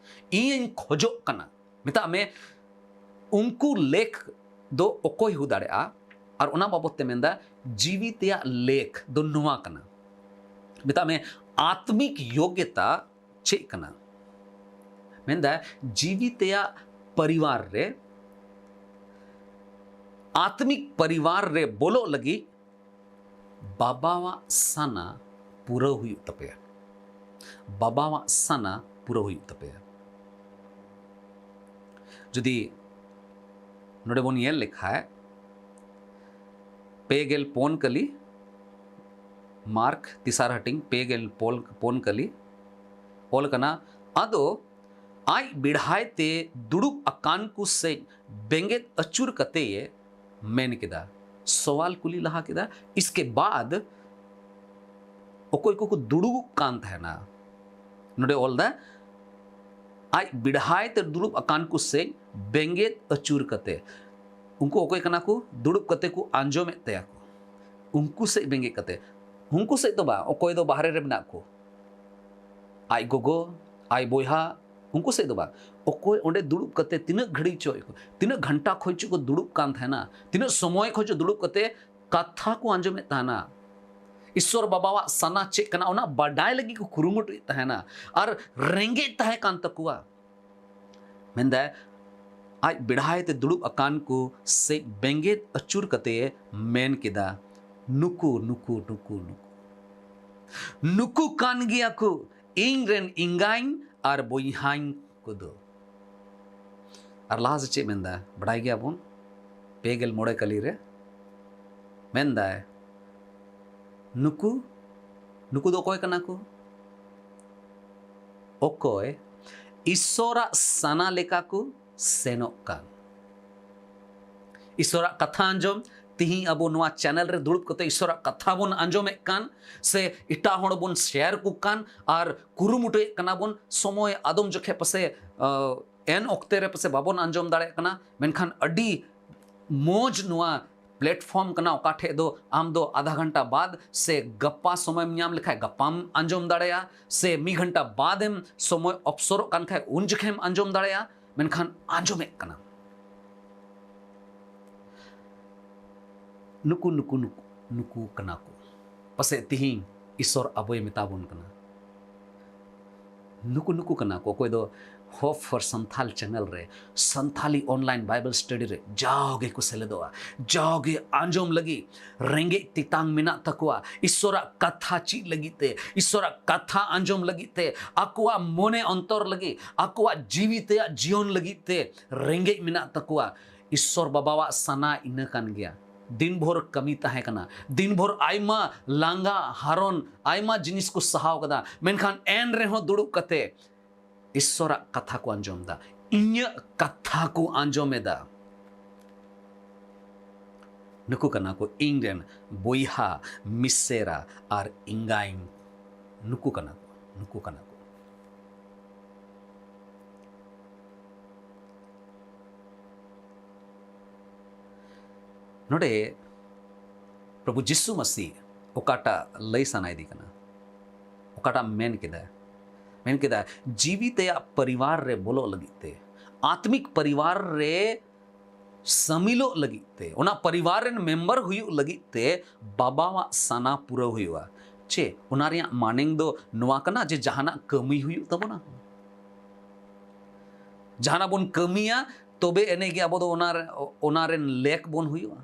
ᱤᱧᱤᱧ ᱠᱷᱚᱡᱚᱜ ᱠᱟᱱᱟ, ᱢᱮᱛᱟᱜ ᱢᱮ, ᱩᱱᱠᱩ ᱞᱮᱠ ᱫᱚ ᱚᱠᱚᱭ ᱦᱩᱭ ᱫᱟᱲᱮᱭᱟᱜᱼᱟ? ᱟᱨ ᱚᱱᱟ ᱵᱟᱵᱚᱛ ᱛᱮ ᱢᱮᱱᱫᱟ, ᱡᱤᱣᱤ ᱛᱮᱭᱟᱜ ᱞᱮᱠ ᱫᱚ ᱱᱚᱣᱟ ᱠᱟᱱᱟ᱾ ᱢᱮᱛᱟᱜ ᱢᱮ, ᱟᱛᱢᱤᱠ ᱭᱳᱜᱽᱭᱚᱛᱟ ᱪᱮᱫ ᱠᱟᱱᱟ? ᱢᱮᱱᱫᱟ, ᱡᱤᱣᱤ ᱛᱮᱭᱟᱜ ᱯᱚᱨᱤᱵᱟᱨ ᱨᱮ, ᱟᱛᱢᱤᱠ ᱯᱚᱨᱤᱵᱟᱨ ᱨᱮ ᱵᱚᱞᱚᱜ ᱞᱟᱹᱜᱤᱫ ᱵᱟᱵᱟᱣᱟᱜ ᱥᱟᱱᱟ ᱯᱩᱨᱟᱹᱣ ᱦᱩᱭᱩᱜ ᱛᱟᱯᱮᱭᱟ᱾ ᱵᱟᱵᱟᱣᱟᱜ ᱥᱟᱱᱟ ᱯᱩᱨᱟᱹᱣ ᱦᱩᱭᱩᱜ ᱛᱟᱯᱮᱭᱟ᱾ ᱡᱩᱫᱤ ᱱᱚᱰᱮ ᱵᱚᱱ ᱧᱮᱞ ᱞᱮᱠᱷᱟᱡ, ᱯᱮ ᱜᱮᱞ ᱯᱩᱱ ᱠᱟᱹᱞᱤ, ᱢᱟᱨᱠ ᱛᱮᱥᱟᱨ ᱦᱟᱹᱴᱤᱧ, ᱯᱮ ᱜᱮᱞ ᱯᱩᱱ ᱠᱟᱹᱞᱤ ᱚᱞ ᱠᱟᱱᱟ, ᱟᱫᱚ ᱟᱡ ᱵᱮᱲᱦᱟᱭ ᱛᱮ ᱫᱩᱲᱩᱵ ᱟᱠᱟᱱ ᱠᱚ ᱥᱮᱡ ᱵᱮᱸᱜᱮᱫ ᱟᱹᱪᱩᱨ ᱠᱟᱛᱮ ᱮ ᱢᱮᱱ ᱠᱮᱫᱟ, ᱥᱚᱣᱟᱞ ᱠᱩᱞᱤ ᱞᱟᱦᱟ ᱠᱮᱫᱟ᱾ ᱤᱥᱠᱮ ᱵᱟᱫ ᱚᱠᱚᱭ ᱠᱚᱠᱚ ᱫᱩᱲᱩᱵ ᱠᱟᱱ ᱛᱟᱦᱮᱱᱟ, ᱱᱚᱰᱮ ᱚᱞ ᱫᱟ, ᱟᱡ ᱵᱮᱲᱦᱟᱭ ᱛᱮ ᱫᱩᱲᱩᱵ ᱟᱠᱟᱱ ᱠᱚ ᱥᱮᱡ ᱵᱮᱸᱜᱮᱫ ᱟᱹᱪᱩᱨ ᱠᱟᱛᱮ᱾ ᱩᱱᱠᱩ ᱚᱠᱚᱭ ᱠᱟᱱᱟ ᱠᱚ? ᱫᱩᱲᱩᱵ ᱠᱟᱛᱮ ᱠᱚ ᱟᱸᱡᱚᱢᱮᱫ ᱛᱟᱭᱟ ᱠᱚ᱾ ᱩᱱᱠᱩ ᱥᱮᱡ ᱵᱮᱸᱜᱮᱫ ᱠᱟᱛᱮ, ᱩᱱᱠᱩ ᱥᱮᱡ ᱫᱚ ᱵᱟᱝ, ᱚᱠᱚᱭ ᱫᱚ ᱵᱟᱦᱨᱮ ᱨᱮ ᱢᱮᱱᱟᱜ ᱠᱚ, ᱟᱡ ᱜᱚᱜᱚ, ᱟᱡ ᱵᱚᱭᱦᱟ, ᱩᱱᱠᱩ ᱥᱮᱡ ᱫᱚ ᱵᱟᱝ᱾ ᱚᱠᱚᱭ ᱚᱸᱰᱮ ᱫᱩᱲᱩᱵ ᱠᱟᱛᱮ ᱛᱤᱱᱟᱹᱜ ᱜᱷᱟᱹᱲᱤ ᱪᱚ, ᱛᱤᱱᱟᱹᱜ ᱜᱷᱟᱱᱴᱟ ᱠᱷᱚᱡ ᱪᱚ ᱠᱚ ᱫᱩᱲᱩᱵ ᱠᱟᱱ ᱛᱟᱦᱮᱱᱟ, ᱛᱤᱱᱟᱹᱜ ᱥᱚᱢᱚᱭ ᱠᱷᱚᱡ ᱪᱚ ᱫᱩᱲᱩᱵ ᱠᱟᱛᱮ ᱠᱟᱛᱷᱟ ᱠᱚ ᱟᱸᱡᱚᱢᱮᱫ ᱛᱟᱦᱮᱱᱟ᱾ ᱤᱥᱥᱚᱨ ᱵᱟᱵᱟᱣᱟᱜ ᱥᱟᱱᱟ ᱪᱮᱫ ᱠᱟᱱᱟ, ᱚᱱᱟ ᱵᱟᱰᱟᱭ ᱞᱟᱹᱜᱤᱫ ᱠᱚ ᱠᱩᱨᱩᱢᱩᱴᱩᱭᱮᱫ ᱛᱟᱦᱮᱱᱟ ᱟᱨ ᱨᱮᱸᱜᱮᱡ ᱛᱟᱦᱮᱸ ᱠᱟᱱ ᱛᱟᱠᱚᱣᱟ᱾ ᱢᱮᱱᱫᱟᱭ, ᱟᱡ ᱵᱮᱲᱦᱟᱭ ᱛᱮ ᱫᱩᱲᱩᱵ ᱟᱠᱟᱱ ᱠᱚ ᱥᱮᱡ ᱵᱮᱸᱜᱮᱫ ᱟᱹᱪᱩᱨ ᱠᱟᱛᱮ ᱢᱮᱱ ᱠᱮᱫᱟ, ᱱᱩᱠᱩ, ᱱᱩᱠᱩ, ᱱᱩᱠᱩ, ᱱᱩᱠᱩ, ᱱᱩᱠᱩ ᱠᱟᱱ ᱜᱮᱭᱟ ᱠᱚ ᱤᱧ ᱨᱮᱱ ᱮᱸᱜᱟᱧ ᱟᱨ ᱵᱚᱭᱦᱟᱧ ᱠᱚᱫᱚ᱾ ᱟᱨ ᱞᱟᱦᱟ ᱥᱮᱫ ᱪᱮᱫ ᱢᱮᱱᱫᱟ ᱵᱟᱰᱟᱭ ᱜᱮᱭᱟᱵᱚᱱ, ᱯᱮ ᱜᱮᱞ ᱢᱚᱬᱮ ᱠᱟᱹᱞᱤ ᱨᱮ ᱢᱮᱱᱫᱟᱭ, ᱱᱩᱠᱩ, ᱱᱩᱠᱩ ᱫᱚ ᱚᱠᱚᱭ ᱠᱟᱱᱟ ᱠᱚ? ᱚᱠᱚᱭ ᱤᱥᱥᱚᱨᱟᱜ ᱥᱟᱱᱟ ᱞᱮᱠᱟ ᱠᱚ ᱥᱮᱱᱚᱜ ᱠᱟᱱ᱾ ᱤᱥᱥᱚᱨᱟᱜ ᱠᱟᱛᱷᱟ ᱟᱸᱡᱚᱢ, ᱛᱤᱦᱤᱧ ᱟᱵᱚ ᱱᱚᱣᱟ ᱪᱮᱱᱮᱞ ᱨᱮ ᱫᱩᱲᱩᱵ ᱠᱟᱛᱮ ᱤᱥᱥᱚᱨᱟᱜ ᱠᱟᱛᱷᱟ ᱵᱚᱱ ᱟᱸᱡᱚᱢᱮᱫ ᱠᱟᱱ, ᱥᱮ ᱮᱴᱟᱜ ᱦᱚᱲ ᱵᱚᱱ ᱥᱮᱭᱟᱨ ᱠᱚ ᱠᱟᱱ, ᱟᱨ ᱠᱩᱨᱩᱢᱩᱴᱩᱭᱮᱫ ᱠᱟᱱᱟ ᱵᱚᱱ, ᱥᱚᱢᱚᱭ ᱟᱫᱚᱢ ᱡᱚᱠᱷᱮᱡ ᱯᱟᱥᱮ, ᱟᱸ, ᱮᱱ ᱚᱠᱛᱮ ᱨᱮ ᱯᱟᱥᱮ ᱵᱟᱵᱚᱱ ᱟᱸᱡᱚᱢ ᱫᱟᱲᱮᱭᱟᱜ ᱠᱟᱱᱟ, ᱢᱮᱱᱠᱷᱟᱱ ᱟᱹᱰᱤ ᱢᱚᱡᱽ ᱱᱚᱣᱟ ᱯᱞᱮᱴᱯᱷᱚᱨᱢ ᱠᱟᱱᱟ, ᱚᱠᱟ ᱴᱷᱮᱡ ᱫᱚ ᱟᱢ ᱫᱚ ᱟᱫᱷᱟ ᱜᱷᱚᱱᱴᱟ ᱵᱟᱫ ᱥᱮ ᱜᱟᱯᱟ ᱥᱚᱢᱚᱭᱮᱢ ᱧᱟᱢ ᱞᱮᱠᱷᱟᱡ ᱜᱟᱯᱟᱢ ᱟᱸᱡᱚᱢ ᱫᱟᱲᱮᱭᱟᱜᱼᱟ, ᱥᱮ ᱢᱤᱫ ᱜᱷᱚᱱᱴᱟ ᱵᱟᱫ ᱮᱢ ᱥᱚᱢᱚᱭ ᱚᱯᱥᱚᱨᱚᱜ ᱠᱟᱱ ᱠᱷᱟᱡ ᱩᱱ ᱡᱚᱠᱷᱮᱡ ᱮᱢ ᱟᱸᱡᱚᱢ ᱫᱟᱲᱮᱭᱟᱜᱼᱟ, ᱢᱮᱱᱠᱷᱟᱱ ᱟᱸᱡᱚᱢᱮᱫ ᱠᱟᱱᱟ᱾ ᱱᱩᱠᱩ, ᱱᱩᱠᱩ, ᱱᱩᱠᱩ, ᱱᱩᱠᱩ ᱠᱟᱱᱟ ᱠᱚ᱾ ᱯᱟᱥᱮᱡ ᱛᱤᱦᱤᱧ ᱤᱥᱥᱚᱨ ᱟᱵᱚᱭ ᱢᱮᱛᱟ ᱵᱚᱱ ᱠᱟᱱᱟ, ᱱᱩᱠᱩ ᱱᱩᱠᱩ ᱠᱟᱱᱟ ᱠᱚ ᱚᱠᱚᱭ ᱫᱚ Hope for Santhal channel ᱨᱮ ᱥᱟᱱᱛᱷᱟᱞᱤ online Bible study ᱨᱮ ᱡᱟᱣᱜᱮ ᱠᱚ ᱥᱮᱞᱮᱫᱚᱜᱼᱟ, ᱡᱟᱣᱜᱮ ᱟᱸᱡᱚᱢ ᱞᱟᱹᱜᱤᱫ ᱨᱮᱸᱜᱮᱡ ᱛᱮᱛᱟᱝ ᱢᱮᱱᱟᱜ ᱛᱟᱠᱚᱣᱟ ᱤᱥᱥᱚᱨᱟᱜ ᱠᱟᱛᱷᱟ ᱪᱮᱫ ᱞᱟᱹᱜᱤᱫ ᱛᱮ, ᱤᱥᱥᱚᱨᱟᱜ ᱠᱟᱛᱷᱟ ᱟᱸᱡᱚᱢ ᱞᱟᱹᱜᱤᱫ ᱛᱮ, ᱟᱠᱚᱣᱟᱜ ᱢᱚᱱᱮ ᱚᱱᱛᱚᱨ ᱞᱟᱹᱜᱤᱫ, ᱟᱠᱚᱣᱟᱜ ᱡᱤᱣᱤ ᱛᱮᱭᱟᱜ ᱡᱤᱭᱚᱱ ᱞᱟᱹᱜᱤᱫ ᱛᱮ ᱨᱮᱸᱜᱮᱡ ᱢᱮᱱᱟᱜ ᱛᱟᱠᱚᱣᱟ᱾ ᱤᱥᱥᱚᱨ ᱵᱟᱵᱟᱣᱟᱜ ᱥᱟᱱᱟ ᱤᱱᱟᱹ ᱠᱟᱱ ᱜᱮᱭᱟ᱾ ᱫᱤᱱ ᱵᱷᱳᱨ ᱠᱟᱹᱢᱤ ᱛᱟᱦᱮᱸ ᱠᱟᱱᱟ, ᱫᱤᱱ ᱵᱷᱳᱨ ᱟᱭᱢᱟ ᱞᱟᱸᱜᱟ ᱦᱟᱨᱚᱱ, ᱟᱭᱢᱟ ᱡᱤᱱᱤᱥ ᱠᱚ ᱥᱟᱦᱟᱣ ᱠᱟᱫᱟ, ᱢᱮᱱᱠᱷᱟᱱ ᱮᱱ ᱨᱮᱦᱚᱸ ᱫᱩᱲᱩᱵ ᱠᱟᱛᱮ ᱤᱥᱥᱚᱨᱟᱜ ᱠᱟᱛᱷᱟ ᱠᱚ ᱟᱸᱡᱚᱢ ᱮᱫᱟ, ᱤᱧᱟᱹᱜ ᱠᱟᱛᱷᱟ ᱠᱚ ᱟᱸᱡᱚᱢ ᱮᱫᱟ᱾ ᱱᱩᱠᱩ ᱠᱟᱱᱟ ᱠᱚ ᱤᱧ ᱨᱮᱱ ᱵᱚᱭᱦᱟ, ᱢᱤᱥᱮᱨᱟ ᱟᱨ ᱮᱸᱜᱟᱭᱤᱧ᱾ ᱱᱩᱠᱩ ᱠᱟᱱᱟ ᱠᱚ, ᱱᱩᱠᱩ ᱠᱟᱱᱟ ᱠᱚ᱾ ᱱᱚᱰᱮ ᱯᱨᱚᱵᱷᱩ ᱡᱤᱥᱩ ᱢᱟᱥᱤ ᱚᱠᱟᱴᱟᱜ ᱞᱟᱹᱭ ᱥᱟᱱᱟᱭᱮᱫᱮ ᱠᱟᱱᱟ, ᱚᱠᱟᱴᱟᱜ ᱢᱮᱱ ᱠᱮᱫᱟ, ᱢᱮᱱ ᱠᱮᱫᱟ ᱡᱤᱣᱤ ᱛᱮᱭᱟᱜ ᱯᱚᱨᱤᱵᱟᱨ ᱨᱮ ᱵᱚᱞᱚᱜ ᱞᱟᱹᱜᱤᱫ ᱛᱮ, ᱟᱛᱢᱤᱠ ᱯᱚᱨᱤᱵᱟᱨ ᱨᱮ ᱥᱟᱢᱤᱞᱚᱜ ᱞᱟᱹᱜᱤᱫ ᱛᱮ, ᱚᱱᱟ ᱯᱚᱨᱤᱵᱟᱨ ᱨᱮᱱ ᱢᱮᱢᱵᱟᱨ ᱦᱩᱭᱩᱜ ᱞᱟᱹᱜᱤᱫ ᱛᱮ ᱵᱟᱵᱟᱣᱟᱜ ᱥᱟᱱᱟ ᱯᱩᱨᱟᱹᱣ ᱦᱩᱭᱩᱜᱼᱟ᱾ ᱪᱮ ᱚᱱᱟ ᱨᱮᱭᱟᱜ ᱢᱟᱱᱮᱝ ᱫᱚ ᱱᱚᱣᱟ ᱠᱟᱱᱟ ᱡᱮ ᱡᱟᱦᱟᱱᱟᱜ ᱠᱟᱹᱢᱤ ᱦᱩᱭᱩᱜ ᱛᱟᱵᱚᱱᱟ? ᱡᱟᱦᱟᱱᱟᱜ ᱵᱚᱱ ᱠᱟᱹᱢᱤᱭᱟ, ᱛᱚᱵᱮ ᱮᱱᱮᱡ ᱜᱮ ᱟᱵᱚ ᱫᱚ ᱚᱱᱟ ᱨᱮ, ᱚᱱᱟ ᱨᱮᱱ ᱞᱮᱠ ᱵᱚᱱ ᱦᱩᱭᱩᱜᱼᱟ?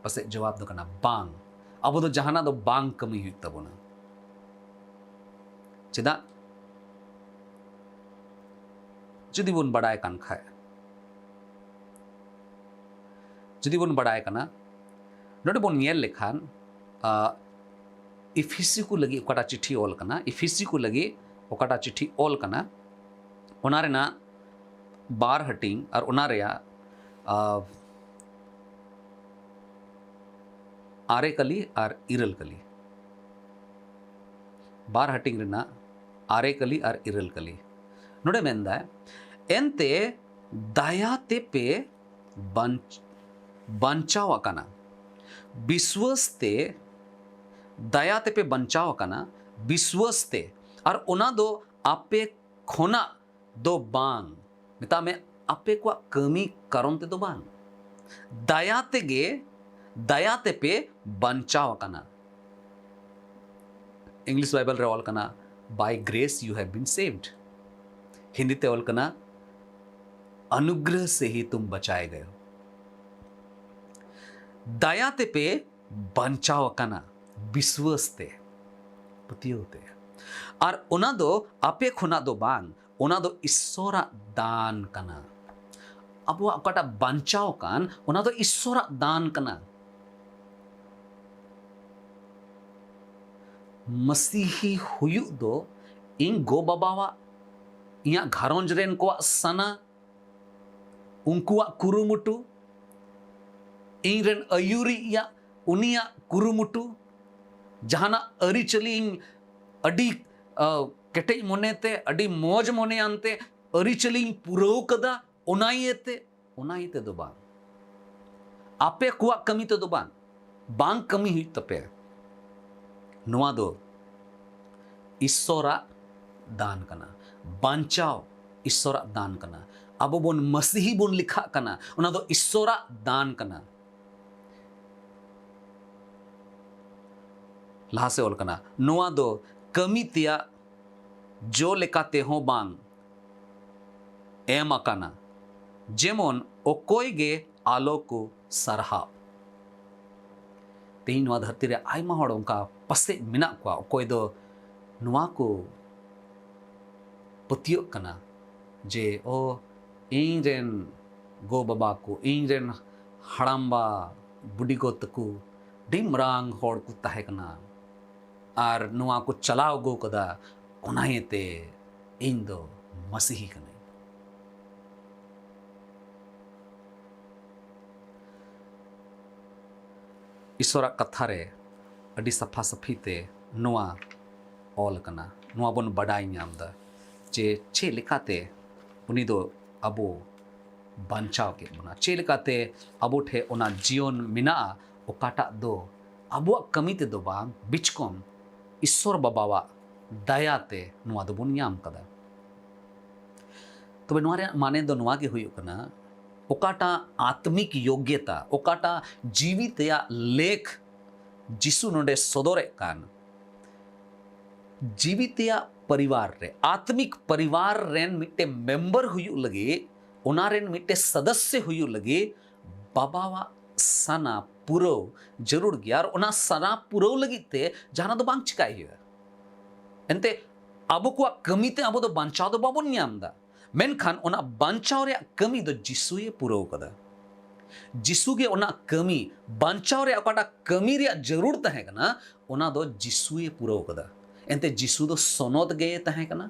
ᱯᱟᱥᱮᱡ ᱡᱚᱵᱟᱵ ᱫᱚ ᱠᱟᱱᱟ ᱵᱟᱝ᱾ ᱟᱵᱚ ᱫᱚ ᱡᱟᱦᱟᱱᱟᱜ ᱫᱚ ᱵᱟᱝ ᱠᱟᱹᱢᱤ ᱦᱩᱭᱩᱜ ᱛᱟᱵᱚᱱᱟ᱾ ᱪᱮᱫᱟᱜ? ᱡᱩᱫᱤ ᱵᱚᱱ ᱵᱟᱲᱟᱭ ᱠᱟᱱ ᱠᱷᱟᱡ, ᱡᱩᱫᱤ ᱵᱚᱱ ᱵᱟᱲᱟᱭ ᱠᱟᱱᱟ, ᱱᱚᱰᱮ ᱵᱚᱱ ᱧᱮᱞ ᱞᱮᱠᱷᱟᱱ, ᱟ, ᱤᱯᱷᱤᱥᱤ ᱠᱚ ᱞᱟᱹᱜᱤᱫ ᱚᱠᱟᱴᱟᱜ ᱪᱤᱴᱷᱤ ᱚᱞ ᱠᱟᱱᱟ, ᱤᱯᱷᱤᱥᱤ ᱠᱚ ᱞᱟᱹᱜᱤᱫ ᱚᱠᱟᱴᱟᱜ ᱪᱤᱴᱷᱤ ᱚᱞ ᱠᱟᱱᱟ, ᱚᱱᱟ ᱨᱮᱱᱟᱜ ᱵᱟᱨ ᱦᱟᱹᱴᱤᱧ ᱟᱨ ᱚᱱᱟ ᱨᱮᱭᱟᱜ, ᱟ, ᱟᱨᱮ ᱠᱟᱹᱞᱤ ᱟᱨ ᱤᱨᱟᱹᱞ ᱠᱟᱹᱞᱤ, ᱵᱟᱨ ᱦᱟᱹᱴᱤᱧ ᱨᱮᱱᱟᱜ ᱟᱨᱮ ᱠᱟᱹᱞᱤ ᱟᱨ ᱤᱨᱟᱹᱞ ᱠᱟᱹᱞᱤ᱾ ᱱᱚᱰᱮ ᱢᱮᱱᱫᱟᱭ, ᱮᱱᱛᱮ ᱫᱟᱭᱟ ᱛᱮᱯᱮ ᱵᱟᱧ-, ᱵᱟᱧᱪᱟᱣ ᱟᱠᱟᱱᱟ, ᱵᱤᱥᱣᱟᱹᱥ ᱛᱮ, ᱫᱟᱭᱟ ᱛᱮᱯᱮ ᱵᱟᱧᱪᱟᱣ ᱟᱠᱟᱱᱟ, ᱵᱤᱥᱣᱟᱹᱥ ᱛᱮ, ᱟᱨ ᱚᱱᱟ ᱫᱚ ᱟᱯᱮ ᱠᱷᱚᱱᱟᱜ ᱫᱚ ᱵᱟᱝ, ᱢᱮᱛᱟᱜ ᱢᱮ, ᱟᱯᱮ ᱠᱚᱣᱟᱜ ᱠᱟᱹᱢᱤ ᱠᱟᱨᱚᱱ ᱛᱮᱫᱚ ᱵᱟᱝ, ᱫᱟᱭᱟ ᱛᱮᱜᱮ, ᱫᱟᱭᱟ ᱛᱮᱯᱮ ᱵᱟᱧᱪᱟᱣ ᱟᱠᱟᱱᱟ᱾ English Bible ᱨᱮ ᱚᱞ ᱠᱟᱱᱟ, by grace you have been saved. Hindi ᱛᱮ ᱚᱞ ᱠᱟᱱᱟ, अनुग्रह से ही तुम बचाए गए हो. ᱫᱟᱭᱟ ᱛᱮᱯᱮ ᱵᱟᱧᱪᱟᱣ ᱟᱠᱟᱱᱟ, ᱵᱤᱥᱣᱟᱹᱥ ᱛᱮ, ᱯᱟᱹᱛᱭᱟᱹᱣ ᱛᱮ. ᱟᱨ ᱚᱱᱟ ᱫᱚ ᱟᱯᱮ ᱠᱷᱚᱱᱟᱜ ᱫᱚ ᱵᱟᱝ, ᱚᱱᱟ ᱫᱚ ᱤᱥᱥᱚᱨᱟᱜ ᱫᱟᱱ ᱠᱟᱱᱟ. ᱟᱵᱚᱣᱟᱜ ᱚᱠᱟᱴᱟᱜ ᱵᱟᱧᱪᱟᱣ ᱠᱟᱱ, ᱚᱱᱟ ᱫᱚ ᱤᱥᱥᱚᱨᱟᱜ ᱫᱟᱱ ᱠᱟᱱᱟ. ᱢᱟᱹᱥᱤᱦᱤ ᱦᱩᱭᱩᱜ ᱫᱚ ᱤᱧ ᱜᱚ ᱵᱟᱵᱟᱣᱟᱜ, ᱤᱧᱟᱹᱜ ᱜᱷᱟᱨᱚᱸᱡᱽ ᱨᱮᱱ ᱠᱚᱣᱟᱜ ᱥᱟᱱᱟ, ᱩᱱᱠᱩᱣᱟᱜ ᱠᱩᱨᱩᱢᱩᱴᱩ, ᱤᱧ ᱨᱮᱱ ᱟᱹᱭᱩᱨᱤᱡᱟᱜ, ᱩᱱᱤᱭᱟᱜ ᱠᱩᱨᱩᱢᱩᱴᱩ, ᱡᱟᱦᱟᱱᱟᱜ ᱟᱹᱨᱤᱪᱟᱹᱞᱤᱧ ᱟᱹᱰᱤ, ᱟ, ᱠᱮᱴᱮᱡ ᱢᱚᱱᱮᱛᱮ, ᱟᱹᱰᱤ ᱢᱚᱡᱽ ᱢᱚᱱᱮᱭᱟᱱᱛᱮ ᱟᱹᱨᱤᱪᱟᱹᱞᱤᱧ ᱯᱩᱨᱟᱹᱣ ᱠᱟᱫᱟ, ᱚᱱᱟ ᱤᱭᱟᱹᱛᱮ, ᱚᱱᱟ ᱤᱭᱟᱹ ᱛᱮᱫᱚ ᱵᱟᱝ᱾ ᱟᱯᱮ ᱠᱚᱣᱟᱜ ᱠᱟᱹᱢᱤ ᱛᱮᱫᱚ ᱵᱟᱝ, ᱵᱟᱝ ᱠᱟᱹᱢᱤ ᱦᱩᱭᱩᱜ ᱛᱟᱯᱮᱭᱟ᱾ ᱱᱚᱣᱟ ᱫᱚ ᱤᱥᱥᱚᱨᱟᱜ ᱫᱟᱱ ᱠᱟᱱᱟ᱾ ᱵᱟᱧᱪᱟᱣ ᱤᱥᱥᱚᱨᱟᱜ ᱫᱟᱱ ᱠᱟᱱᱟ᱾ ᱟᱵᱚ ᱵᱚᱱ ᱢᱟᱹᱥᱤᱦᱤ ᱵᱚᱱ ᱞᱮᱠᱷᱟᱜ ᱠᱟᱱᱟ, ᱚᱱᱟ ᱫᱚ ᱤᱥᱥᱚᱨᱟᱜ ᱫᱟᱱ ᱠᱟᱱᱟ᱾ ᱞᱟᱦᱟ ᱥᱮᱫ ᱚᱞ ᱠᱟᱱᱟ, ᱱᱚᱣᱟ ᱫᱚ ᱠᱟᱹᱢᱤ ᱛᱮᱭᱟᱜ ᱡᱚ ᱞᱮᱠᱟ ᱛᱮᱦᱚᱸ ᱵᱟᱝ ᱮᱢ ᱟᱠᱟᱱᱟ, ᱡᱮᱢᱚᱱ ᱚᱠᱚᱭ ᱜᱮ ᱟᱞᱚ ᱠᱚ ᱥᱟᱨᱦᱟᱣ᱾ ᱛᱮᱦᱮᱧ ᱱᱚᱣᱟ ᱫᱷᱟᱹᱨᱛᱤ ᱨᱮ ᱟᱭᱢᱟ ᱦᱚᱲ ᱚᱱᱠᱟ ᱯᱟᱥᱮᱡ ᱢᱮᱱᱟᱜ ᱠᱚᱣᱟ, ᱚᱠᱚᱭ ᱫᱚ ᱱᱚᱣᱟ ᱠᱚ ᱯᱟᱹᱛᱭᱟᱹᱜ ᱠᱟᱱᱟ ᱡᱮ, ᱚ, ᱤᱧ ᱨᱮᱱ ᱜᱚ ᱵᱟᱵᱟ ᱠᱚ, ᱤᱧ ᱨᱮᱱ ᱦᱟᱲᱟᱢᱵᱟ ᱵᱩᱰᱤᱜᱚ ᱛᱟᱠᱚ ᱟᱹᱰᱤ ᱢᱟᱨᱟᱝ ᱦᱚᱲ ᱠᱚ ᱛᱟᱦᱮᱸ ᱠᱟᱱᱟ ᱟᱨ ᱱᱚᱣᱟ ᱠᱚ ᱪᱟᱞᱟᱣ ᱟᱹᱜᱩ ᱠᱟᱫᱟ, ᱚᱱᱟ ᱤᱭᱟᱹᱛᱮ ᱤᱧ ᱫᱚ ᱢᱟᱹᱥᱤᱦᱤ ᱠᱟᱹᱱᱟᱹᱧ᱾ ᱤᱥᱚᱨᱟᱜ ᱠᱟᱛᱷᱟ ᱨᱮ ᱟᱹᱰᱤ ᱥᱟᱯᱷᱟ ᱥᱟᱹᱯᱷᱤ ᱛᱮ ᱱᱚᱣᱟ ᱚᱞ ᱟᱠᱟᱱᱟ᱾ ᱱᱚᱣᱟ ᱵᱚᱱ ᱵᱟᱰᱟᱭ ᱧᱟᱢ ᱮᱫᱟ ᱡᱮ ᱪᱮᱫ ᱞᱮᱠᱟᱛᱮ ᱩᱱᱤ ᱫᱚ ᱟᱵᱚ ᱵᱟᱧᱪᱟᱣ ᱠᱮᱫ ᱵᱚᱱᱟ, ᱪᱮᱫ ᱞᱮᱠᱟᱛᱮ ᱟᱵᱚ ᱴᱷᱮᱱ ᱚᱱᱟ ᱡᱤᱭᱚᱱ ᱢᱮᱱᱟᱜᱼᱟ, ᱚᱠᱟᱴᱟᱜ ᱫᱚ ᱟᱵᱚᱣᱟᱜ ᱠᱟᱹᱢᱤ ᱛᱮᱫᱚ ᱵᱟᱝ, ᱵᱤᱪᱠᱚᱢ ᱤᱥᱥᱚᱨ ᱵᱟᱵᱟᱣᱟᱜ ᱫᱟᱭᱟ ᱛᱮ ᱱᱚᱣᱟ ᱫᱚᱵᱚᱱ ᱧᱟᱢ ᱠᱟᱫᱟ᱾ ᱛᱚᱵᱮ ᱱᱚᱣᱟ ᱨᱮᱭᱟᱜ ᱢᱟᱱᱮ ᱫᱚ ᱱᱚᱣᱟ ᱜᱮ ᱦᱩᱭᱩᱜ ᱠᱟᱱᱟ, ᱚᱠᱟᱴᱟᱜ ᱟᱛᱢᱤᱠ ᱭᱳᱜᱽᱭᱚᱛᱟ, ᱚᱠᱟᱴᱟᱜ ᱡᱤᱣᱤ ᱛᱮᱭᱟᱜ ᱞᱮᱠ ᱡᱤᱥᱩ ᱱᱚᱰᱮ ᱥᱚᱫᱚᱨᱮᱫ ᱠᱟᱱ, ᱡᱤᱣᱤ ᱛᱮᱭᱟᱜ ᱯᱚᱨᱤᱵᱟᱨ ᱨᱮ, ᱟᱛᱢᱤᱠ ᱯᱚᱨᱤᱵᱟᱨ ᱨᱮᱱ ᱢᱤᱫᱴᱮᱱ ᱢᱮᱢᱵᱟᱨ ᱦᱩᱭᱩᱜ ᱞᱟᱹᱜᱤᱫ, ᱚᱱᱟ ᱨᱮᱱ ᱢᱤᱫᱴᱮᱱ ᱥᱚᱫᱚᱥᱥᱚ ᱦᱩᱭᱩᱜ ᱞᱟᱹᱜᱤᱫ ᱵᱟᱵᱟᱣᱟᱜ ᱥᱟᱱᱟ ᱯᱩᱨᱟᱹᱣ ᱡᱟᱹᱨᱩᱲ ᱜᱮᱭᱟ᱾ ᱟᱨ ᱚᱱᱟ ᱥᱟᱱᱟ ᱯᱩᱨᱟᱹᱣ ᱞᱟᱹᱜᱤᱫ ᱛᱮ ᱡᱟᱦᱟᱱᱟᱜ ᱫᱚ ᱵᱟᱝ ᱪᱤᱠᱟᱭ ᱦᱩᱭᱩᱜᱼᱟ᱾ ᱮᱱᱛᱮ, ᱟᱵᱚ ᱠᱚᱣᱟᱜ ᱠᱟᱹᱢᱤ ᱛᱮ ᱟᱵᱚ ᱫᱚ ᱵᱟᱧᱪᱟᱣ ᱫᱚ ᱵᱟᱵᱚᱱ ᱧᱟᱢ ᱮᱫᱟ, ᱢᱮᱱᱠᱷᱟᱱ ᱚᱱᱟ ᱵᱟᱧᱪᱟᱣ ᱨᱮᱭᱟᱜ ᱠᱟᱹᱢᱤ ᱫᱚ ᱡᱤᱥᱩᱭᱮ ᱯᱩᱨᱟᱹᱣ ᱠᱟᱫᱟ᱾ ᱡᱤᱥᱩ ᱜᱮ ᱚᱱᱟ ᱠᱟᱹᱢᱤ, ᱵᱟᱧᱪᱟᱣ ᱨᱮᱭᱟᱜ ᱚᱠᱟᱴᱟᱜ ᱠᱟᱹᱢᱤ ᱨᱮᱭᱟᱜ ᱡᱟᱹᱨᱩᱲ ᱛᱟᱦᱮᱸ ᱠᱟᱱᱟ, ᱚᱱᱟ ᱫᱚ ᱡᱤᱥᱩᱭᱮ ᱯᱩᱨᱟᱹᱣ ᱠᱟᱫᱟ᱾ ᱮᱱᱛᱮ, ᱡᱤᱥᱩ ᱫᱚ ᱥᱚᱱᱚᱛ ᱜᱮᱭ ᱛᱟᱦᱮᱸ ᱠᱟᱱᱟ,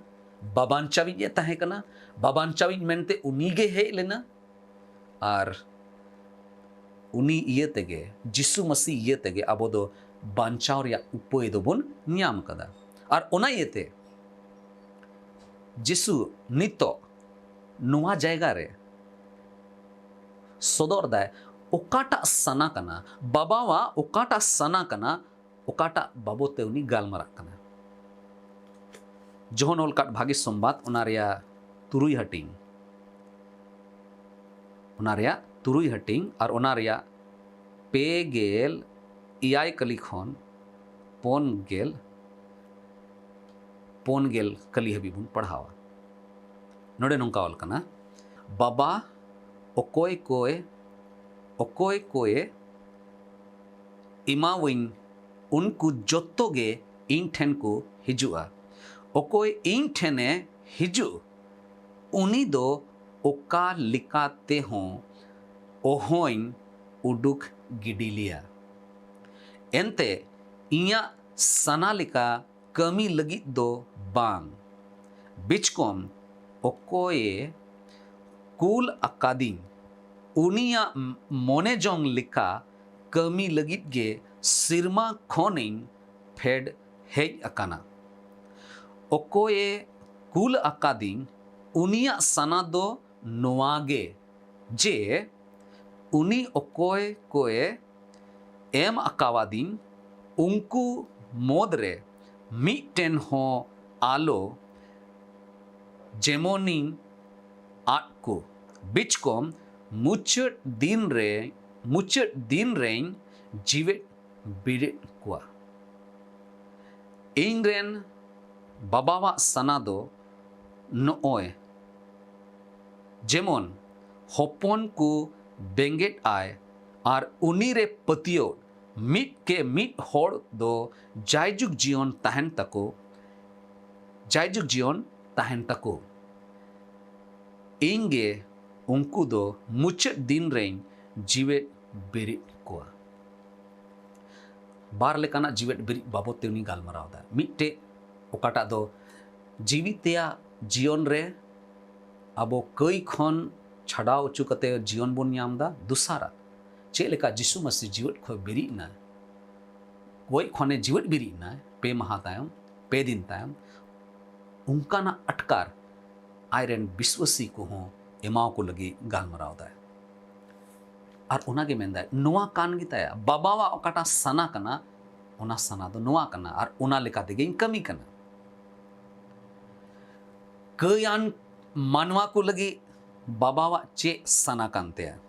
ᱵᱟᱵᱟᱧᱪᱟᱣᱤᱡ ᱮ ᱛᱟᱦᱮᱸ ᱠᱟᱱᱟ, ᱵᱟᱵᱟᱧᱪᱟᱣᱤᱡ ᱢᱮᱱᱛᱮ ᱩᱱᱤ ᱜᱮ ᱦᱮᱡ ᱞᱮᱱᱟ᱾ ᱟᱨ ᱩᱱᱤ ᱤᱭᱟᱹ ᱛᱮᱜᱮ, ᱡᱤᱥᱩ ᱢᱟᱹᱥᱤ ᱤᱭᱟᱹ ᱛᱮᱜᱮ ᱟᱵᱚ ᱫᱚ ᱵᱟᱧᱪᱟᱣ ᱨᱮᱭᱟᱜ ᱩᱯᱟᱹᱭ ᱫᱚᱵᱚᱱ ᱧᱟᱢ ᱠᱟᱫᱟ᱾ ᱟᱨ ᱚᱱᱟ ᱤᱭᱟᱹᱛᱮ ᱡᱤᱥᱩ ᱱᱤᱛᱚᱜ ᱱᱚᱣᱟ ᱡᱟᱭᱜᱟ ᱨᱮ ᱥᱚᱫᱚᱨ ᱫᱟᱭ, ᱚᱠᱟᱴᱟᱜ ᱥᱟᱱᱟ ᱠᱟᱱᱟ, ᱵᱟᱵᱟᱣᱟᱜ ᱚᱠᱟᱴᱟᱜ ᱥᱟᱱᱟ ᱠᱟᱱᱟ, ᱚᱠᱟᱴᱟᱜ ᱵᱟᱵᱚᱛ ᱛᱮ ᱩᱱᱤ ᱜᱟᱞᱢᱟᱨᱟᱜ ᱠᱟᱱᱟ᱾ ᱡᱚᱦᱚᱱ ᱚᱞ ᱠᱟᱫ ᱵᱷᱟᱹᱜᱤ ᱥᱚᱢᱵᱟᱫ, ᱚᱱᱟ ᱨᱮᱭᱟᱜ ᱛᱩᱨᱩᱭ ᱦᱟᱹᱴᱤᱧ, ᱚᱱᱟ ᱨᱮᱭᱟᱜ ᱛᱩᱨᱩᱭ ᱦᱟᱹᱴᱤᱧ ᱟᱨ ᱚᱱᱟ ᱨᱮᱭᱟᱜ ᱯᱮ ᱜᱮᱞ ᱮᱭᱟᱭ ᱠᱟᱹᱞᱤ ᱠᱷᱚᱱ ᱯᱩᱱ ᱜᱮᱞ, ᱯᱩᱱ ᱜᱮᱞ ᱠᱟᱹᱞᱤ ᱦᱟᱹᱵᱤᱡ ᱵᱚᱱ ᱯᱟᱲᱦᱟᱣᱟ᱾ ᱱᱚᱰᱮ ᱱᱚᱝᱠᱟ ᱚᱞ ᱠᱟᱱᱟ, ᱵᱟᱵᱟ ᱚᱠᱚᱭ ᱠᱚᱭ, ᱚᱠᱚᱭ ᱠᱚᱭᱮ ᱮᱢᱟᱣᱟᱹᱧ, ᱩᱱᱠᱩ ᱡᱚᱛᱚ ᱜᱮ ᱤᱧ ᱴᱷᱮᱱ ᱠᱚ ᱦᱤᱡᱩᱜᱼᱟ᱾ ᱚᱠᱚᱭ ᱤᱧ ᱴᱷᱮᱱᱮ ᱦᱤᱡᱩᱜ, ᱩᱱᱤ ᱫᱚ ᱚᱠᱟ ᱞᱮᱠᱟ ᱛᱮᱦᱚᱸ ᱚᱦᱚᱧ ᱩᱰᱩᱠ ᱜᱤᱰᱤ ᱞᱮᱭᱟ᱾ ᱮᱱᱛᱮ ᱤᱧᱟᱹᱜ ᱥᱟᱱᱟ ᱞᱮᱠᱟ ᱠᱟᱹᱢᱤ ᱞᱟᱹᱜᱤᱫ ᱫᱚ ᱵᱟᱝ, ᱵᱤᱪᱠᱚᱢ ᱚᱠᱚᱭᱮ ᱠᱩᱞ ᱟᱠᱟᱫᱤᱧ, ᱩᱱᱤᱭᱟᱜ ᱢᱚᱱᱮ ᱡᱚᱝ ᱞᱮᱠᱟ ᱠᱟᱹᱢᱤ ᱞᱟᱹᱜᱤᱫ ᱜᱮ ᱥᱮᱨᱢᱟ ᱠᱷᱚᱱᱤᱧ ᱯᱷᱮᱰ ᱦᱮᱡ ᱟᱠᱟᱱᱟ᱾ ᱚᱠᱚᱭᱮ ᱠᱩᱞ ᱟᱠᱟᱫᱤᱧ, ᱩᱱᱤᱭᱟᱜ ᱥᱟᱱᱟ ᱫᱚ ᱱᱚᱣᱟ ᱜᱮ, ᱡᱮ ᱩᱱᱤ ᱚᱠᱚᱭ ᱠᱚᱭ ᱮᱢ ᱟᱠᱟᱣᱟᱫᱤᱧ, ᱩᱱᱠᱩ ᱢᱩᱫᱽᱨᱮ ᱢᱤᱫᱴᱮᱱ ᱦᱚᱸ ᱟᱞᱚ ᱡᱮᱢᱚᱱᱤᱧ ᱟᱫ ᱠᱚ, ᱵᱤᱪᱠᱚᱢ ᱢᱩᱪᱟᱹᱫ ᱫᱤᱱ ᱨᱮ, ᱢᱩᱪᱟᱹᱫ ᱫᱤᱱ ᱨᱮᱧ ᱡᱤᱣᱮᱫ ᱵᱮᱨᱮᱫ ᱠᱚᱣᱟ᱾ ᱤᱧ ᱨᱮᱱ ᱵᱟᱵᱟᱣᱟᱜ ᱥᱟᱱᱟ ᱫᱚ ᱱᱚᱜᱼᱚᱭ ᱡᱮᱢᱚᱱ ᱦᱚᱯᱚᱱ ᱠᱚ ᱵᱮᱸᱜᱮᱫ ᱟᱭ ᱟᱨ ᱩᱱᱤ ᱨᱮ ᱯᱟᱹᱛᱭᱟᱹᱣ ᱢᱤᱫ ᱠᱮ ᱢᱤᱫ ᱦᱚᱲ ᱫᱚ ᱡᱟᱭᱡᱩᱜᱽ ᱡᱤᱭᱚᱱ ᱛᱟᱦᱮᱱ ᱛᱟᱠᱚ, ᱡᱟᱭᱡᱩᱜᱽ ᱡᱤᱭᱚᱱ ᱛᱟᱦᱮᱱ ᱛᱟᱠᱚ᱾ ᱤᱧ ᱜᱮ ᱩᱱᱠᱩ ᱫᱚ ᱢᱩᱪᱟᱹᱫ ᱫᱤᱱ ᱨᱮᱧ ᱡᱤᱣᱮᱫ ᱵᱮᱨᱮᱫ ᱠᱚᱣᱟ᱾ ᱵᱟᱨ ᱞᱮᱠᱟᱱᱟᱜ ᱡᱤᱣᱮᱫ ᱵᱮᱨᱮᱫ ᱵᱟᱵᱚᱫ ᱛᱮ ᱩᱱᱤ ᱜᱟᱞᱢᱟᱨᱟᱣ ᱮᱫᱟ᱾ ᱢᱤᱫᱴᱮᱡ ᱚᱠᱟᱴᱟᱜ ᱫᱚ ᱡᱤᱣᱤ ᱛᱮᱭᱟᱜ ᱡᱤᱭᱚᱱ ᱨᱮ ᱟᱵᱚ ᱠᱟᱹᱭ ᱠᱷᱚᱱ ᱪᱷᱟᱰᱟᱣ ᱦᱚᱪᱚ ᱠᱟᱛᱮ ᱡᱤᱭᱚᱱ ᱵᱚᱱ ᱧᱟᱢ ᱮᱫᱟ᱾ ᱫᱚᱥᱟᱨᱟᱜ, ᱪᱮᱫ ᱞᱮᱠᱟ ᱡᱤᱥᱩ ᱢᱟᱹᱥᱤ ᱡᱤᱣᱮᱫ ᱠᱷᱚᱱ ᱵᱮᱨᱮᱫ ᱮᱱᱟ, ᱜᱚᱡ ᱠᱷᱚᱱᱮ ᱡᱤᱣᱮᱫ ᱵᱮᱨᱮᱫ ᱮᱱᱟ ᱯᱮ ᱢᱟᱦᱟ ᱛᱟᱭᱚᱢ, ᱯᱮ ᱫᱤᱱ ᱛᱟᱭᱚᱢ, ᱚᱱᱠᱟᱱᱟᱜ ᱟᱴᱠᱟᱨ ᱟᱡᱨᱮᱱ ᱵᱤᱥᱣᱟᱹᱥᱤ ᱠᱚᱦᱚᱸ ᱮᱢᱟᱣ ᱠᱚ ᱞᱟᱹᱜᱤᱫ ᱜᱟᱞᱢᱟᱨᱟᱣ ᱮᱫᱟᱭ᱾ ᱟᱨ ᱚᱱᱟᱜᱮ ᱢᱮᱱᱫᱟᱭ, ᱱᱚᱣᱟ ᱠᱟᱱ ᱜᱮᱛᱟᱭᱟ, ᱵᱟᱵᱟᱣᱟᱜ ᱚᱠᱟᱴᱟᱜ ᱥᱟᱱᱟ ᱠᱟᱱᱟ, ᱚᱱᱟ ᱥᱟᱱᱟ ᱫᱚ ᱱᱚᱣᱟ ᱠᱟᱱᱟ, ᱟᱨ ᱚᱱᱟ ᱞᱮᱠᱟ ᱛᱮᱜᱮᱧ ᱠᱟᱹᱢᱤ ᱠᱟᱱᱟ᱾ ᱠᱟᱹᱭᱟᱱ ᱢᱟᱱᱣᱟ ᱠᱚ ᱞᱟᱹᱜᱤᱫ ᱵᱟᱵᱟᱣᱟᱜ ᱪᱮᱫ ᱥᱟᱱᱟ ᱠᱟᱱ ᱛᱟᱭᱟ?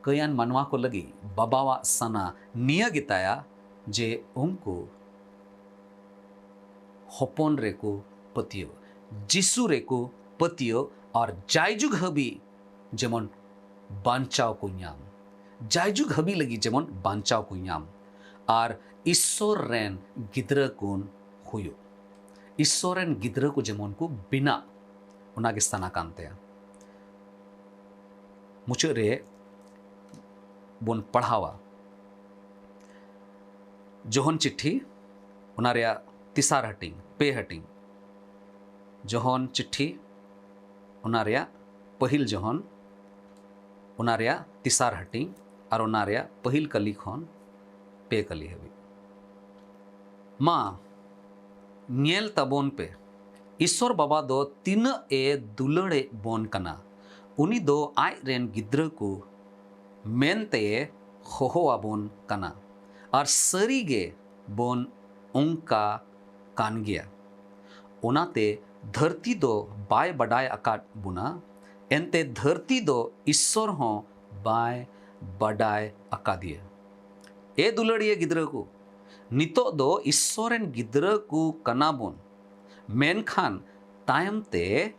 ᱠᱟᱹᱭᱟᱱ ᱢᱟᱱᱣᱟ ᱠᱚ ᱞᱟᱹᱜᱤᱫ ᱵᱟᱵᱟᱣᱟᱜ ᱥᱟᱱᱟ ᱱᱤᱭᱟᱹ ᱜᱮᱛᱟᱭᱟ ᱡᱮ ᱩᱱᱠᱩ ᱦᱚᱯᱚᱱ ᱨᱮᱠᱚ ᱯᱟᱹᱛᱭᱟᱹᱣ, ᱡᱤᱥᱩ ᱨᱮᱠᱚ ᱯᱟᱹᱛᱭᱟᱹᱣ, ᱟᱨ ᱡᱟᱭᱡᱩᱜᱽ ᱦᱟᱹᱵᱤᱡ ᱡᱮᱢᱚᱱ ᱵᱟᱧᱪᱟᱣ ᱠᱚ ᱧᱟᱢ, ᱡᱟᱭᱡᱩᱜᱽ ᱦᱟᱹᱵᱤᱡ ᱞᱟᱹᱜᱤᱫ ᱡᱮᱢᱚᱱ ᱵᱟᱧᱪᱟᱣ ᱠᱚ ᱧᱟᱢ, ᱟᱨ ᱤᱥᱥᱚᱨ ᱨᱮᱱ ᱜᱤᱫᱽᱨᱟᱹ ᱠᱚ ᱦᱩᱭᱩᱜ, ᱤᱥᱥᱚᱨ ᱨᱮᱱ ᱜᱤᱫᱽᱨᱟᱹ ᱠᱚ ᱡᱮᱢᱚᱱ ᱠᱚ ᱵᱮᱱᱟᱜ, ᱚᱱᱟᱜᱮ ᱥᱟᱱᱟ ᱠᱟᱱ ᱛᱟᱭᱟ᱾ ᱢᱩᱪᱟᱹᱫ ᱨᱮ ᱵᱚᱱ ᱯᱟᱲᱦᱟᱣᱟ ᱡᱚᱦᱚᱱ ᱪᱤᱴᱷᱤ, ᱚᱱᱟ ᱨᱮᱭᱟᱜ ᱛᱮᱥᱟᱨ ᱦᱟᱹᱴᱤᱧ, ᱯᱮ ᱦᱟᱹᱴᱤᱧ᱾ ᱡᱚᱦᱚᱱ ᱪᱤᱴᱷᱤ, ᱚᱱᱟ ᱨᱮᱭᱟᱜ ᱯᱟᱹᱦᱤᱞ ᱡᱚᱦᱚᱱ, ᱚᱱᱟ ᱨᱮᱭᱟᱜ ᱛᱮᱥᱟᱨ ᱦᱟᱹᱴᱤᱧ, ᱟᱨ ᱚᱱᱟ ᱨᱮᱭᱟᱜ ᱯᱟᱹᱦᱤᱞ ᱠᱟᱹᱞᱤ ᱠᱷᱚᱱ ᱯᱮ ᱠᱟᱹᱞᱤ ᱦᱟᱹᱵᱤᱡ᱾ ᱢᱟ, ᱧᱮᱞ ᱛᱟᱵᱚᱱ ᱯᱮ, ᱤᱥᱥᱚᱨ ᱵᱟᱵᱟ ᱫᱚ ᱛᱤᱱᱟᱹᱜ ᱮ ᱫᱩᱞᱟᱹᱲᱮᱫ ᱵᱚᱱ ᱠᱟᱱᱟ᱾ ᱩᱱᱤ ᱫᱚ ᱟᱡ ᱨᱮᱱ ᱜᱤᱫᱽᱨᱟᱹ ᱠᱚ ᱢᱮᱱᱛᱮ ᱦᱚᱦᱚ ᱟᱵᱚᱱ ᱠᱟᱱᱟ᱾ ᱟᱨ ᱥᱟᱹᱨᱤ ᱜᱮ ᱵᱚᱱ ᱚᱱᱠᱟ ᱠᱟᱱ ᱜᱮᱭᱟ᱾ ᱚᱱᱟᱛᱮ ᱫᱷᱟᱹᱨᱛᱤ ᱫᱚ ᱵᱟᱭ ᱵᱟᱰᱟᱭ ᱟᱠᱟᱫ ᱵᱚᱱᱟ, ᱮᱱᱛᱮ ᱫᱷᱟᱹᱨᱛᱤ ᱫᱚ ᱤᱥᱥᱚᱨ ᱦᱚᱸ ᱵᱟᱭ ᱵᱟᱰᱟᱭ ᱟᱠᱟᱫᱮᱭᱟ᱾ ᱮ ᱫᱩᱞᱟᱹᱲᱤᱭᱟᱹ ᱜᱤᱫᱽᱨᱟᱹ ᱠᱚ, ᱱᱤᱛᱚᱜ ᱫᱚ ᱤᱥᱥᱚᱨ ᱨᱮᱱ ᱜᱤᱫᱽᱨᱟᱹ ᱠᱚ ᱠᱟᱱᱟ ᱵᱚᱱ, ᱢᱮᱱᱠᱷᱟᱱ ᱛᱟᱭᱚᱢ ᱛᱮ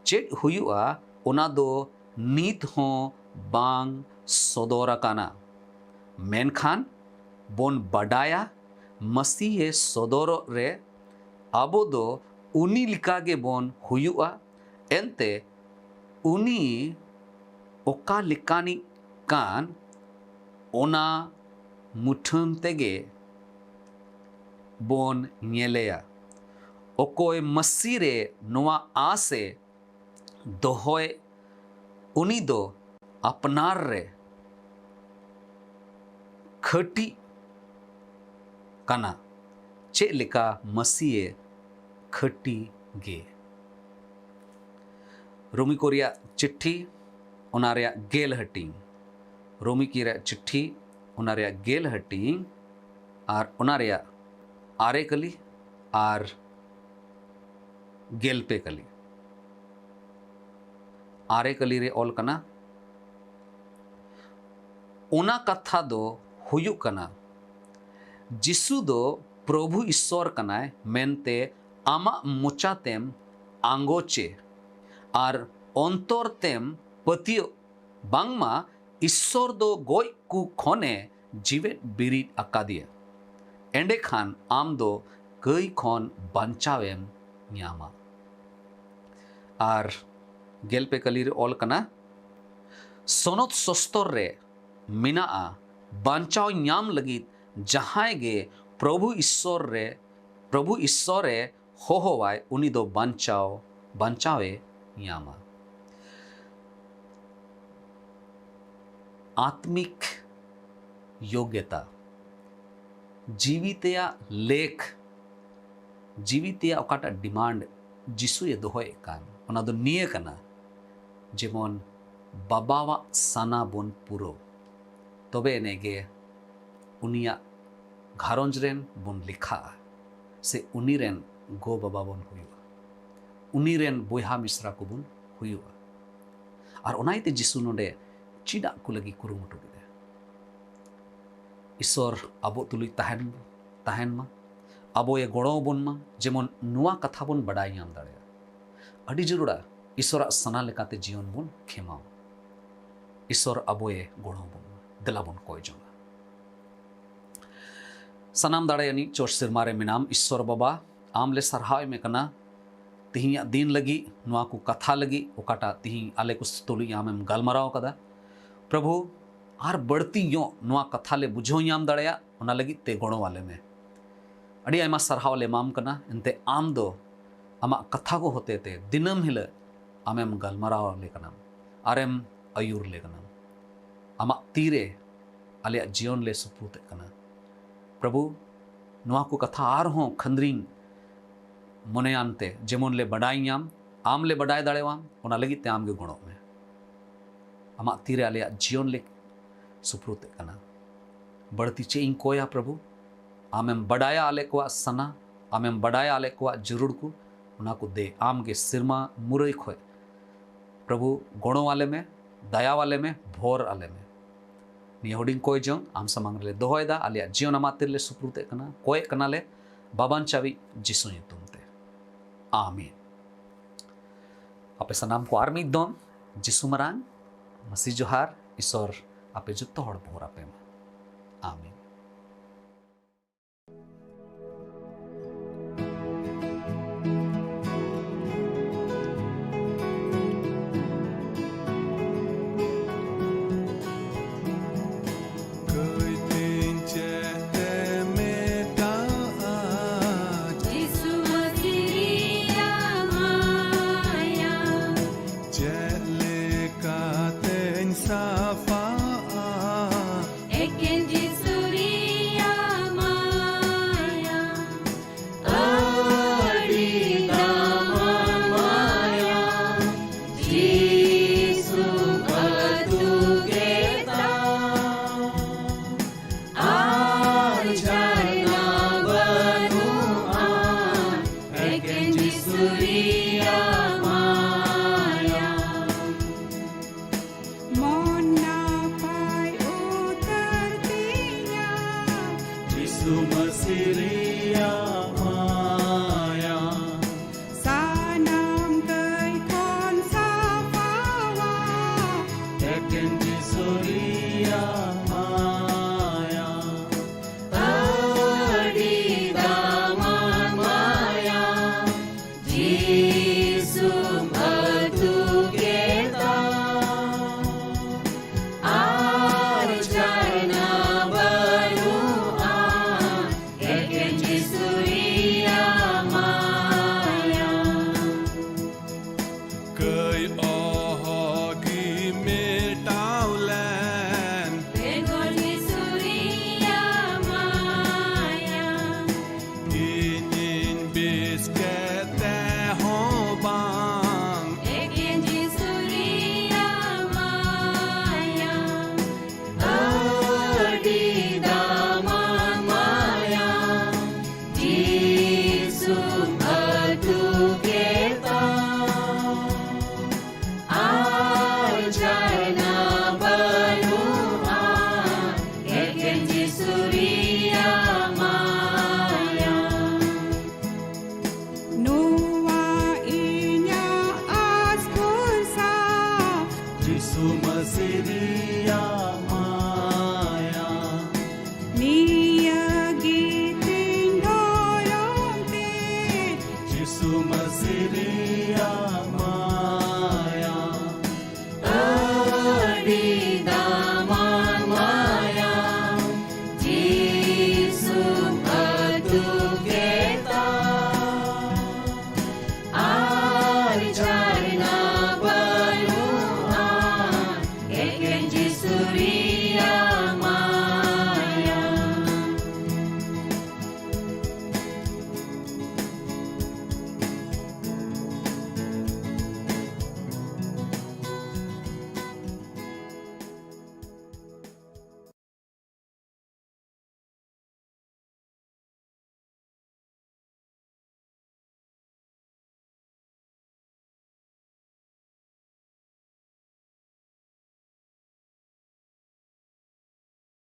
ᱪᱮᱫ ᱦᱩᱭᱩᱜᱼᱟ, ᱚᱱᱟ ᱫᱚ ᱱᱤᱛ ᱦᱚᱸ ᱵᱟᱝ ᱥᱚᱫᱚᱨ ᱟᱠᱟᱱᱟ᱾ ᱢᱮᱱᱠᱷᱟᱱ ᱵᱚᱱ ᱵᱟᱰᱟᱭᱟ, ᱢᱟᱹᱥᱤᱦᱮ ᱥᱚᱫᱚᱨᱚᱜ ᱨᱮ ᱟᱵᱚ ᱫᱚ ᱩᱱᱤ ᱞᱮᱠᱟ ᱜᱮᱵᱚᱱ ᱦᱩᱭᱩᱜᱼᱟ᱾ ᱮᱱᱛᱮ ᱩᱱᱤ ᱚᱠᱟ ᱞᱮᱠᱟᱱᱤᱡ ᱠᱟᱱ, ᱚᱱᱟ ᱢᱩᱴᱷᱟᱹᱱ ᱛᱮᱜᱮ ᱵᱚᱱ ᱧᱮᱞᱮᱭᱟ᱾ ᱚᱠᱚᱭ ᱢᱟᱹᱥᱤ ᱨᱮ ᱱᱚᱣᱟ ᱟᱸᱥ ᱮ ᱫᱚᱦᱚᱭ, ᱩᱱᱤ ᱫᱚ ᱟᱯᱱᱟᱨ ᱨᱮ ᱠᱷᱟᱹᱴᱤ ᱠᱟᱱᱟ, ᱪᱮᱫ ᱞᱮᱠᱟ ᱢᱟᱹᱥᱤᱭᱮ ᱠᱷᱟᱹᱴᱤ ᱜᱮ᱾ ᱨᱳᱢᱤ ᱠᱚ ᱨᱮᱭᱟᱜ ᱪᱤᱴᱷᱤ, ᱚᱱᱟ ᱨᱮᱭᱟᱜ ᱜᱮᱞ ᱦᱟᱹᱴᱤᱧ᱾ ᱨᱳᱢᱤ ᱠᱚ ᱨᱮᱭᱟᱜ ᱪᱤᱴᱷᱤ, ᱚᱱᱟ ᱨᱮᱭᱟᱜ ᱜᱮᱞ ᱦᱟᱹᱴᱤᱧ ᱟᱨ ᱚᱱᱟ ᱨᱮᱭᱟᱜ ᱟᱨᱮ ᱠᱟᱹᱞᱤ ᱟᱨ ᱜᱮᱞ ᱯᱮ ᱠᱟᱹᱞᱤ᱾ ᱟᱨᱮ ᱠᱟᱹᱞᱤ ᱨᱮ ᱚᱞ ᱠᱟᱱᱟ, ᱚᱱᱟ ᱠᱟᱛᱷᱟ ᱫᱚ ᱦᱩᱭᱩᱜ ᱠᱟᱱᱟ, ᱡᱤᱥᱩ ᱫᱚ ᱯᱨᱚᱵᱷᱩ ᱤᱥᱥᱚᱨ ᱠᱟᱱᱟᱭ ᱢᱮᱱᱛᱮ ᱟᱢᱟᱜ ᱢᱚᱪᱟ ᱛᱮᱢ ᱟᱸᱜᱚᱪᱮ ᱟᱨ ᱚᱱᱛᱚᱨ ᱛᱮᱢ ᱯᱟᱹᱛᱭᱟᱹᱜ ᱵᱟᱝᱢᱟ ᱤᱥᱥᱚᱨ ᱫᱚ ᱜᱚᱡ ᱠᱚ ᱠᱷᱚᱱᱮ ᱡᱤᱣᱮᱫ ᱵᱤᱨᱤᱫ ᱟᱠᱟᱫᱮᱭᱟ, ᱮᱸᱰᱮᱠᱷᱟᱱ ᱟᱢ ᱫᱚ ᱠᱟᱹᱭ ᱠᱷᱚᱱ ᱵᱟᱧᱪᱟᱣᱮᱢ ᱧᱟᱢᱟ᱾ ᱟᱨ ᱜᱮᱞ ᱯᱮ ᱠᱟᱹᱞᱤ ᱨᱮ ᱚᱞ ᱠᱟᱱᱟ, ᱥᱚᱱᱚᱛ ᱥᱚᱥᱛᱚᱨ ᱨᱮ ᱢᱮᱱᱟᱜᱼᱟ, ᱵᱟᱧᱪᱟᱣ ᱧᱟᱢ ᱞᱟᱹᱜᱤᱫ ᱡᱟᱦᱟᱸᱭ ᱜᱮ ᱯᱨᱚᱵᱷᱩ ᱤᱥᱥᱚᱨ ᱨᱮ, ᱯᱨᱚᱵᱷᱩ ᱤᱥᱥᱚᱨ ᱮ ᱦᱚᱦᱚᱣᱟᱭ, ᱩᱱᱤ ᱫᱚ ᱵᱟᱧᱪᱟᱣ, ᱵᱟᱧᱪᱟᱣᱮ ᱧᱟᱢᱟ᱾ ᱟᱛᱢᱤᱠ ᱭᱳᱜᱽᱭᱚᱛᱟ, ᱡᱤᱣᱤ ᱛᱮᱭᱟᱜ ᱞᱮᱠ, ᱡᱤᱣᱤ ᱛᱮᱭᱟᱜ ᱚᱠᱟᱴᱟᱜ ᱰᱤᱢᱟᱱᱰ ᱡᱤᱥᱩᱭ ᱫᱚᱦᱚᱭᱮᱫ ᱠᱟᱱ, ᱚᱱᱟ ᱫᱚ ᱱᱤᱭᱟᱹ ᱠᱟᱱᱟ, ᱡᱮᱢᱚᱱ ᱵᱟᱵᱟᱣᱟᱜ ᱥᱟᱱᱟ ᱵᱚᱱ ᱯᱩᱨᱟᱹᱣ, ᱛᱚᱵᱮ ᱮᱱᱮ ᱜᱮ ᱩᱱᱤᱭᱟᱜ ᱜᱷᱟᱨᱚᱸᱡᱽ ᱨᱮᱱ ᱵᱚᱱ ᱞᱮᱠᱷᱟᱜᱼᱟ, ᱥᱮ ᱩᱱᱤ ᱨᱮᱱ ᱜᱚ ᱵᱟᱵᱟ ᱵᱚᱱ ᱦᱩᱭᱩᱜᱼᱟ, ᱩᱱᱤ ᱨᱮᱱ ᱵᱚᱭᱦᱟ ᱢᱤᱥᱨᱟ ᱠᱚᱵᱚᱱ ᱦᱩᱭᱩᱜᱼᱟ᱾ ᱟᱨ ᱚᱱᱟ ᱤᱭᱟᱹᱛᱮ ᱡᱤᱥᱩ ᱱᱚᱰᱮ ᱪᱮᱫᱟᱜ ᱠᱚ ᱞᱟᱹᱜᱤᱫ ᱠᱩᱨᱩᱢᱩᱴᱩ ᱠᱮᱫᱟ? ᱤᱥᱚᱨ ᱟᱵᱚ ᱛᱩᱞᱩᱡ ᱛᱟᱦᱮᱱ, ᱛᱟᱦᱮᱱ ᱢᱟ᱾ ᱟᱵᱚᱭᱮ ᱜᱚᱲᱚ ᱟᱵᱚᱱ ᱢᱟ, ᱡᱮᱢᱚᱱ ᱱᱚᱣᱟ ᱠᱟᱛᱷᱟ ᱵᱚᱱ ᱵᱟᱰᱟᱭ ᱧᱟᱢ ᱫᱟᱲᱮᱭᱟᱜ᱾ ᱟᱹᱰᱤ ᱡᱟᱹᱨᱩᱲᱟ ᱤᱥᱚᱨᱟᱜ ᱥᱟᱱᱟ ᱞᱮᱠᱟᱛᱮ ᱡᱤᱭᱚᱱ ᱵᱚᱱ ᱠᱷᱮᱢᱟᱣ᱾ ᱤᱥᱚᱨ ᱟᱵᱚᱭᱮ ᱜᱚᱲᱚ ᱟᱵᱚᱱ ᱢᱟ᱾ ᱫᱮᱞᱟ ᱵᱚᱱ ᱠᱚᱭ ᱡᱚᱝᱟ᱾ ᱥᱟᱱᱟᱢ ᱫᱟᱲᱮᱭᱟᱱᱤᱡ ᱪᱚᱴ ᱥᱮᱨᱢᱟ ᱨᱮ ᱢᱮᱱᱟᱢ ᱤᱥᱚᱨ ᱵᱟᱵᱟ, ᱟᱢ ᱞᱮ ᱥᱟᱨᱦᱟᱣ ᱮᱢᱮ ᱠᱟᱱᱟ ᱛᱤᱦᱤᱧᱟᱜ ᱫᱤᱱ ᱞᱟᱹᱜᱤᱫ, ᱱᱚᱣᱟ ᱠᱚ ᱠᱟᱛᱷᱟ ᱞᱟᱹᱜᱤᱫ ᱚᱠᱟᱴᱟᱜ ᱛᱤᱦᱤᱧ ᱟᱞᱮ ᱠᱚ ᱛᱩᱞᱩᱡ ᱟᱢᱮᱢ ᱜᱟᱞᱢᱟᱨᱟᱣ ᱠᱟᱫᱟ᱾ ᱯᱨᱚᱵᱷᱩ, ᱟᱨ ᱵᱟᱹᱲᱛᱤ ᱧᱚᱜ ᱱᱚᱣᱟ ᱠᱟᱛᱷᱟ ᱞᱮ ᱵᱩᱡᱷᱟᱹᱣ ᱧᱟᱢ ᱫᱟᱲᱮᱭᱟᱜ, ᱚᱱᱟ ᱞᱟᱹᱜᱤᱫ ᱛᱮ ᱜᱚᱲᱚ ᱟᱞᱮ ᱢᱮ᱾ ᱟᱹᱰᱤ ᱟᱭᱢᱟ ᱥᱟᱨᱦᱟᱣ ᱞᱮ ᱮᱢᱟᱢ ᱠᱟᱱᱟ, ᱮᱱᱛᱮ ᱟᱢ ᱫᱚ ᱟᱢᱟᱜ ᱠᱟᱛᱷᱟ ᱠᱚ ᱦᱚᱛᱮ ᱛᱮ ᱫᱤᱱᱟᱹᱢ ᱦᱤᱞᱳᱜ ᱟᱢᱮᱢ ᱜᱟᱞᱢᱟᱨᱟᱣ ᱟᱞᱮ ᱠᱟᱱᱟᱢ, ᱟᱨᱮᱢ ᱟᱹᱭᱩᱨ ᱞᱮ ᱠᱟᱱᱟᱢ᱾ ᱟᱢᱟᱜ ᱛᱤᱨᱮ ᱟᱞᱮᱭᱟᱜ ᱡᱤᱭᱚᱱ ᱞᱮ ᱥᱩᱯᱨᱩᱫᱮᱫ ᱠᱟᱱᱟ᱾ ᱯᱨᱚᱵᱷᱩ, ᱱᱚᱣᱟ ᱠᱚ ᱠᱟᱛᱷᱟ ᱟᱨᱦᱚᱸ ᱠᱷᱟᱹᱱᱫᱽᱨᱤᱝ ᱢᱚᱱᱮᱭᱟᱱ ᱛᱮ ᱡᱮᱢᱚᱱ ᱞᱮ ᱵᱟᱰᱟᱭ ᱧᱟᱢ, ᱟᱢ ᱞᱮ ᱵᱟᱰᱟᱭ ᱫᱟᱲᱮᱭᱟᱢ, ᱚᱱᱟ ᱞᱟᱹᱜᱤᱫ ᱛᱮ ᱟᱢ ᱜᱮ ᱜᱚᱲᱚᱜ ᱢᱮ᱾ ᱟᱢᱟᱜ ᱛᱤᱨᱮ ᱟᱞᱮᱭᱟᱜ ᱡᱤᱭᱚᱱ ᱞᱮ ᱥᱩᱯᱨᱩᱫᱮᱫ ᱠᱟᱱᱟ᱾ ᱵᱟᱹᱲᱛᱤ ᱪᱮᱫ ᱤᱧ ᱠᱚᱭᱟ ᱯᱨᱚᱵᱷᱩ? ᱟᱢᱮᱢ ᱵᱟᱰᱟᱭᱟ ᱟᱞᱮ ᱠᱚᱣᱟᱜ ᱥᱟᱱᱟ, ᱟᱢᱮᱢ ᱵᱟᱰᱟᱭᱟ ᱟᱞᱮ ᱠᱚᱣᱟᱜ ᱡᱟᱹᱨᱩᱲ ᱠᱚ, ᱚᱱᱟ ᱠᱚ ᱫᱮ ᱟᱢ ᱜᱮ ᱥᱮᱨᱢᱟ ᱢᱩᱨᱟᱹᱭ ᱠᱷᱚᱡ ᱯᱨᱚᱵᱷᱩ ᱜᱚᱲᱚ ᱟᱞᱮ ᱢᱮ, ᱫᱟᱭᱟ ᱟᱞᱮ ᱢᱮ, ᱵᱷᱚᱨ ᱟᱞᱮ ᱢᱮ᱾ ᱱᱤᱭᱟᱹ ᱦᱩᱰᱤᱧ ᱠᱚᱭ ᱡᱚᱝ ᱟᱢ ᱥᱟᱢᱟᱝ ᱨᱮᱞᱮ ᱫᱚᱦᱚᱭᱮᱫᱟ, ᱟᱞᱮᱭᱟᱜ ᱡᱤᱭᱚᱱ ᱟᱢᱟᱜ ᱛᱤ ᱨᱮᱞᱮ ᱥᱩᱯᱨᱩᱫᱮᱫ ᱠᱟᱱᱟ, ᱠᱚᱭᱮᱫ ᱠᱟᱱᱟᱞᱮ ᱵᱟᱵᱟᱱ ᱪᱟᱵᱤ ᱡᱤᱥᱩ ᱧᱩᱛᱩᱢ ᱛᱮ᱾ ᱟᱢᱤᱱ᱾ ᱟᱯᱮ ᱥᱟᱱᱟᱢ ᱠᱚ ᱟᱨ ᱢᱤᱫ ᱫᱚᱢ ᱡᱤᱥᱩ ᱢᱟᱨᱟᱝ ᱢᱟᱹᱥᱤ ᱡᱚᱦᱟᱨ, ᱤᱥᱚᱨ ᱟᱯᱮ ᱡᱚᱛᱚ ᱦᱚᱲ ᱵᱷᱳᱨ ᱟᱯᱮ ᱢᱟ᱾ ᱟᱢᱤᱱ᱾ ᱠᱟᱹᱭᱛᱤᱧ ᱪᱮᱫ ᱛᱮ ᱢᱮᱴᱟᱜᱼᱟ? ᱡᱤᱥᱩ ᱢᱟᱹᱥᱤ ᱨᱮᱭᱟᱜ ᱢᱟᱭᱟ᱾ ᱪᱮᱫ ᱞᱮᱠᱟᱛᱮᱧ ᱥᱟᱯᱷᱟᱜᱼᱟ? ᱮᱠᱮᱱ ᱡᱤᱥᱩ ᱨᱮᱭᱟᱜ ᱢᱟᱭᱟ᱾ ᱟᱹᱰᱤ ᱫᱟᱢᱟᱱ ᱢᱟᱭᱟ, ᱡᱤᱥᱩ ᱟᱹᱛᱩ ᱜᱮ ᱛᱟᱢ᱾ ᱟᱨ ᱡᱷᱟᱨᱱᱟ ᱵᱟᱹᱱᱩᱜᱼᱟ, ᱮᱠᱮᱱ ᱡᱤᱥᱩ ᱨᱮᱭᱟᱜ ᱢᱟᱭᱟ᱾ ᱢᱚᱱ ᱱᱟᱯᱟᱭ ᱩᱛᱟᱹᱨ ᱛᱤᱧᱟ᱾ ᱡᱤᱥᱩ ᱢᱟᱹᱥᱤ ᱨᱮᱭᱟᱜ